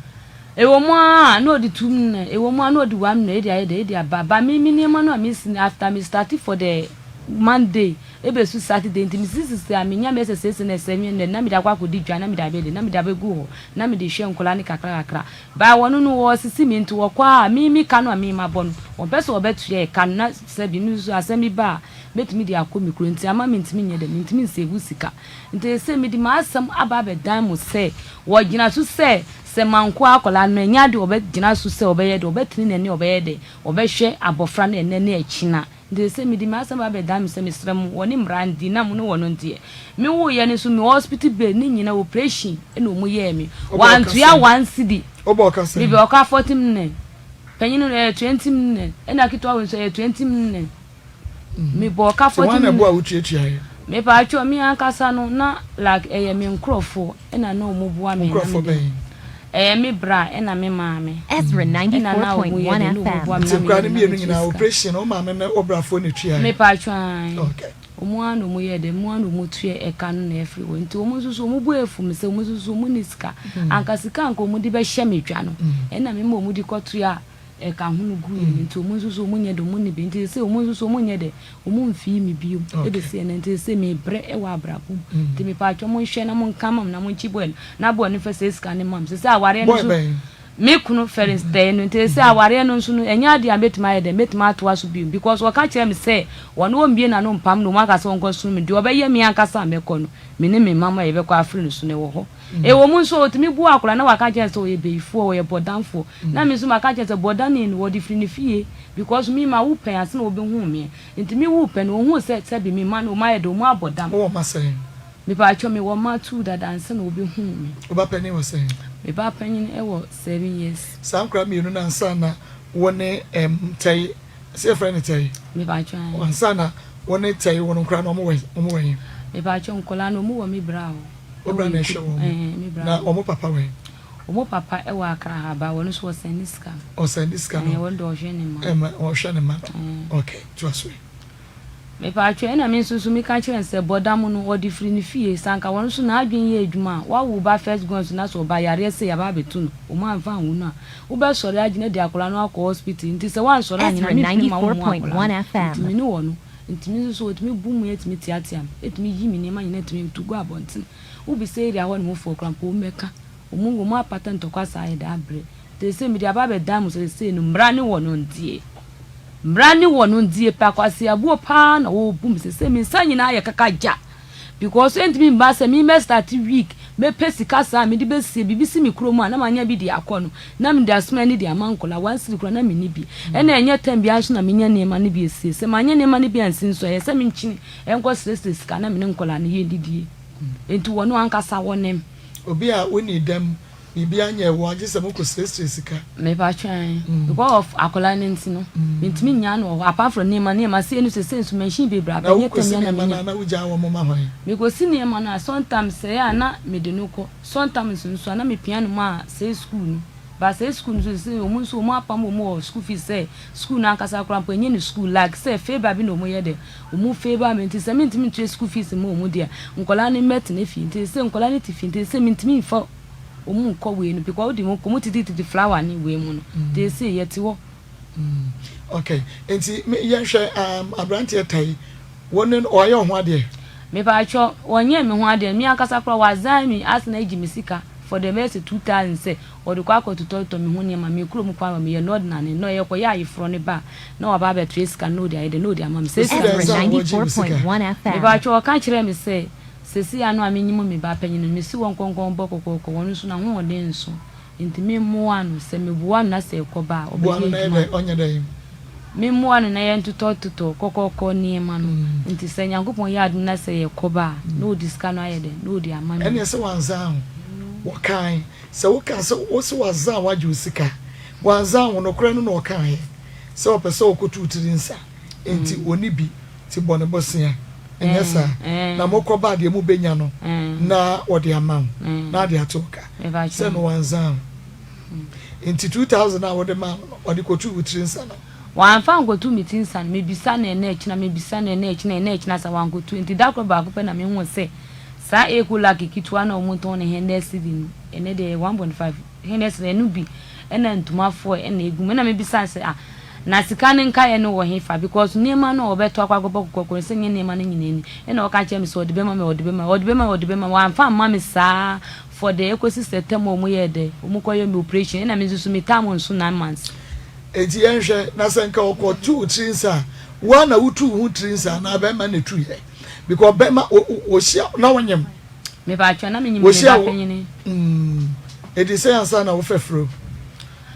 Ɛwɔ mu ara na ɔde 2 million, ɛwɔ mu ara na ɔde 1 million ɛde ayɛ dɛn, ɛde aba. But me me nneɛma no a mesi no after me start for the Monday ɛbɛsu Saturday nti mesisisi a menya bɛyɛ sɛ 600, 700 na mede akɔ akɔdi dwa na mede abɛyɛ dɛn, na mede abɛgu hɔ na mede hwɛ nkwadaa no kakra kakra. By wɔno no wɔresisi me nti wɔkɔ a me me ka no a me mabɔ no wɔmpɛ sɛ wɔbɛtua ɛka no na sɛbi me nso asɛm bi ba a mɛtumi de akɔ me kuro nti ama mentumi nyɛ dɛn mentumi nsave sika nti seesei mede m'asɛm aba abɛdan mo sɛ wɔgyina so sɛ sɛ manko akwadaa no ɛnyɛ adeɛ wɔbɛgyina so sɛ wɔbɛyɛ dɛn wɔbɛtene n'ani wɔbɛyɛ dɛn wɔbɛhwɛ abɔfra no ɛnɛ ne ɛkyena Nti sɛ mede m'asɛm ba bɛdan mo sɛ mesrɛ mo wɔ ne mmara nti na mo ne wɔn nteɛ. Me woeɛ no nso me hospital bill ne nyina operation na ɔmo yɛɛ me. Wantua one cedi. Me bɛ ɔka 40 mn. Panyin no ɛyɛ 20 mn. Ɛna ketewa wei nso ɛyɛ 20 mn. Mebɔɔ ka Nti hwan 40 na ɛboa minutes. a wotuatuaeɛ? Mepaakyɛw, me ankasa no na like ɛyɛ me nkorɔfoɔ ɛna na ɔmo boa Wo me na nkorɔfoɔ mede bɛn? Ɛyɛ me bra ɛna me maame Ezra ɛna na ɔmo yɛ 94.1 dɛ na ɔmo FM. boa me Nti na nkwadaa meyɛ no dɛ na mmienu metua nyinaa sika. operation no wo maame ne wo brafoɔ na ɛtuaeɛ? Mepaakyɛw ae. Okay. Ɔmo ara na ɔmo yɛɛ dɛ, ɔmo ara na ɔmo tua ɛka no na ɛfiri hɔ. Nti ɔmo nso so ɔmo bo afu me sɛ ɔmo nso so ɔmo nni sika. Anka sika a anka ɔmo de bɛhyɛ me dwa no ɛna me ma ɔmo de kɔtua ɛka ho no guiɛ no. Nti ɔmo nso so ɔmo nyɛ dɛ ɔmo nni bi. Nti seesei ɔmo nso so ɔmo nyɛ dɛ ɔmo mfii me bio ɛbɛsi ɛnnɛ. Nti seesei mebrɛ wɔ abrabɔ mu. Nti mepaakyɛw monhwɛ na monka mma me na monkye boy no na boy no mfa saa sika no mma me. Seesei awareɛ no Boy nso bɛn? Me kunu Ferenc tɛɛ no nti sɛ awareɛ no nso no ɛnyɛ adeɛ a mɛtumi ayɛ dɛn mɛtumi atoa so bio because ɔka kyerɛɛ me sɛ ɔno ɔmmue n'ano mpam no ɔmu aka sɛ ɔnkɔ sunu me deɛ ɔbɛyɛ me ankasa a mɛkɔ no me ne me mma mo a yɛbɛkɔ afiri no so no ɛwɔ hɔ ɛwɔ mu nso ɔtumi bu akwadaa na waka kyerɛ no sɛ ɔyɛ bayifoɔ ɔyɛ bɔdamfoɔ na me nso maka kyerɛ no sɛ bɔdani no ɔde firi ne fie because me ma wo pɛn ansa na ɔbɛhuu meɛ nti me wuu pɛ no ɔhuu sɛ sɛbi me mma no ɔmu ayɛ dɛn ɔmu abɔ dam. Wowɔ mma sɛn? Mepaatwɔ me wɔ mma tuu dada ansa na obi huu me. Wo ba panin wɔ sɛn? Me ba panyin wɔ 7 years. Saa nkwadaa mmienu no ansa na wo ne ɛm Tɛyi, sɛ yɛfrɛ no Tɛyi? Mepaatwɔ ae. Ansa na wo ne Tɛyi wɔ no nkwadaa no wɔn wɔ wɔn wɔ he? Mepaatwɔ nkwadaa no wɔn wɔ me bra hɔ. Wo bra na ɛhwɛ wɔn? Ɛɛ me bra. Na wɔn papa wɔ he? Wɔn papa wɔ Accra ha ba wɔn nso ɔsɛnde sika. Ɔsɛnde sika no? Ɛɛ wɔn deɛ ɔhwɛ ne mma. Ɛma ɔhwɛ ne mma no. Ɛɛ. Okay, toa so. Mepaatwɔ, ɛna me nso so meka kyerɛ no sɛ bɔdam no ɔde firi ne fie, sɛ anka wɔno nso n'adwene yɛ adwuma a, wawo wo ba first born nso na sɛ ɔba yareɛ sei aba abɛto no, wɔn amfa anwo no a, wobɛsɔre agyina de akwadaa no akɔ hospital, nti sɛ woansɔre anyina a mentumi mma wo mmoa akwadaa no, nti me ne wɔ no, nti me nso so wɔtumi bu me tumi teatea me, tumi yi me nneɛma nyinaa tumi tu gu abɔntene, wobisa area hɔ nom foɔ koraa mpo wɔmmɛka. Wɔn wɔn apata ntɔkwa saa yɛ daa brɛ. Seesei mede aba abɛdan mo sɛ seesei no mmara ne wɔ no ndie. Mmara ne wɔ no ndie pɛ akwaseabuo paa na wɔrebu me seesei me nsa nyinaa yɛ kaka gya because ɛntumi mma sɛ me mɛ start week mɛpɛ sika saa mede bɛsie biribi si me kurom a na manya bi de akɔ no na mede asoma ani de ama nkɔla one cedi koraa na menni bi ɛna ɛnyɛ time biara nso na menya nneɛma no bi asie sɛ manyɛ nneɛma no bi ansi nso ɛyɛ sɛ menkyini ɛnkɔ srɛsrɛ sika na me ne nkɔla no yɛdidie nti wɔn ankasa wɔnem. Obi a wonni dɛm, biribiara nyɛɛ wo a, gye sɛ mokɔ srɛsrɛ sika. Mepakyɛ ɛn, because of akwadaa no nti no, mentumi nnyaa no wɔ hɔ, apart from nneɛma, nneɛma sei no sesei nso machine bebree aba, Na ɛnyɛ wokɔsi tam biara na nneɛma no menya. a, na wogyaa wɔn ma hwan? Mekɔsi nneɛma no a, sometimes sɛ ɛyɛ a na mede no kɔ, sometimes nso a na mepia no ma sɛɛ school no. But sɛɛ school no nso sesei wɔn nso wɔn apam wɔn wɔ school fees sɛ school no ankasa koraa mpo ɛnyɛ ne school, like sɛ favour bi na wɔyɛ dɛ. Ɔmo favour me nti sɛ mentumi ntua school fees mma ɔmo deɛ a, nkwadaa no mmɛtena fie nti sɛ nkwadaa no te fie nti sɛ mentumi nfa ɔmo nkɔ wei no because wode ɔmo kɔ ɔmo titititi flower ne wei mu no nti sɛ yɛte hɔ. Mm, okay. Nti me yɛnhwɛ um, aberanteɛ tai wo ne no ɔayɛ wo ho adeɛ? Mepaatwɔ, ɔnyɛɛ me ho adeɛ, me ankasa koraa wazan me asan agye me sika for the bɛyɛ sɛ 2000 sɛ Ɔde kɔ akɔtotɔtotɔ me ho nneɛma, me kurom kwan hɔ, meyɛ nɔdna ne nɔ, yɛkɔyɛ ayeforɔ no ba a, na waba abɛtoa sika no na ɔde ayɛ dɛn, na ɔde ama me. Saa Ɔsi sika dɛn no. sɛ ɔgye wo sika? Mepakyɛw, ɔka kyerɛɛ me sɛ, seesei ano a minyim me ba panyin no, mesi hɔ nkɔnkɔn bɔ kɔkɔɔkɔ, ɔno nso n'ahoɔden nso, enti memmoa no. Sɛ meboa no na sɛ ɛkɔba a, Boa ɔbɛyɛ no na yɛ adwuma. dɛn, ɔnyɛ dɛn? Memmoa no na yɛntotɔtotɔ kɔkɔɔkɔ nneɛma no. Enti sɛ Nyankopɔn yɛ adom na sɛ yɛkɔba a, na ɔde sika no ayɛ dɛn, na ɔde ama me. Ɛnneɛ sɛ wansan ho, wɔkae. Sɛ woka sɛ wose wazan wagye wo sika, wanzan wo, nokorɛ no na ɔkaeɛ sɛ ɔpɛ sɛ ɔkɔtu wo tiri nsa nti ɔnni bi nti bɔ no bosea, ɛnyɛ saa na mokɔ ba a deɛ mobɛnya no na ɔde ama wo na ade ato wo ka sɛ no wanzan wo nti 2000 a wode maa no no ɔde kɔtuu wo tiri nsa no. Wamfa ankɔtu me ti nsa no, mebisa no ɛnnɛ ɛkyena, mebisa no ɛnnɛ ɛkyena, ɛnnɛ ɛkyena sa wankɔtu nti da koro baako pɛ na mehuu sɛ Saa Ecolac ketewa no a wɔtɔn no hundred cedi no, ɛnnɛ deɛ ɛyɛ 1.5 hundred cedi, ɛno bi ɛna ntoma foil ɛna egu mu. Ɛna mebisa no sɛ ah, na sika no nkaeɛ no wɔ hefa because nneɛma no a wɔbɛtɔ akɔ akɔbɔ kɔkɔɔkɔ no sɛ nyɛ nneɛma no nyinaa ni. Ɛna ɔka kyerɛɛ me sɛ ɔde bɛma me, ɔde bɛma me, ɔde bɛma me, ɔde bɛma me. Wamfa amma me saa for the ɛkɔsi sɛ term a wɔyɛɛ dɛ, wɔkɔyɛɛ me operation. Ɛna me nso so me term nso nine months. Enti yɛnhwɛ, na sɛ nka ɔkɔtu wo tiri nsa a, wo ara na wotu wo ho tiri nsa anaa bɛrima na ɛtuiɛ? Because bɛma wɔhyia na wonyem. Mepaatwa na menyim me ba panyini. Mm, ɛdi sɛ ansa na wofɛ furo.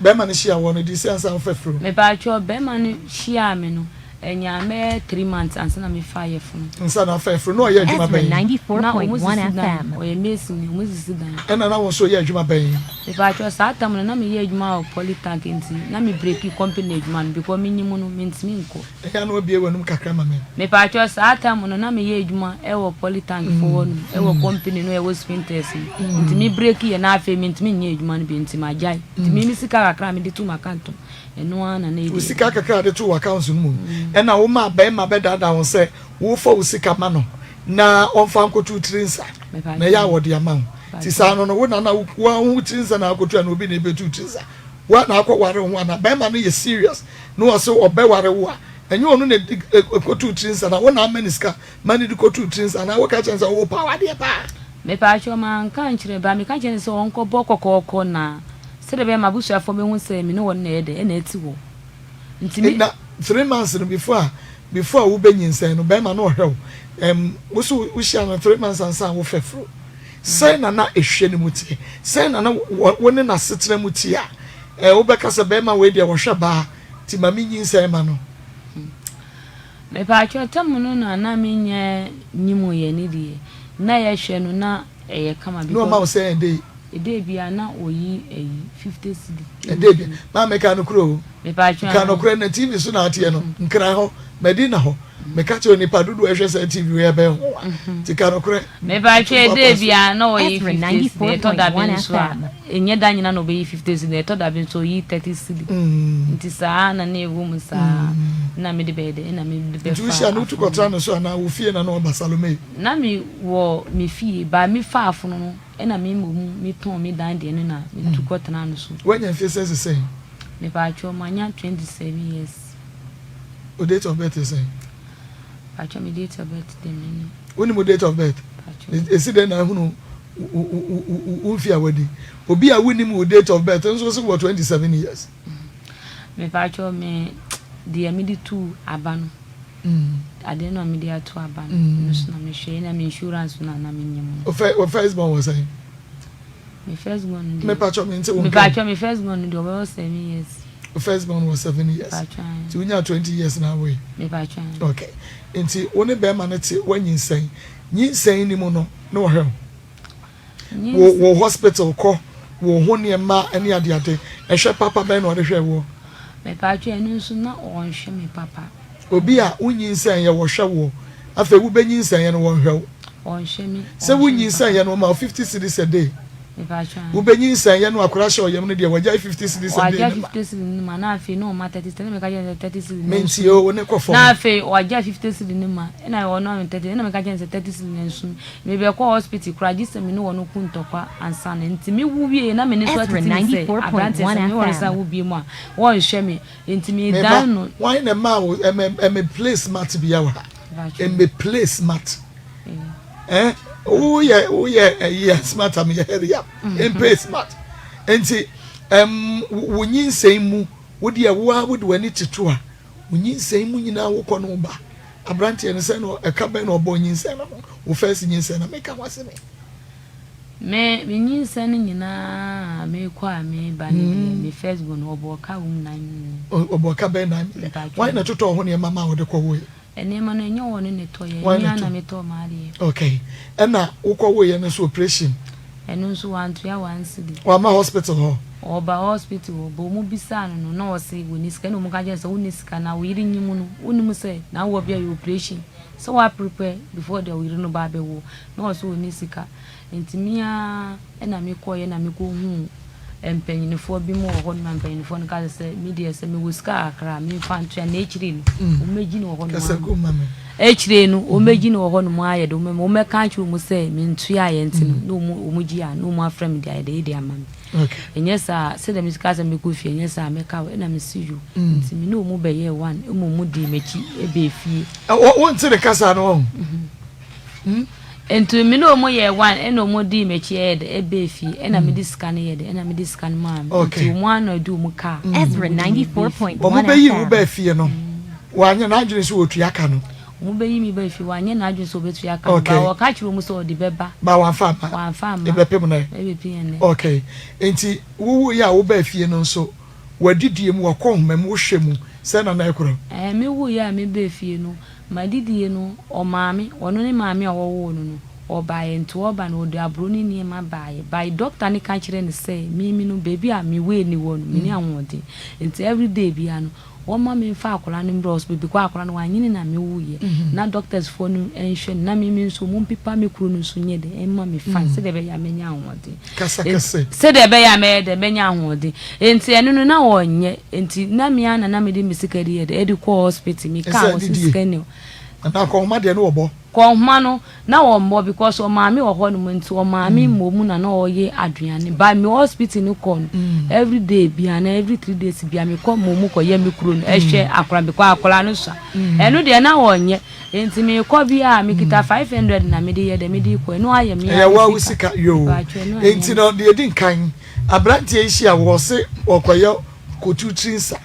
Bɛrima no hyia wɔ no ɛdi sɛ ansa wofɛ furo. Mepaatwa bɛrima no hyiaa me no. Ɛnyaa bɛyɛ 3 months ansa na mefaa yafunu. Ansa na afa yafunu. Na ɔyɛ adwuma Ezra bɛn? Na ɔmo 94.1 sisi dan, FM. ɔyɛ mason, ɔmo sisi dan. Ɛna na wo nso yɛ adwuma bɛn? Mepakyɛw saa tam no na meyɛ adwuma wɔ polytank nti na me breaki company adwuma no because menye mu no mentumi nkɔ. Ɛyɛ a na wabue w'anum kakra ma me. Mepakyɛw saa tam no na meyɛ adwuma wɔ polytank fo hɔ nom wɔ company no a ɛwɔ spintex no nti me breaki yɛ na afei mentumi nyɛ adwuma no bio nti magyae nti me me sika kakra a mede too m'account no ɛno ara na na Wo ɛdi sika adwuma. kakra a wode too w'account no mu no ɛna womaa barima bɛdaadaa wo sɛ wofa wo sika ma no na ɔmfa nkɔto wo tiri nsa na ɛyɛ a wɔde ama wo nti saa no no wo na na wo wo tiri nsa na akɔtu ana obi na ɛbɛtu wo tiri nsa wo na akɔware wo ho ana bɛrima no yɛ serious na ɔse ɔbɛware wo a ɛnyɛ ɔno na ɛkɔtu wo tiri nsa na wo na ama ne sika ma ne de kɔtu wo tiri nsa anaa woka kyerɛ no sɛ wo pa awadeɛ paa. Mepaakyɛw manka ankyerɛ ba meka kyerɛ no sɛ ɔnkɔbɔ kɔkɔɔkɔ na sɛdeɛ ɛbɛyɛ m'abusuafoɔ bɛhu sɛ me ne wɔn na ɛyɛ dɛ ɛna ɛte hɔ. Nti me. Na 3 months no before a before a wobɛnyinsɛn no bɛrima no ɔhwɛ wo wo so wohyia no 3 months ansa a wofɛ foro sɛn na na ehwɛ no mu teɛ sɛn na na wo ne n'asetena mu teɛ a wobɛka sɛ bɛrima wei deɛ wɔhwɛ baa nti ma menyinsɛn ma no. Mepaakyɛw tam no na na menyɛ nyim yɛ ne deɛ na yɛhwɛ no na ɛyɛ kama Na ɔma wo because sɛn ɛdɛ yi? ɛdɛ bia na ɔyi ɛyi 50 cedi ɛna Ɛdɛ bi ɔyi. maame ka nokorɛ o. Mepaakyɛw Ka aane. nokorɛ na TV so na ateɛ no nkran hɔ Madina hɔ meka kyerɛ nipa dodoɔ ɛhwɛ saa TV wei ɛbɛn ho a nti ka nokorɛ Mepaakyɛw tumfoɔ ɛdɛ apa so. bia na ɔyi Ezra 50 cedi ɛtɔ da bi 94.1 nso a FM. ɛnyɛ da nyina na ɔbɛyi 50 cedi ɛtɔ da bi nso ɔyi 30 cedi nti saa na na ɛwɔ mu saa na mede bɛyɛ dɛ ɛna mede Nti bɛfa wohyia no wotu afono kɔtra no. ne so anaa wo fie na na ɔba Salome? Na me wɔ me fie but me faa afono no ɛna me mmom me tɔn me dan deɛ no na me tu kɔ tenaa no so. Woanya mfie sɛn sesei? Mepatwɔ manya 27 years. Wo date of birth yɛ sɛn? Patwɔ me date of birth deɛ me nim. Wonim wo date of birth? Patwɔ. Esi dɛn na ahunu wo mfie a wadi? Obi a wonim wo date of birth nso se wɔ 27 years. Mepatwɔ me deɛ mede tuu aba no adeɛ no a mede ato aba no ɛno so na mehwɛ ɛna me insurance no a na menyɛ mu no. Wo first born wɔ sɛn? Me first born no deɛ. Mepatwɔ me nte wo nka. Mepatwɔ me first born no deɛ ɔbɛwɔ 7 years. Wo first born wɔ 7 years. Mepatwɔ ayi. Nti wonya 20 years na awoe. Mepatwɔ ayi. Okay. Nti wo ne bɛrima no te woanyinsɛn. Nyinsɛn ni mu no na wɔhwɛ wo. Wo wo hospital kɔ wo ho nneɛma ne adeade ɛhwɛ papa bɛn na ɔde hwɛ woɔ? Mepatwɔ ɛno nso na ɔnhwɛ me papa. Obi a wonyinsɛn yɛ wɔhwɛ woɔ afei wobɛnyinsɛn yɛ no wɔnhwɛ wo. Ɔnhwɛ me Sɛ ɔnhwɛ me wonyinsɛn papa. yɛ no wɔma wo 50 cedis a day. Mepatwɔ ayi. Wobɛnyinsɛn yɛ no akwadaa hyɛ ɔyam no deɛ wɔagyae 50 cedis a day Wagya no ma. 50 cedi no ma na afei na ɔma 30 cedi na meka kyerɛ no sɛ 30 cedi no Mentie nso o, wo ne kɔ fam. na afei wagya 50 cedi no ma ɛna ɔno ame 30 ɛna meka kyerɛ no sɛ 30 cedi no nso mebɛkɔ hospital koraa gye sɛ me ne wɔn ko ntɔkwa ansa na nti me wu wie na me ne so Ezra atete me sɛ aberanteɛ 94.1 sɛ me ne wɔn san FM. wo bie mu a wɔnhwɛ me nti Meba, medan no hwan na ɛmaa wo ɛmɛ ɛmɛ play smart bia wɔ ha? Ɛmɛ play smart. Eh, woyɛ woyɛ ɛyɛ smart am yɛ hurry up. Ɛmplay smart. Nti ɛm wo nyinsɛn mu wo deɛ wo a wode w'ani toto a wo nyinsɛn mu nyinaa wokɔ no ba. Aberanteɛ no sɛ no ɛka bɛn na ɔbɔ nyinsɛn no ho wo first nyinsɛn na meka ho asɛm yi. Me nyinsɛn no nyinaa mekɔ a meba no deɛ me first born ɔbɔ ɔka wɔ mu 9 million. Ɔbɔ ɔka bɛn 9 million? Hwan na ɛtotɔɔ ho nneɛma ma wode kɔwoeɛ? Nneɛma no ɛnyɛ wɔn na ɛtɔeɛ, Hwan me na ara na ɛtɔ? metɔɔ m'adeɛ. Okay, ɛna wokɔwoeɛ no nso operation? Ɛno nso wantua one cedi. Wamma hospital hɔ? Ɔba hospital hɔ, but wɔn bisaa no no na ɔse wɔnni sika, ɛna wɔn ka kyerɛɛ no sɛ wonni sika na wo yere nyim no, wonnim sɛ n'awoɔ bi ayɛ operation, sɛ wa prepare before deɛ wo yere no ba abɛwo, na ɔse ɔnni sika. Nti me ara na mekɔeɛ na mekɔhuu mpanyinifoɔ bi mu wɔ hɔ nom na mpanyinifoɔ no ka sɛ me deɛ sɛ mewɔ sika kakra a memfa ntoa na akyire no wɔmmɛgyi no wɔ hɔ nom ama akyire no wɔmmɛgyi no wɔ hɔ nom ayɛ de wɔmmɛka akyerɛ wɔn sɛ mentuaeɛ nti no na wɔn gye a na wɔn afrɛ me de ayɛ de de ama me ɛnyɛ saa sɛdeɛ me sika sɛ mekɔ fie ɛnyɛ saa mɛka wɔ ɛna mesi yo nti me ne wɔn bɛyɛɛ one ɛma wɔn dii m'akyi ɛbɛɛ fie. Wonte ne kasa no wɔn. Nti me ne ɔmo yɛɛ one ɛna ɔmo dii m'akyi ɛyɛ dɛ ɛbɛɛ fie ɛna mede sika no yɛ dɛ ɛna mede sika no maa no nti ɔmo ano ɛde ɔmo kaa Ezra 94.1 Ɔmo bɛyi wo FM. baa fie no wanyɛ n'adwene sɛ ɔtua ka no. Ɔmo bɛyi me baa fie wanyɛ n'adwene sɛ ɔbɛtua ka no Okay. but ɔka kyerɛ ɔmo sɛ ɔde bɛba. Ba wamfa amma. Wamfa amma. Ɛbɛpem nnɛ. Ɛbɛpem nnɛ. Okay nti wo wuiɛ a wobaa fie no nso w'adidie mu wakɔ nhoma mu wohwɛ mu. Sɛn na na ɛkorɔ? Ɛɛ, me wuiɛ a me baa fie no, m'adidie no, ɔmaame, ɔno ne maame a ɔwoo no no, ɔbaeɛ, nti ɔreba no, ɔde aburo ne nneɛma baeɛ, by doctor no ka kyerɛɛ no sɛ, me me no, baabi a me wei no wɔ no, menni ahoɔden, nti everyday biara no, Wɔmma me nfa akwadaa no mbrɛ hospital because akwadaa no wanyini na me wuiɛ na doctors foɔ no nhwɛ no na me me nso wɔn mpepa me kuro no nso nyɛ dɛ mma me fine sɛdeɛ ɛbɛyɛ a mɛnya ahoɔden. Kasa kɛse. Sɛdeɛ ɛbɛyɛ a mɛyɛ dɛ mɛnya ahoɔden nti ɛno no na wɔnyɛ nti na me ara na na mede me sika de yɛ dɛ ɛde kɔ hospital me kaa wɔ sɛ sika ni hɔ. Anaa kɔnhoma deɛ no wɔbɔ. Kɔnhoma no Na ɔmmɔ because ɔmaame wɔ hɔ nom nti ɔmaame mmom na na ɔyɛ aduane but me hospital no kɔ no everyday bia anaa every 3 days bia me kɔ mmom kɔ yɛ me kuro no ɛhwɛ akora because akora no sua ɛno deɛ na ɔnyɛ nti me kɔ bia me kita 500 na me de yɛ dɛ me de kɔ ɛno ayɛ me ɛyɛ wa wo sika yoo nti no deɛ di nkan aberanteɛ yi hyia wɔ se ɔkɔyɛ kotu tiri nsa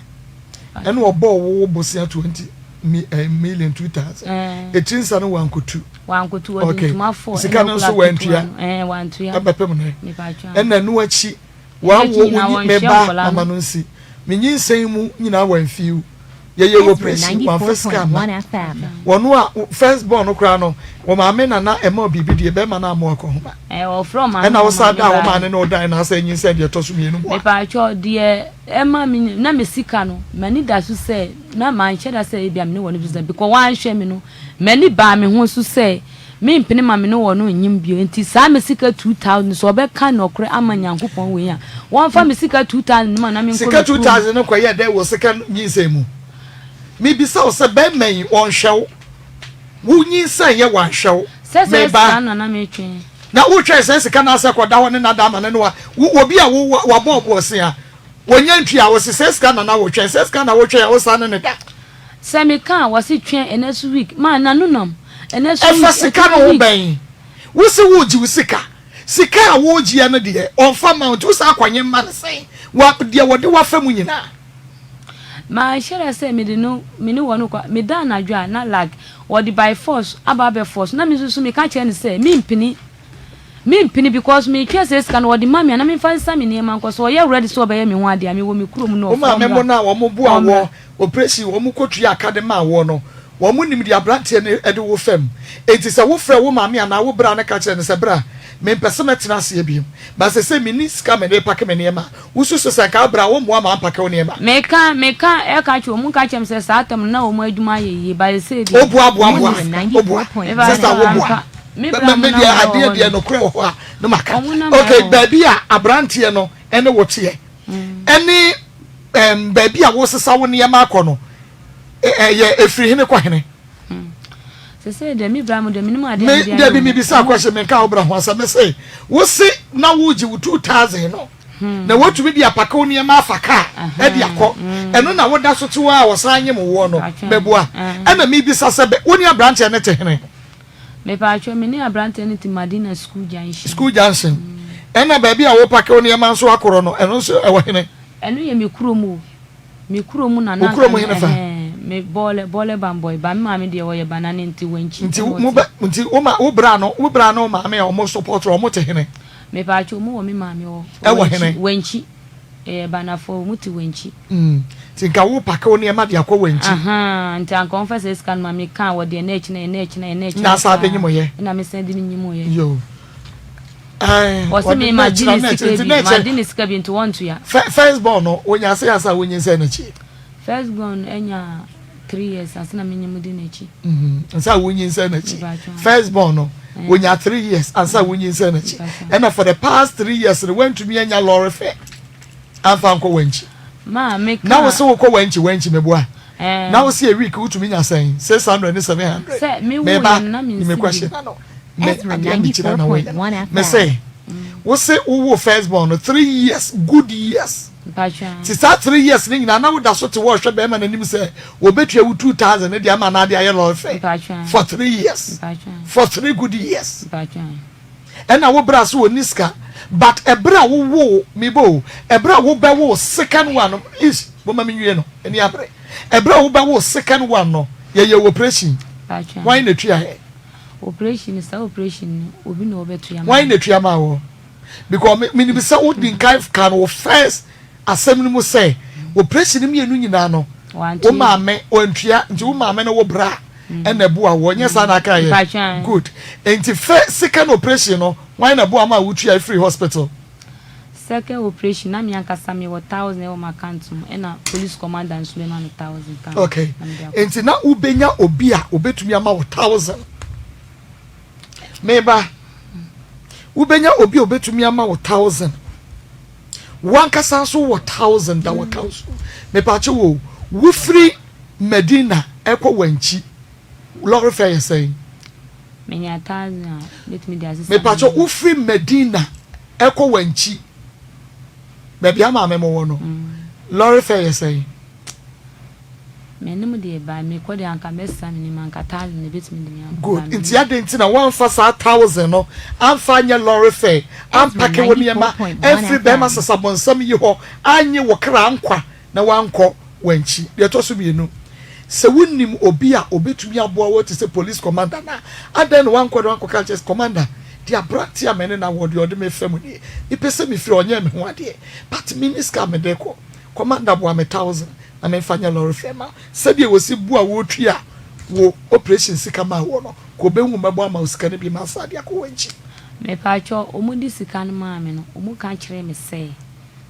ɛna ɔbɔɔ wo bosea 20 mi eh, million 2000 etiri nsa no wankotu wankotu wɔde okay ntoma fɔ sika no nso wantua ɛɛ wantua ɛbɛpem no ɛna ɛno akyi wawo wo me ba ama no nsi me nyinsɛn mu nyinaa wɔamfiw yɛyɛ wɔ operation wɔamfa sika amma wɔn a first born no koraa no wɔn maame nana ɛma biribi deɛ bɛrima no amoa kɔ homa ɛna wosa da a wɔn maame no ɔdan na asɛ nyinsɛn deɛ ɛtɔ so mmienu mu a. Mepatwɔ deɛ ɛma me na me sika no m'ani da so sɛ na manhyɛ da sɛ ebia me ne wɔn bisa because wɔanhwɛ me no m'ani baa me ho so sɛ mempene ma me ne wɔn nnyem bio nti saa me sika 2000 sɛ ɔbɛka nɔkorɛ ama Nyankopɔn wei a wɔmfa me sika 2000 no ma na menkɔ Sika me kurom. 2000 no kɔyɛɛ dɛn wɔ sika nyinsɛn mu? Mebisa wo sɛ bɛrima yi ɔnhwɛ wo? Wo nyinsɛn yɛ wanhwɛ wo? Sɛ sɛ Me ba. sika no na na metwɛn. Na wotwɛn saa sika no asɛ kɔda hɔ ne nada ama no ne wa wo obi a wo wabɔ ɔboɔsea wɔnya ntua wo se saa sika na na wotwɛn saa sika na wotwɛn a wosan ne ne da. Sɛ meka a wɔse twɛn ɛnɛ so week ma nano nam ɛnɛ so Ɛfa week sika ɛkyena no ho week. bɛn? Wo se woregye wo sika. Sika a woregyeɛ no deɛ ɔmfa mma wo nti wosan akɔnye mma no sɛn? Wa deɛ wɔde wo afa mu nyinaa. Manhyɛ da sɛ mede no me ne wɔn kɔ meda anadwo a na like wɔde by force aba abɛ force na me nso so meka kyerɛ no sɛ mempene mempene because metwɛn sɛ sika no wɔde ma me a na memfa nsa me nneɛma nkɔ sɛ ɔyɛ ready sɛ ɔbɛyɛ me ho adeɛ a mewɔ me kurom no Wo maame ɔmra mo no a wɔn boa ɔmra. woɔ operation wɔn kɔ tua ka de maa woɔ no wɔn nim deɛ abranteɛ no de wo fam enti sɛ wo frɛ wo maame anaa wo bra no ka kyerɛ no sɛ bra mempɛ sɛ mɛtena aseɛ biom but sɛsɛ menni sika mede repake me nneɛma Wosusu sɛ anka wo bra wo mmoa ma ampake wo nneɛma. Meka meka ɛka kyerɛ wɔn ka kyerɛ me sɛ saa tam no na wɔn adwuma ayɛ yie but ɛsei deɛ Oboa boa wɔn boa nni sika. oboa Mepa sista kyɛw wo boa ampa me me bra me mo deɛ number wɔ adeɛ hɔ deɛ nom nokorɛ wɔ hɔ a na maka wɔn number okay wɔ hɔ. baabi a abranteɛ no ɛne wo teɛ ɛne ɛm baabi a wosesa wo nneɛma akɔ no ɛyɛ efiri hene kɔ hene. Sesei deɛ me bra mu deɛ menim adeɛ a Me mede ayɛ dabi wɔn. mebisa question menka wo bra ho asɛm mese wo se na wogye wo 2000 no na wotumi de apake wo nneɛma afa kaa ɛde akɔ ɛno na woda so te hɔ a wɔsan nyem woɔ no mɛboa ɛna mebisa sɛ bɛ wo ne aberanteɛ no te hene? Mepatwɔ me ne aberanteɛ no te Madina school junction. School junction ɛna baabi a wopake wo nneɛma nso akorɔ no ɛno nso ɛwɔ hene? Ɛno yɛ me kurom o. Me kuro mu na na Wo kurom anka hene fa? ɛhɛn me bɔɔlɛ bɔɔlɛ bambɔi ba me maame deɛ ɔyɛ banane nti wankyi Nti ɛna mo ɔte. bɛ nti wo ma wo bra no wo bra ne wo maame a wɔn support wo wɔn te hene? Mepatwo ɔmo wɔ me maame hɔ Ɛwɔ wankyi hene? wankyi ɛyɛ banafoɔ ɔmo te wankyi. Mm nti nka wo pake wo nneɛma de akɔ wankyi. Ahaa nti anka ɔmfa saa sika no ma me kaa wɔ deɛ na ɛkyina yɛ na ɛkyina yɛ na Na ɛkyina asan saa de nyim yɛ. ɛna me san de ne nyim yɛ. Yoo. Ae Ɔse wɔde me na magye ɛkyina ne na sika ɛkyina nti bi na ɛkyɛ. magye ne sika bi nti wɔntua. First born no wonya ase ansa wonyinsɛn n'akyi. First born no anya 3 years ansa na menye mu di n'akyi. Ansa wonyinsɛn n'akyi. First born no wonya 3 years ansa wonyinsɛn n'akyi. Ɛna for the past 3 years no wantumi anya lorry fare amfa nkɔ wankyi. Ma me ka. Na wo se wokɔ wankyi wankyi meboa. Na wo se a week wotumi nya sɛn 600 ne 700. Sɛ me wo Meba yɛ no na me me nsi question bi. no. Me adeɛ me kyerɛ na woyɛ no. Me se wo se wowo first born no 3 years good years. Nti saa 3 years no nyinaa na woda so te hɔ rehwɛ bɛrima no anim sɛ wɔbɛtua wo 2000 no de ama anaa de ayɛ lɔre fare for 3 years for 3 good years. Ɛna wo bra so ɔnni sika but ɛberɛ a wowoo mebɔ o ɛberɛ a wobɛwoo second one no ish momma menwie no ani abere ɛberɛ a wobɛwoo second one no yɛyɛ wo operation hwan na ɛtuaeɛ? Operation saa operation no obi na ɔbɛtua maa Hwan na ɛtua maa wɔ? Because me menim sɛ wodi nkan ka no wɔ first asɛm no mu sɛ operation no mmienu nyinaa no. Wo maame wantua nti wo maame ne wo bra ɛna ɛboa wo ɔnyɛ saa na aka yɛ good nti fɛ second operation no hwan na ɛboa ma wotua efiri hospital. Second operation na me ankasa me wɔ thousand ɛwɔ m'account mu ɛna police commander nso bɛma me thousand ka ho okay nti na wobɛnya obi a obetumi ama wo thousand meba wobɛnya obi a obetumi ama wo thousand. Wankasa nso wɔ thousand da wɔ council. Mepaakyɛ wo, wofiri Medina ɛkɔ Wankyi, lɔre fɛ yɛ sɛn? Menya thousand a, mɛtumi de asesa. Mepaakyɛ wofiri Medina ɛkɔ Wankyi, baabi a maame mo wɔ no, lɔre fɛ yɛ sɛn? M'anim deɛ by mekɔ deɛ anka mɛsesa m'anim anka thousand na ɛbɛtumi de me akɔ. Good nti adɛn nti na woamfa saa thousand no amfa anyɛ lorry fare ampake wo nneɛma amfiri bɛrima sasabonsam yi hɔ annye wo kra nkwa na woankɔ wankyi. Deɛ ɛtɔ so mmienu sɛ wonim obi a ɔbɛtumi aboa wo te sɛ police commander no a adɛn na woankɔ na woankɔka nkyerɛ sɛ commander deɛ aberanteɛ a me ne no awɔ deɛ ɔde me fa mu nie mepɛ sɛ mefiri hɔ ɔnyɛɛ me ho adeɛ but menni sika a mede kɔ commander boa me thousand na memfa nyɛ lɔre fɛ ma sɛdeɛ wɔsi bu a wɔtua wo operation sika maa woɔ no, kɔ bɛhu mɛbɔ ama wo sika no bi ma asan de akɔ w'akyi. Mepaatwɔ, wɔn de sika no maa me no, wɔn ka kyerɛɛ me sɛ,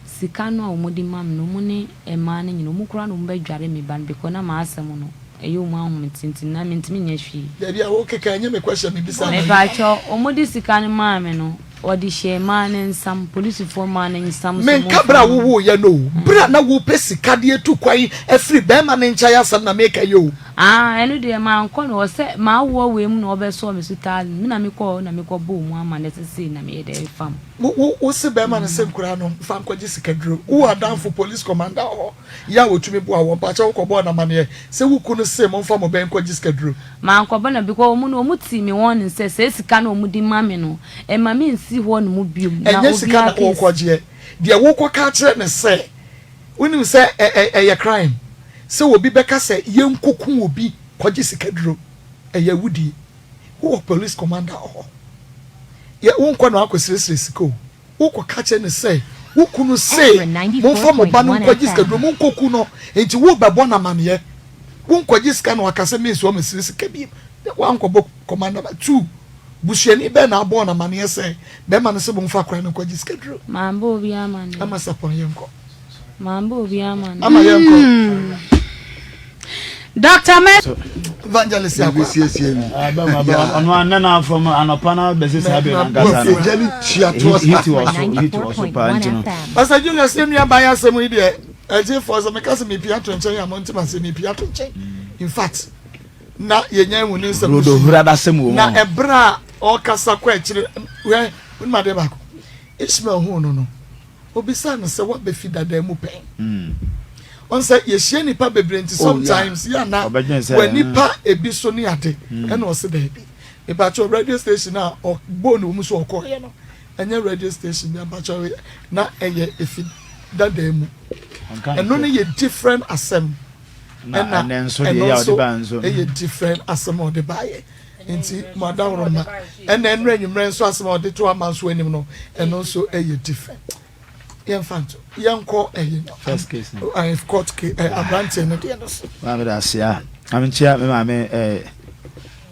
sika no a wɔn de ma me no, wɔn ne mmaa no nyina, wɔn koraa na wɔn bɛ dware me ba no because na m'asɛm no ɛyɛ wɔn ahomete nti na mentumi nyɛ hwee. Dabi a wokeka ɛnyɛ me question mebisa no. Mepaatwɔ, wɔn de sika no maa me no, Wɔde hyɛɛ mmaa no nsam, polisifoɔ mmaa no nsam sɛ Menka wɔmfa berɛ a mma. wowoeɛ no o, berɛ a na worepɛ sika de atu kwan afiri barima no nkyɛn asɛm na mereka yi o. Ah, ɛno deɛ mankɔ no hɔ, sɛ m'awoɔ wei mu na wɔbɛsɔɔ me so thousand, me na mekɔɔ hɔ na mekɔbɔɔ mu amanneɛ sɛ sei na meyɛ dɛ ɛfa mu. Wo, wo, wo se barima no sɛ nkuraa no mfa nkɔgye sikaduro. Wowɔ adamfo police commander wɔ hɔ yɛ a wɔtumi boa wɔn. Mpakyɛ wokɔbɔɔ no amanneɛ sɛ wo kunu se momfa mo bɛ nkɔgye sikaduro? Mankɔbɔ no because wɔn no wɔn tii me warning sɛ saa sika no a wɔn de ma me no mma me nsi hɔ nom biom na Ɛnyɛ sika obiara na case. wokɔgyeɛ, deɛ wokɔka akyerɛ no sɛ wonim sɛ ɛ ɛyɛ crime sɛ obi bɛka sɛ yɛnkɔku obi kɔgye sikaduro, ɛyɛ awudie. Wowɔ police commander wɔ hɔ, yɛ wonkɔ na wakɔsrɛsrɛ sika o. Wokɔka kyerɛ no sɛ wo kunu se momfa mo ba no nkɔgye sikaduro, monkɔku no, enti worebɛbɔ no amaneɛ. Wonkɔgye sika na waka sɛ mensi hɔ mesrɛ sika bio. Woankɔbɔ commander ma tu. Busuani bɛn na abɔɔ no amaneɛ sɛ bɛrima no se momfa akwadaa no nkɔgye sikaduro? Mambɔ obiara amaneɛ. Ama Sapɔn yɛnkɔ. Mambɔ obiara amaneɛ. Ama yɛnkɔ. Doctor Mɛ. Evangelist akwa. Siesie mi. Ɔno a nna na afɔm anɔpa na bɛsi saa bere nankasa no. Egya ni tua toɔ sa. Hit wɔ so hit wɔ so paa nti no. Pastor Julius yɛ nua ban asɛm yi deɛ ɛgye fɔ sɛ meka sɛ mepia to nkyɛn a monte ma sɛ mepia to nkyɛn in fact na yɛnya ehu ne nsɛm so na ɛberɛ a ɔkasa kɔ akyire hwɛ wonim adeɛ baako Ishmael huu no no Obisaa no sɛ waba fi dadaa mu pɛn. Ɔn sɛ yɛhyia nnipa bebree nti oh, sometimes yɛ ana wɔ nipa mm. ebi so ne ade mm. ɛna ɔse daabi. Mepakyɛw radio station a ɔbɔɔ ne wɔn so ɔkɔɔyɛ no ɛnyɛ radio station bi ampakyɛw na ɛyɛ efi dadaa mu. Ɛno no yɛ different asɛm ɛna ɛno nso ɛyɛ different asɛm a ɔde baayɛ. Nti mo adaworoma ɛna ɛnura enyimrɛ nso asɛm a ɔde to ama nso anim no ɛno nso ɛyɛ different yɛnfa nto yɛnkɔ ɛyi no first case no ɛɛ court case ɛɛ aberanteɛ no deɛ no so. Maame da ase a maame nkyia me maame ɛɛ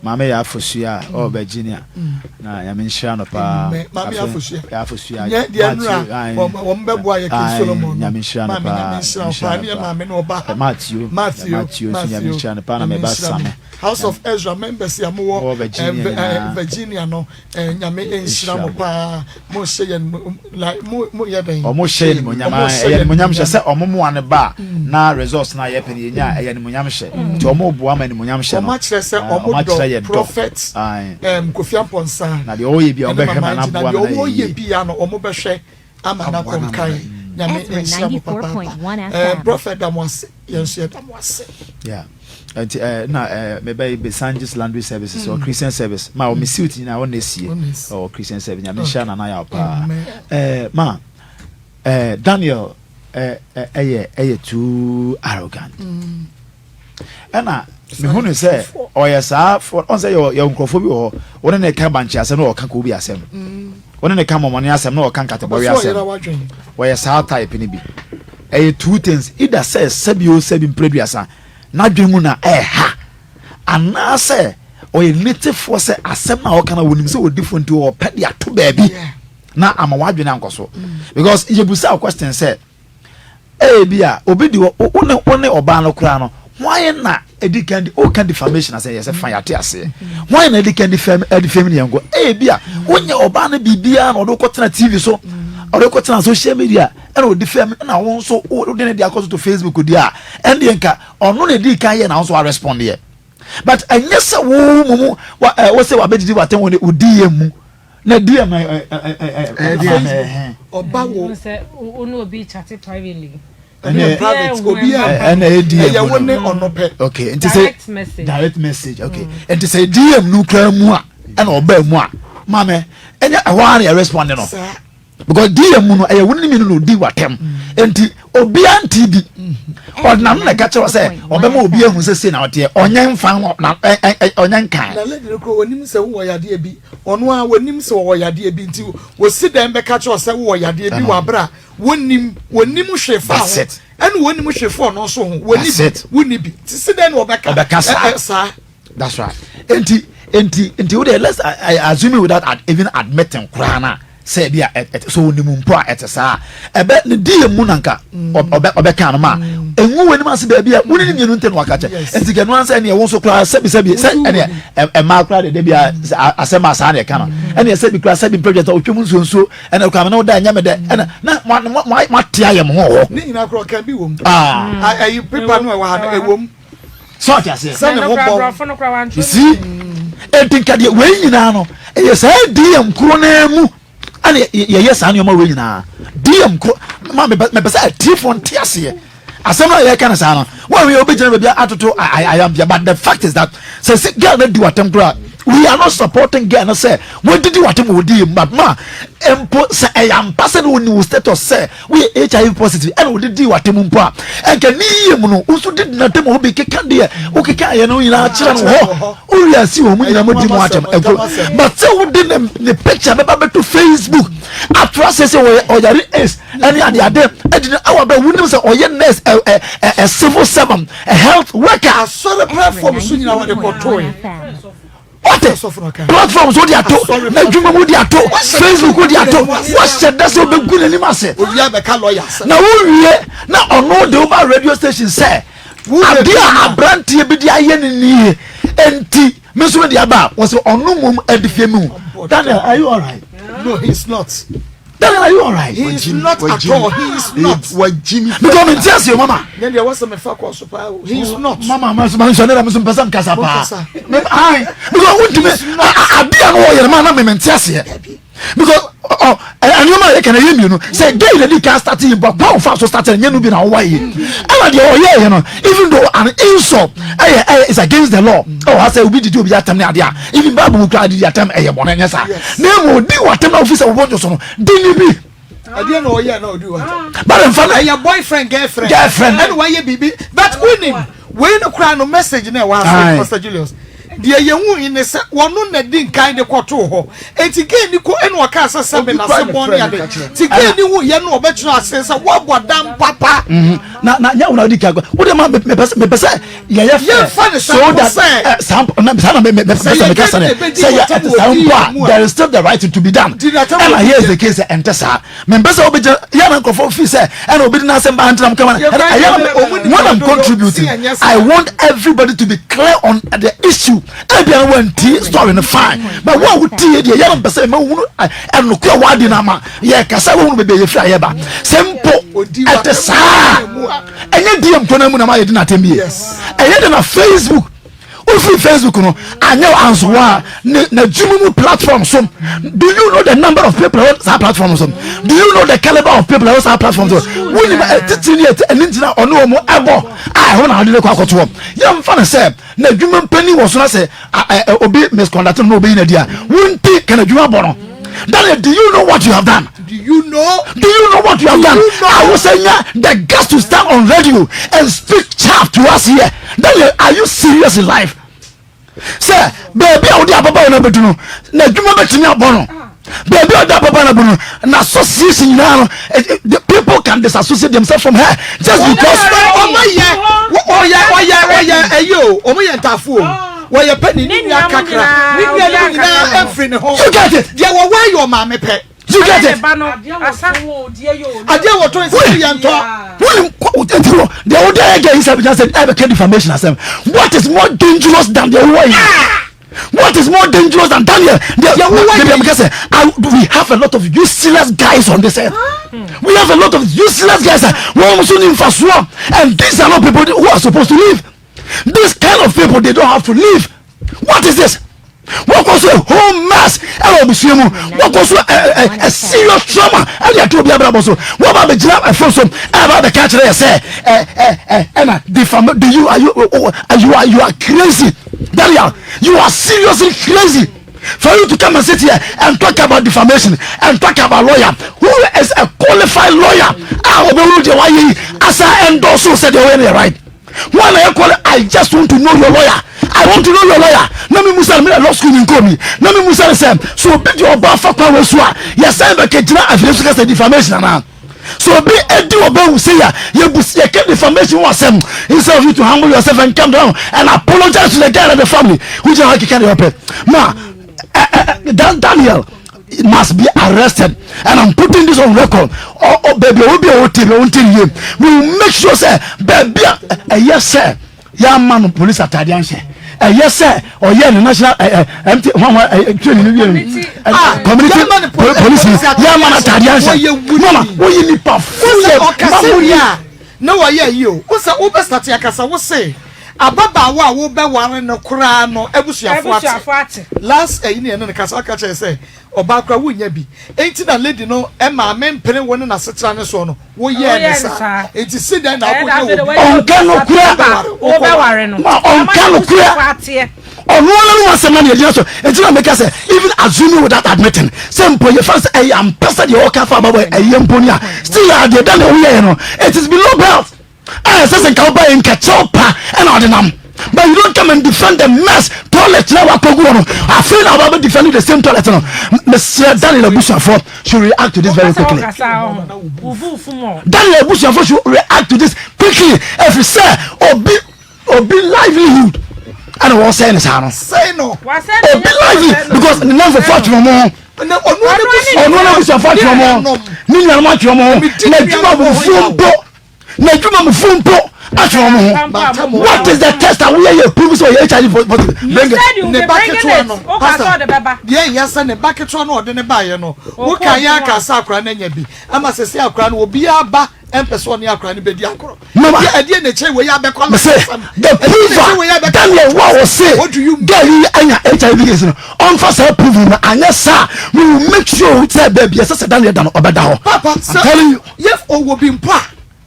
maame yɛ afosua a ɔwɔ Virginia mm. na nyame nhyira no paa maame yɛ afosua yɛ afosua nyɛ deɛ nura wɔn bɛ boa yɛ King Solomon no nyame nhyira no paa maame nyame nhyira no paa ne yɛ maame no ɔba Matthew Matthew Matthew nso nyame nhyira no paa na mɛ ba same House of Ezra members a mowɔ Virginia no, Nyame nhyira mo paa. Mo hyɛ yɛn like mo mo yɛ dɛn? Ɔmo hyɛ yɛn nimonyam a ɛyɛ nimonyam hyɛ sɛ ɔmo moa no ba a mm. na results na yɛpɛ no yɛnya a ɛyɛ nimonyam hyɛ mm. nti ɔmo boa ma nimonyam hyɛ no. Ɔmo akyerɛ sɛ ɔmo dɔ prophet Kofi Amponsah. Na deɛ ɔyɛ bi a ɔmo bɛhwɛ ma na aboa ma na yɛ yie. Na deɛ ɔyɛ bi a no ɔmo bɛhwɛ ama no akɔ nkan. Nyame nhyira mo papaapa. Eh, Prophet da mo ase. Yɛn nso yɛda mo ase. Yeah. Nti eh, na eh, mebɛyɛ Besanges Laundry Services mm. or Christian Service. Ma mm. me suit nyinaa wɔn na esie. Or Christian Service. Nyame nhyira nana yaw paa. Eh, ma eh, Daniel eh, eh, ɛyɛ ɛyɛ too arrogant. Mm. Ɛna mehu no sɛ ɔyɛ saa ɔn sɛ yɛ yɛ nkurɔfoɔ bi wɔ hɔ wɔne ne ka bankye asɛm na ɔka koobi asɛm mm. wɔne ne ka mɔmɔne asɛm na ɔka nkatɛbɔwe asɛm wɔyɛ saa type no bi. Ɛyɛ two things, either sɛ sɛbi o sɛbi mprɛduasa n'adwene mu na ɛha anaasɛ ɔyɛ netefoɔ sɛ asɛm no a ɔka no wɔnim sɛ ɔdi fo nti ɔpɛ de ato baabi na ama w'adwene ankɔ so mm. Because yɛbusa question sɛ ebi a obi di wo ne wo ne ɔbaa no koraa no, hwan na edi kan di o ka defamation asɛ yɛ sɛ fa yate aseɛ, hwan na edi kan di fam ɛdi fam ne yɛn kɔ? Ebi a wonyɛ ɔbaa no biribiara na ɔde kɔ tena TV so, ɔde kɔ tena social media ɛna ɔdi fam, ɛna wɔn nso wode ne de akɔ so to Facebook di a, ɛndeɛ nka ɔno na edi kan yɛ na nso arespond yɛ. But ɛnyɛ sɛ wo mu mu wa ɛ wɔ sɛ wabɛdidi watɛn wɔ ne odi yɛ mu na di yɛ ma ɛ ɛ ɛ ɛ ɔba wo sɛ wo ne obi chat privately. Ɛnɛ private obi a ɛna ɛyɛ DM. Ɛyɛ wo ne ɔno pɛ. Okay, nti sɛ direct message. Direct message, okay. Nti sɛ DM no kura mu a ɛna ɔbaa mu a, maame, ɛnyɛ ɛhɔ ara na yɛ respond no, because DM mu no ɛyɛ wo ne mi no na odi watɛm, nti obiara nti bi ɔnam na ɛka kyerɛ sɛ ɔbɛma obi ehu sɛ sei na ɔteɛ, ɔnyɛ nfa na ɛ ɛ ɔnyɛ nkan. Na lady no kura wɔnim sɛ wowɔ yadeɛ bi, ɔno a wɔnim sɛ wɔwɔ yadeɛ bi, nti wɔsi dɛn bɛka kyerɛ sɛ wowɔ yadeɛ bi wɔ abere a wɔnim wɔnim hwee fa ho, ɛna wɔnim hwee fa ɔno nso ho, wɔni bi wonni bi, nti si dɛn na ɔbɛka ɔbɛka saa saa. That's right. Nti nti nti wo de, let's I assume without even admitting koraa na sɛ ebi a ɛ so onim mpo a ɛte saa, ɛbɛ ne di yɛ mu na nka ɔbɛ ɔbɛka no ma engu wɔ anim ase baabi a wone ne mmienu ntɛ no waka kyɛ. Nti kɛ no ansa ɛneɛ wo nso koraa sɛbi sɛbi sɛ ɛneɛ ɛmaa koraa de debi a asɛm a saa na ɛka no ɛneɛ sɛbi koraa sɛbi mpɛ dwɛtɛ otwam nsuo nsuo ɛna koraa na woda ɛnyɛ me dɛ ɛna na mo mo mo ate ayɛ mo ho wɔ hɔ. Ne nyinaa koraa ɔka bi wɔ mu. Ɛyi pepa no ɛwɔ ha no ɛwɔ mu. Sɛ ɔte aseɛ. Sɛ ne ho bɔ. You see, enti nka deɛ wei nyinaa no ɛyɛ saa DM koro naa mu ɛna yɛyɛ saa nneɛma wei nyinaa DM koro ma mepɛ sɛ atiefoɔ nte aseɛ asɛm no a yɛka no saa no, wɔn a wobɛgyina baabi atoto ayambea. But the fact is that sɛ sɛ girl no di watam koraa, we are not supporting girl no sɛ wɔdidi watam wɔ DM, but ma mpo sɛ ɛyɛ ampa sɛ ne wɔni wo status sɛ woyɛ HIV positive ɛna wɔde di watam mpo a, ɛnka ne yie mu no wo nso didi n'atam hɔ bi keka deɛ wokeka yɛ no nyinaa kyerɛ no hɔ, wowie asi wɔn mu nyinaa mo di mu atɛm ɛkuro. But sɛ wode ne ne picture bɛba bɛto Facebook ato ase sɛ ɔyɛ ɔyare AIDS ɛne adeade ɛdi no awɔ abɛ wonim sɛ ɔyɛ nurse, ɛ ɛ ɛ civil servant, a health worker. Asɔre platform so nyinaa wɔde kɔtoe. Ɔte platform so de ato, n'adwuma mu de ato, Facebook de ato, wɔhyɛ da sɛ ɔbɛgu n'anim ase. Na wowie na ɔno de woba radio station sɛ adeɛ a aberanteɛ bi de ayɛ ne nie, enti me nso mede aba a wɔsɛ ɔno mmom ade fie mu. Daniel, are you alright? No, he's not. Daniel, are you alright? He is not at all. He is not. Because me nti ase o, mama. Ne deɛ wɔsɛ mefa kɔ so paa o. He is not. Mama, ma ma nsɔ ne na me so mpɛsɛ nkasa paa. Me ayi because wuntumi adeɛ no wɔyɛ no ma na me nti aseɛ. Because ɔ nneɛma a yɛka no ɛyɛ mmienu sɛ gay na di kan start yi but kwan fa so start no nyɛ no bi na ɔwa yi, ɛna deɛ ɔyɛ yɛ no, even though an insult ɛyɛ ɛyɛ is against the law, ɛwɔ ha sɛ obi didi obi atam ne adeɛ a, even Bible mu kura didi atam ɛyɛ bɔnɛ, nyɛ saa na emu odi wɔ atam na ofi sɛ wɔbɔ nso so no di ni bi. Ɛdeɛ na ɔyɛ na ɔdi wɔ atam. Bari nfa na. Ɛyɛ boyfriend, girlfriend. Girlfriend. Ɛna wayɛ biribi, but wonim wei no koraa no message na ɛwɔ ase, Pastor Julius. Deɛ yɛhu yi ne sɛ wɔno na di nkan de kɔtoo hɔ, enti gay ni ko ɛna ɔkaa sɛ sɛbe n'ase bɔn ne ade, ti gay ni hu yɛ no ɔbɛtwerɛ ase sɛ wɔabɔ dam papa. Na na nyɛ wɔn a ɔdi kan wo de ma mepɛ sɛ mepɛ sɛ yɛyɛ fɛ so that saa na saa na mepɛ sɛ meka sɛ sɛ yɛ ɛte saa mpo a, there is still the right to be done. Ɛna here is the case, ɛnte saa. Mempɛ sɛ wobɛgyina yɛ na nkurɔfoɔ fi sɛ ɛna obi de n'asɛm ba ntenam kama ɛyɛ na when I'm contributing, I want everybody to be clear on the issue. Ebia no wanti story no, fine, but wo a wotie deɛ yɛ no mpɛ sɛ ɛma wohunu ɛnokora wade no ama yɛkasa wohunu baabi a yɛfiri a yɛba sɛ mpo ɛte saa. Ɛnyɛ DM kɔ no mu na ma yɛdi n'atɛm bie, ɛyɛ de na Facebook wofiri Facebook no anyɛ ansowa a ne n'adwuma mu platform so. Do you know the number of people ɛwɔ saa platform so? Do you know the caliber of people ɛwɔ saa platform so? Wonim ɛtitiri ne ɛti ɛne ntina ɔne wɔn ɛbɔ a ɛhɔ na ɔde ne kɔ akɔtoɔ. Yɛmfa no sɛ n'adwuma mpanyin wɔ so na sɛ obi misconduct no na obeyi n'adi a wonti ka n'adwuma bɔ no. Daniel, do you know what you have done? Do you know? Do you know what you have done? You know? I was saying the guts to stand on radio and speak chaff to us here. Daniel, are you serious in life? Sɛ baabi a wode ababaawa no abɛdu no, na adwuma bɛtumi abɔ no, baabi a wode ababaawa no abɛdu no, na association nyinaa no, the people. people can disassociate themselves from her just because. Ɔmo yɛ ɔyɛ ɔyɛ ɔyɛ ɛyi o ɔmo yɛ ntafo o wɔyɛ pɛ ne ne nua kakra ne nua no nyinaa ɛfiri ne ho. You get it? Deɛ wɔwɔ ayɛ ɔmaame pɛ. You get it? Adeɛ wɔtɔ nsi yɛ ntɔ. Wọ́n nti wɔ deɛ wọ́n dẹ́ ẹ̀gẹ́ yìí sẹ́bi sẹ́ ẹ̀ bẹ̀ kẹ́ defamation asẹ́m what is more dangerous than deɛ wọ́n yìí? What is more dangerous than Daniel? The, the, the, the, we have a lot of useless guys on this earth. We have a lot of useless guys. And these are not people who are supposed to live. This kind of people, they don't have to live. What is this? Wɔkɔ so a whole mess ɛwɔ abusua mu. Wɔkɔ so a, a, a serious trauma ɛde ato obi abrabɔ so. Wɔba abɛgyina ɛfo so ɛba abɛka kyerɛ yɛ sɛ ɛ ɛ ɛ ɛna defam do you are you you are you are crazy. Daniel, you are seriously crazy for you to come and sit here and talk about defamation and talk about lawyer who is a qualified lawyer. Ah, obewuru deɛ wayɛ yi asa endorse sɛ deɛ wɔyɛ no yɛ right. Wɔn na yɛ quali I just want to know your lawyer. I want to know your lawyer. Na mi musa mi na law school mi nkɔ mi. Na mi musa sɛ so obi deɛ ɔba afa kwan wɔ so a yɛsɛn bɛ kɛ gyina afidie so kasa defamation anaa. So obi edi obe wu say ya ye bu ye ke defamation wa asɛm instead of you to humble yourself and come down and apologize to the girl and the family who gyina hɔ keka deɛ ɔpɛ ma eh, eh, eh, Daniel must be arrested and I'm putting this on record oh, oh, baby obi a wote bi wonte yie we will make sure sɛ baabi a ɛyɛ sɛ yɛama no police atade anhyɛ ɛyɛ sɛ ɔyɛ ne national ɛ ɛ mt hwan hwan ɛ training no wie no ah, community police yɛama no atade anhyɛ mama woyɛ nipa fuyɛ ɔkasa wie a na wɔyɛ yi o wosɛ wobɛsate akasa wo se ababaawa a wobɛware no koraa no abusuafo ate last ɛyi ne ɛne no kasa ɔka kyerɛ sɛ ɔbaa koraa wonnya bi enti na lady no maame mpene wo ne n'asetra no soɔ no Woyɛɛ no saa. Enti si dɛn na wokɔnya obi? Ɔnka nokorɛ. Ma ɔnka nokorɛ. Ɔno ara no asɛm na yɛgyina so. Enti na meka sɛ even assuming without admitting sɛ mpo yɛfa no sɛ ɛyɛ ampa sɛ deɛ ɔka fa ababɔ ɛyɛ mpo ni a still a deɛ da na woyɛɛ no it is below belt. A ɛsɛ sɛ nka woba yɛ nka kyɛw pa ɛna ɔde nam. But you don't come and defend the mess toilet na wakɔgu hɔ no afei na waba bɛ defend the same toilet no mesrɛ Daniel abusuafoɔ should react to this very quickly Daniel abusuafoɔ should react to this quickly ɛfiri sɛ obi obi livelihood ɛna wɔsɛe ne saa no obi livelihood because ne namfofoɔ atwene mo ho ɔno ne abusuafoɔ atwene mo ho ne nuanom atwene mo ho n'adwuma mufuo mpo n'adwuma mu fo mpo atwe wɔn ho what is the test a woyɛ yɛ prove sɛ ɔyɛ hiv positive bring it ne ba ketewa no pastor deɛ ɛyɛ sɛ ne ba ketewa no ɔde ne baayɛ no woka yɛ aka sɛ akora no anya bi ama sɛ sɛ akora no obiara ba ɛmpɛ sɛ ɔne akora no bɛdi agorɔ ɛdeɛ na ɛkyɛ wei abɛkɔ lɔsɛm the prover Daniel wa wɔ se girl yi anya hiv case no ɔnfa saa prove no anyɛ saa we will make sure sɛ baabi ɛsɛ sɛ Daniel da no ɔbɛda hɔ papa I'm telling you Yef ɔwɔ bi mpo a,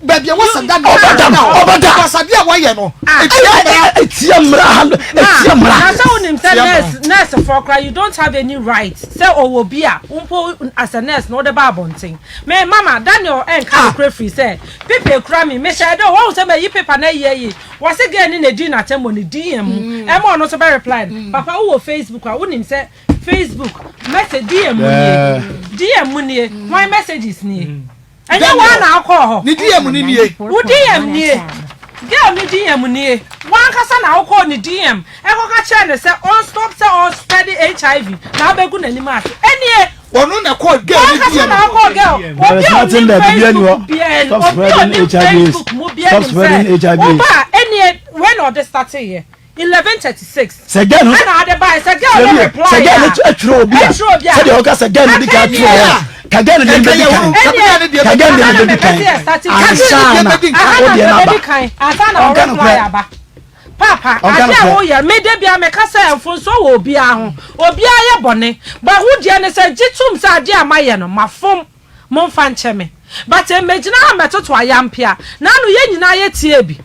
baabi a wɔsɛ da no. Ɔbɛda no, ɔbɛda. Because adeɛ a wɔayɛ no, etia mmara. Etia mmara, etia mmara. Na sɛ wonim sɛ nurse nurse foɔ koraa you don't have any right sɛ ɔwɔ bi a mpo as a nurse na wode ba abɔnten. Me mama Daniel ɛnka nokorɛ firi sɛ paper ekura me mehyɛ dɛ wɔhu sɛ mayi paper no ayi ayi wɔse girl no na edi n'atɛm wɔ ne DM mu ɛma ɔno nso bɛ reply no papa wowɔ Facebook a wonim sɛ Facebook message DM mu nie DM mu nie wɔn messages nie ɛnyɛ wɔn na akɔ hɔ ne DM ni nie wo DM nie girl ne DM nie wankasa na akɔ ne DM ɛkɔka kyerɛ ne sɛ on stop sɛ on spread HIV na abɛgu n'anim ase ɛnie ɔno na kɔ girl ne DM wankasa na akɔ girl obi a onim Facebook biara obi a onim Facebook mu biara nim sɛ woba ɛnie wei na ɔde start yɛ. 11:36 sɛ girl no ɛna ade bae sɛ girl no reply sɛ girl no atwerɛ obi a sɛdeɛ ɔka sɛ girl no di kan atwerɛ hɔ a ka girl no deɛ no bɛdi kan ka girl no deɛ no bɛdi kan ansa na wodeɛ no aba ɔnka nokorɛ Papa, ade a woyɛ, me da bia meka sɛ mfonsoɔ wɔ obiara ho. Obiara yɛ bɔne. But wo deɛ ne sɛ gye tom sɛ adeɛ a mayɛ no, mafom. Momfa nkyɛ me. But mmɛgyina ha mmɛtoto ayampea. Naano yɛn nyinaa yɛtiee bi.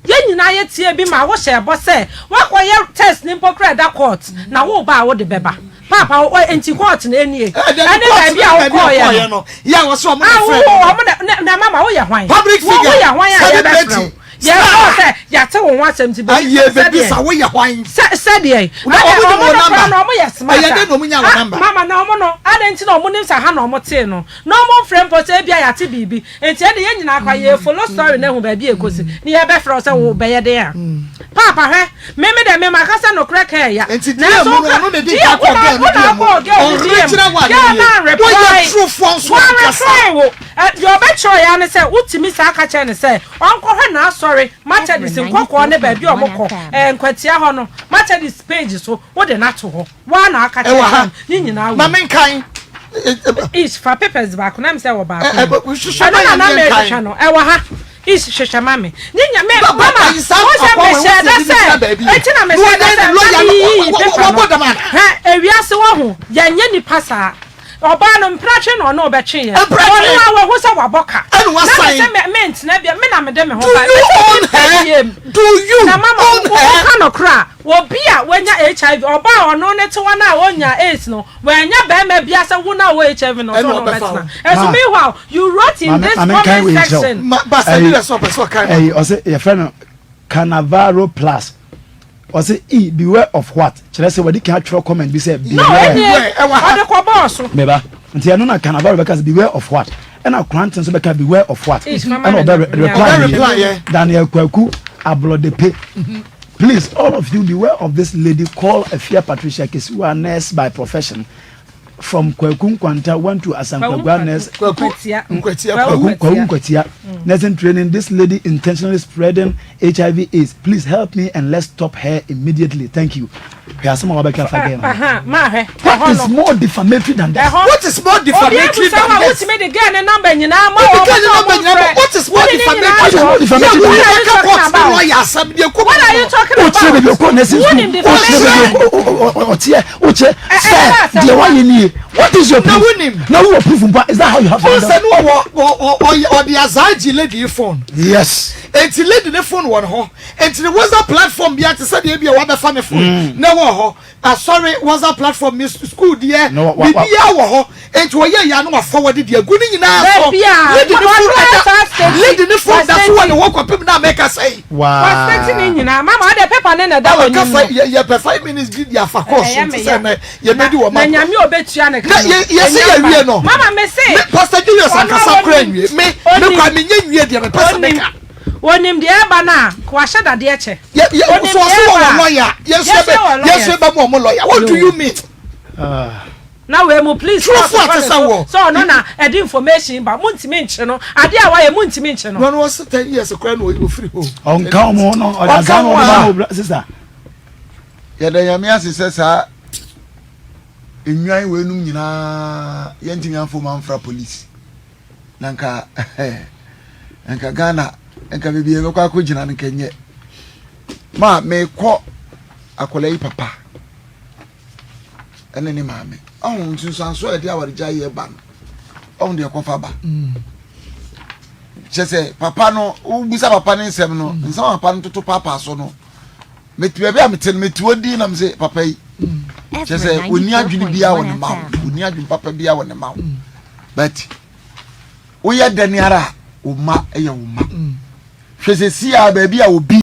Yɛn nyinaa yɛ tiee bi ma wo hyɛɛ bɔ sɛ woakɔ yɛ test no mpo koraa ɛda court na wo ba a wode bɛba. Paapa wo enti court no enie ɛne baabi a wo kɔɔ yɛ no. A wo wo wɔn na na mama wo yɛ hwan? Public Wo wo figure yɛ hwan a yɛbɛfrɛ wo? celebrity. Yɛkɔɔ sɛ yɛate wo ho asɛm nti bɛbisa Ayie bɛbisa woyɛ hwan? Sɛ sɛdeɛ. Na Adɛn ɔmo nim ɔmo wo no koraa number. na ɔmo yɛ smart Ɛyɛ a. dɛn na ɔmo nya wo Ah number? mama na ɔmo no adɛn nti na ɔmo nim sɛ ha na ɔmo tee no na ɔmo mfrɛ mpo sɛ ebia yɛate biribi nti ɛnde yɛn nyinaa koraa yɛ follow story no ahu baabi a ɛkɔsi na yɛbɛfrɛ wo sɛ wo bɛyɛ den a. Paapa hwɛ me me dɛ me maka sɛ nokorɛ ka ɛya Nti DM nanso no woka ɔno na edi DM kan wo kɔɔ na girl no wo na DM mu. akɔɔ girl no DM Ɔrekyerɛ wo girl ade no nie. anreply Woyɛ turofoɔ nso ankasa. Wanreply wo Ɛ deɛ ɔbɛkyerɛ yɛ ara ne sɛ wotumi saa ka kyerɛ no sɛ ɔnkɔhwɛ n'asɔre Methodist nkɔkɔɔ ne baabi a wɔkɔ ɛɛ Nkwatia hɔ no Methodist page so wode no ato hɔ woa na aka Ɛwɔ kyerɛ ha. no ne nyinaa Ma wɔ mu. menkan. Ish fa papers baako na mesɛ wɔ baako Ɛ mu ɛ hwehwɛ ɛno ma na yɛn na yɛnkan. mehwehwɛ no ɛwɔ ha Ish hwehwɛ ma me ne nya me Ba ba mama ayi saa wo sɛ akɔwa wei mehyɛ wosi da ebi ne sɛ gyina baabi eti na na mehyɛ da wɔnyɛ sɛ ne na lɔya no meyiyi paper no wɔbɔ dam ana. hwɛ ewiase wɔ ho yɛnyɛ nipa saa. Ɔbaa no mpratwe na ɔne wo bɛtwe yɛ. Mpratwe. Ɔno a wahu sɛ wabɔ ka. Ɛna wasan. Na me sɛ me mentena bia me na mede me ho Do ba. you Me sɛ own me her? biem. Do you Na mama own wo her? ka no kora obi a wanya HIV ɔbaa a ɔno ne te hɔ no a ɔnya AIDS no wanya bɛrima bia sɛ wo na wɔ HIV no Ɛna so ɔno ɔbɛfa bɛtena. wo. Ɛso Ma. meanwhile you wrote in Maame this maame nkan comment wei nkyerɛ wo. section. Ma Pastor Ɛyi Julius ɔpɛ sɛ ɔkan ma. ɛyi ɔsɛ yɛfrɛ no Cannavaro Plus. Ɔse e beware of what? Kyerɛ sɛ wadi kan atwerɛ comment bi sɛ No, beware. ɛnie Beware, ɛwɔ ha. ɔde kɔbɔɔ so. Meba. Nti ɛno na Cannavaro bɛka sɛ beware of what? Ɛna Koranteng nso bɛka beware of what? Ish, mama Ɛna me ɔbɛ na- re- me reply Ɔbɛ yɛ. reply yɛ. Daniel Kwaku Ablɔdepe. Please, all of you beware of this lady called Afia Patricia Kesiwa, nurse by profession. from Kwaku Nkwanta went to Asankragwa nurse Kwaku Nkwatia Kwaku Kwaku Nkwatia mm. nursing training. This lady intentionally spreading HIV AIDS. Please help me and let's stop her immediately. Thank you. What is more defamatory than that? What is more defamatory than this? What is more defamatory? What is more defamatory than this? What are you talking about? What are you talking about? What Wokyɛ sɛ deɛ wayɛ nie. What is your proof? Na wonim. Na wowɔ proof mpo a, is that how you have to Wohu handle? sɛ ne ɔwɔ ɔyɛ ɔde azaa gye lady yi phone. Yes. Enti lady ne phone wɔ ne hɔ. Enti ne WhatsApp platform bia te sɛ deɛ ebia wabɛfa me phone mm. na ɛwɔ hɔ. Asɔre WhatsApp platform mi school deɛ biribiara wɔ hɔ. Enti ɔyɛ yɛ ano wa forward deɛ agu ne nyinaa so. Lady ne phone ɛda lady ne phone da so wɔ ne hɔ kɔpem na mɛka sɛ. Waa. Wa state ne nyinaa mama ɔde paper ne na ɛda wɔ nim no. Yɛ yɛ pɛ 5 minutes bi di afa kɔɔ so nti sɛ nɛ yɛ bɛ di wɔ ma. Na nyame obetua ne ka no. Na yɛ yɛ se yɛ wie no. Mama me se. Me Pastor Julius ankasa kura nwie me me kura me nye nwie deɛ me pɛ sɛ me ka. Onim deɛ ɛba no a wahyɛ dadeɛ kyɛ. Yɛ yɛ so ɔso wɔ wɔ lawyer yɛ so bɛ yɛ so bɛ mu ɔmo lawyer what do you mean? Ah. Na wei mo please Torofo a te sɛ wɔ. Sɛ ɔno na ɛde information ba mo ntumi nkye no adeɛ a wayɛ mo ntumi nkye no. Wɔn wɔ 10 years kura na ofiri hɔ. Ɔnka wɔn no ɔde asan wɔn ba obira sister. Yɛda Nyame ase sɛ saa nnwan weinom nyinaa yɛntumi amfa wɔn amfra police na nka nka Ghana nka baabi yɛbɛkɔ akɔgyina no nka nyɛ ma mekɔ akwadaa yi papa ɛne ne maame ɔho nsunsuanso a ɛde awaregya yɛ ba no ɔho deɛ ɛkɔfa ba mm. kyɛ sɛ papa no wobisa papa ne nsɛm no mm. nsɛm a papa no toto paapaa so no mete baabi a mete no mete hɔ din na mese papa yi mm. kyɛ sɛ ɔni adwene biara wɔ ne ma wo ɔni adwene papa biara wɔ ne ma wo but woyɛ dɛn ara a wo ma yɛ wo ma hwɛ sɛ si a baabi a obi.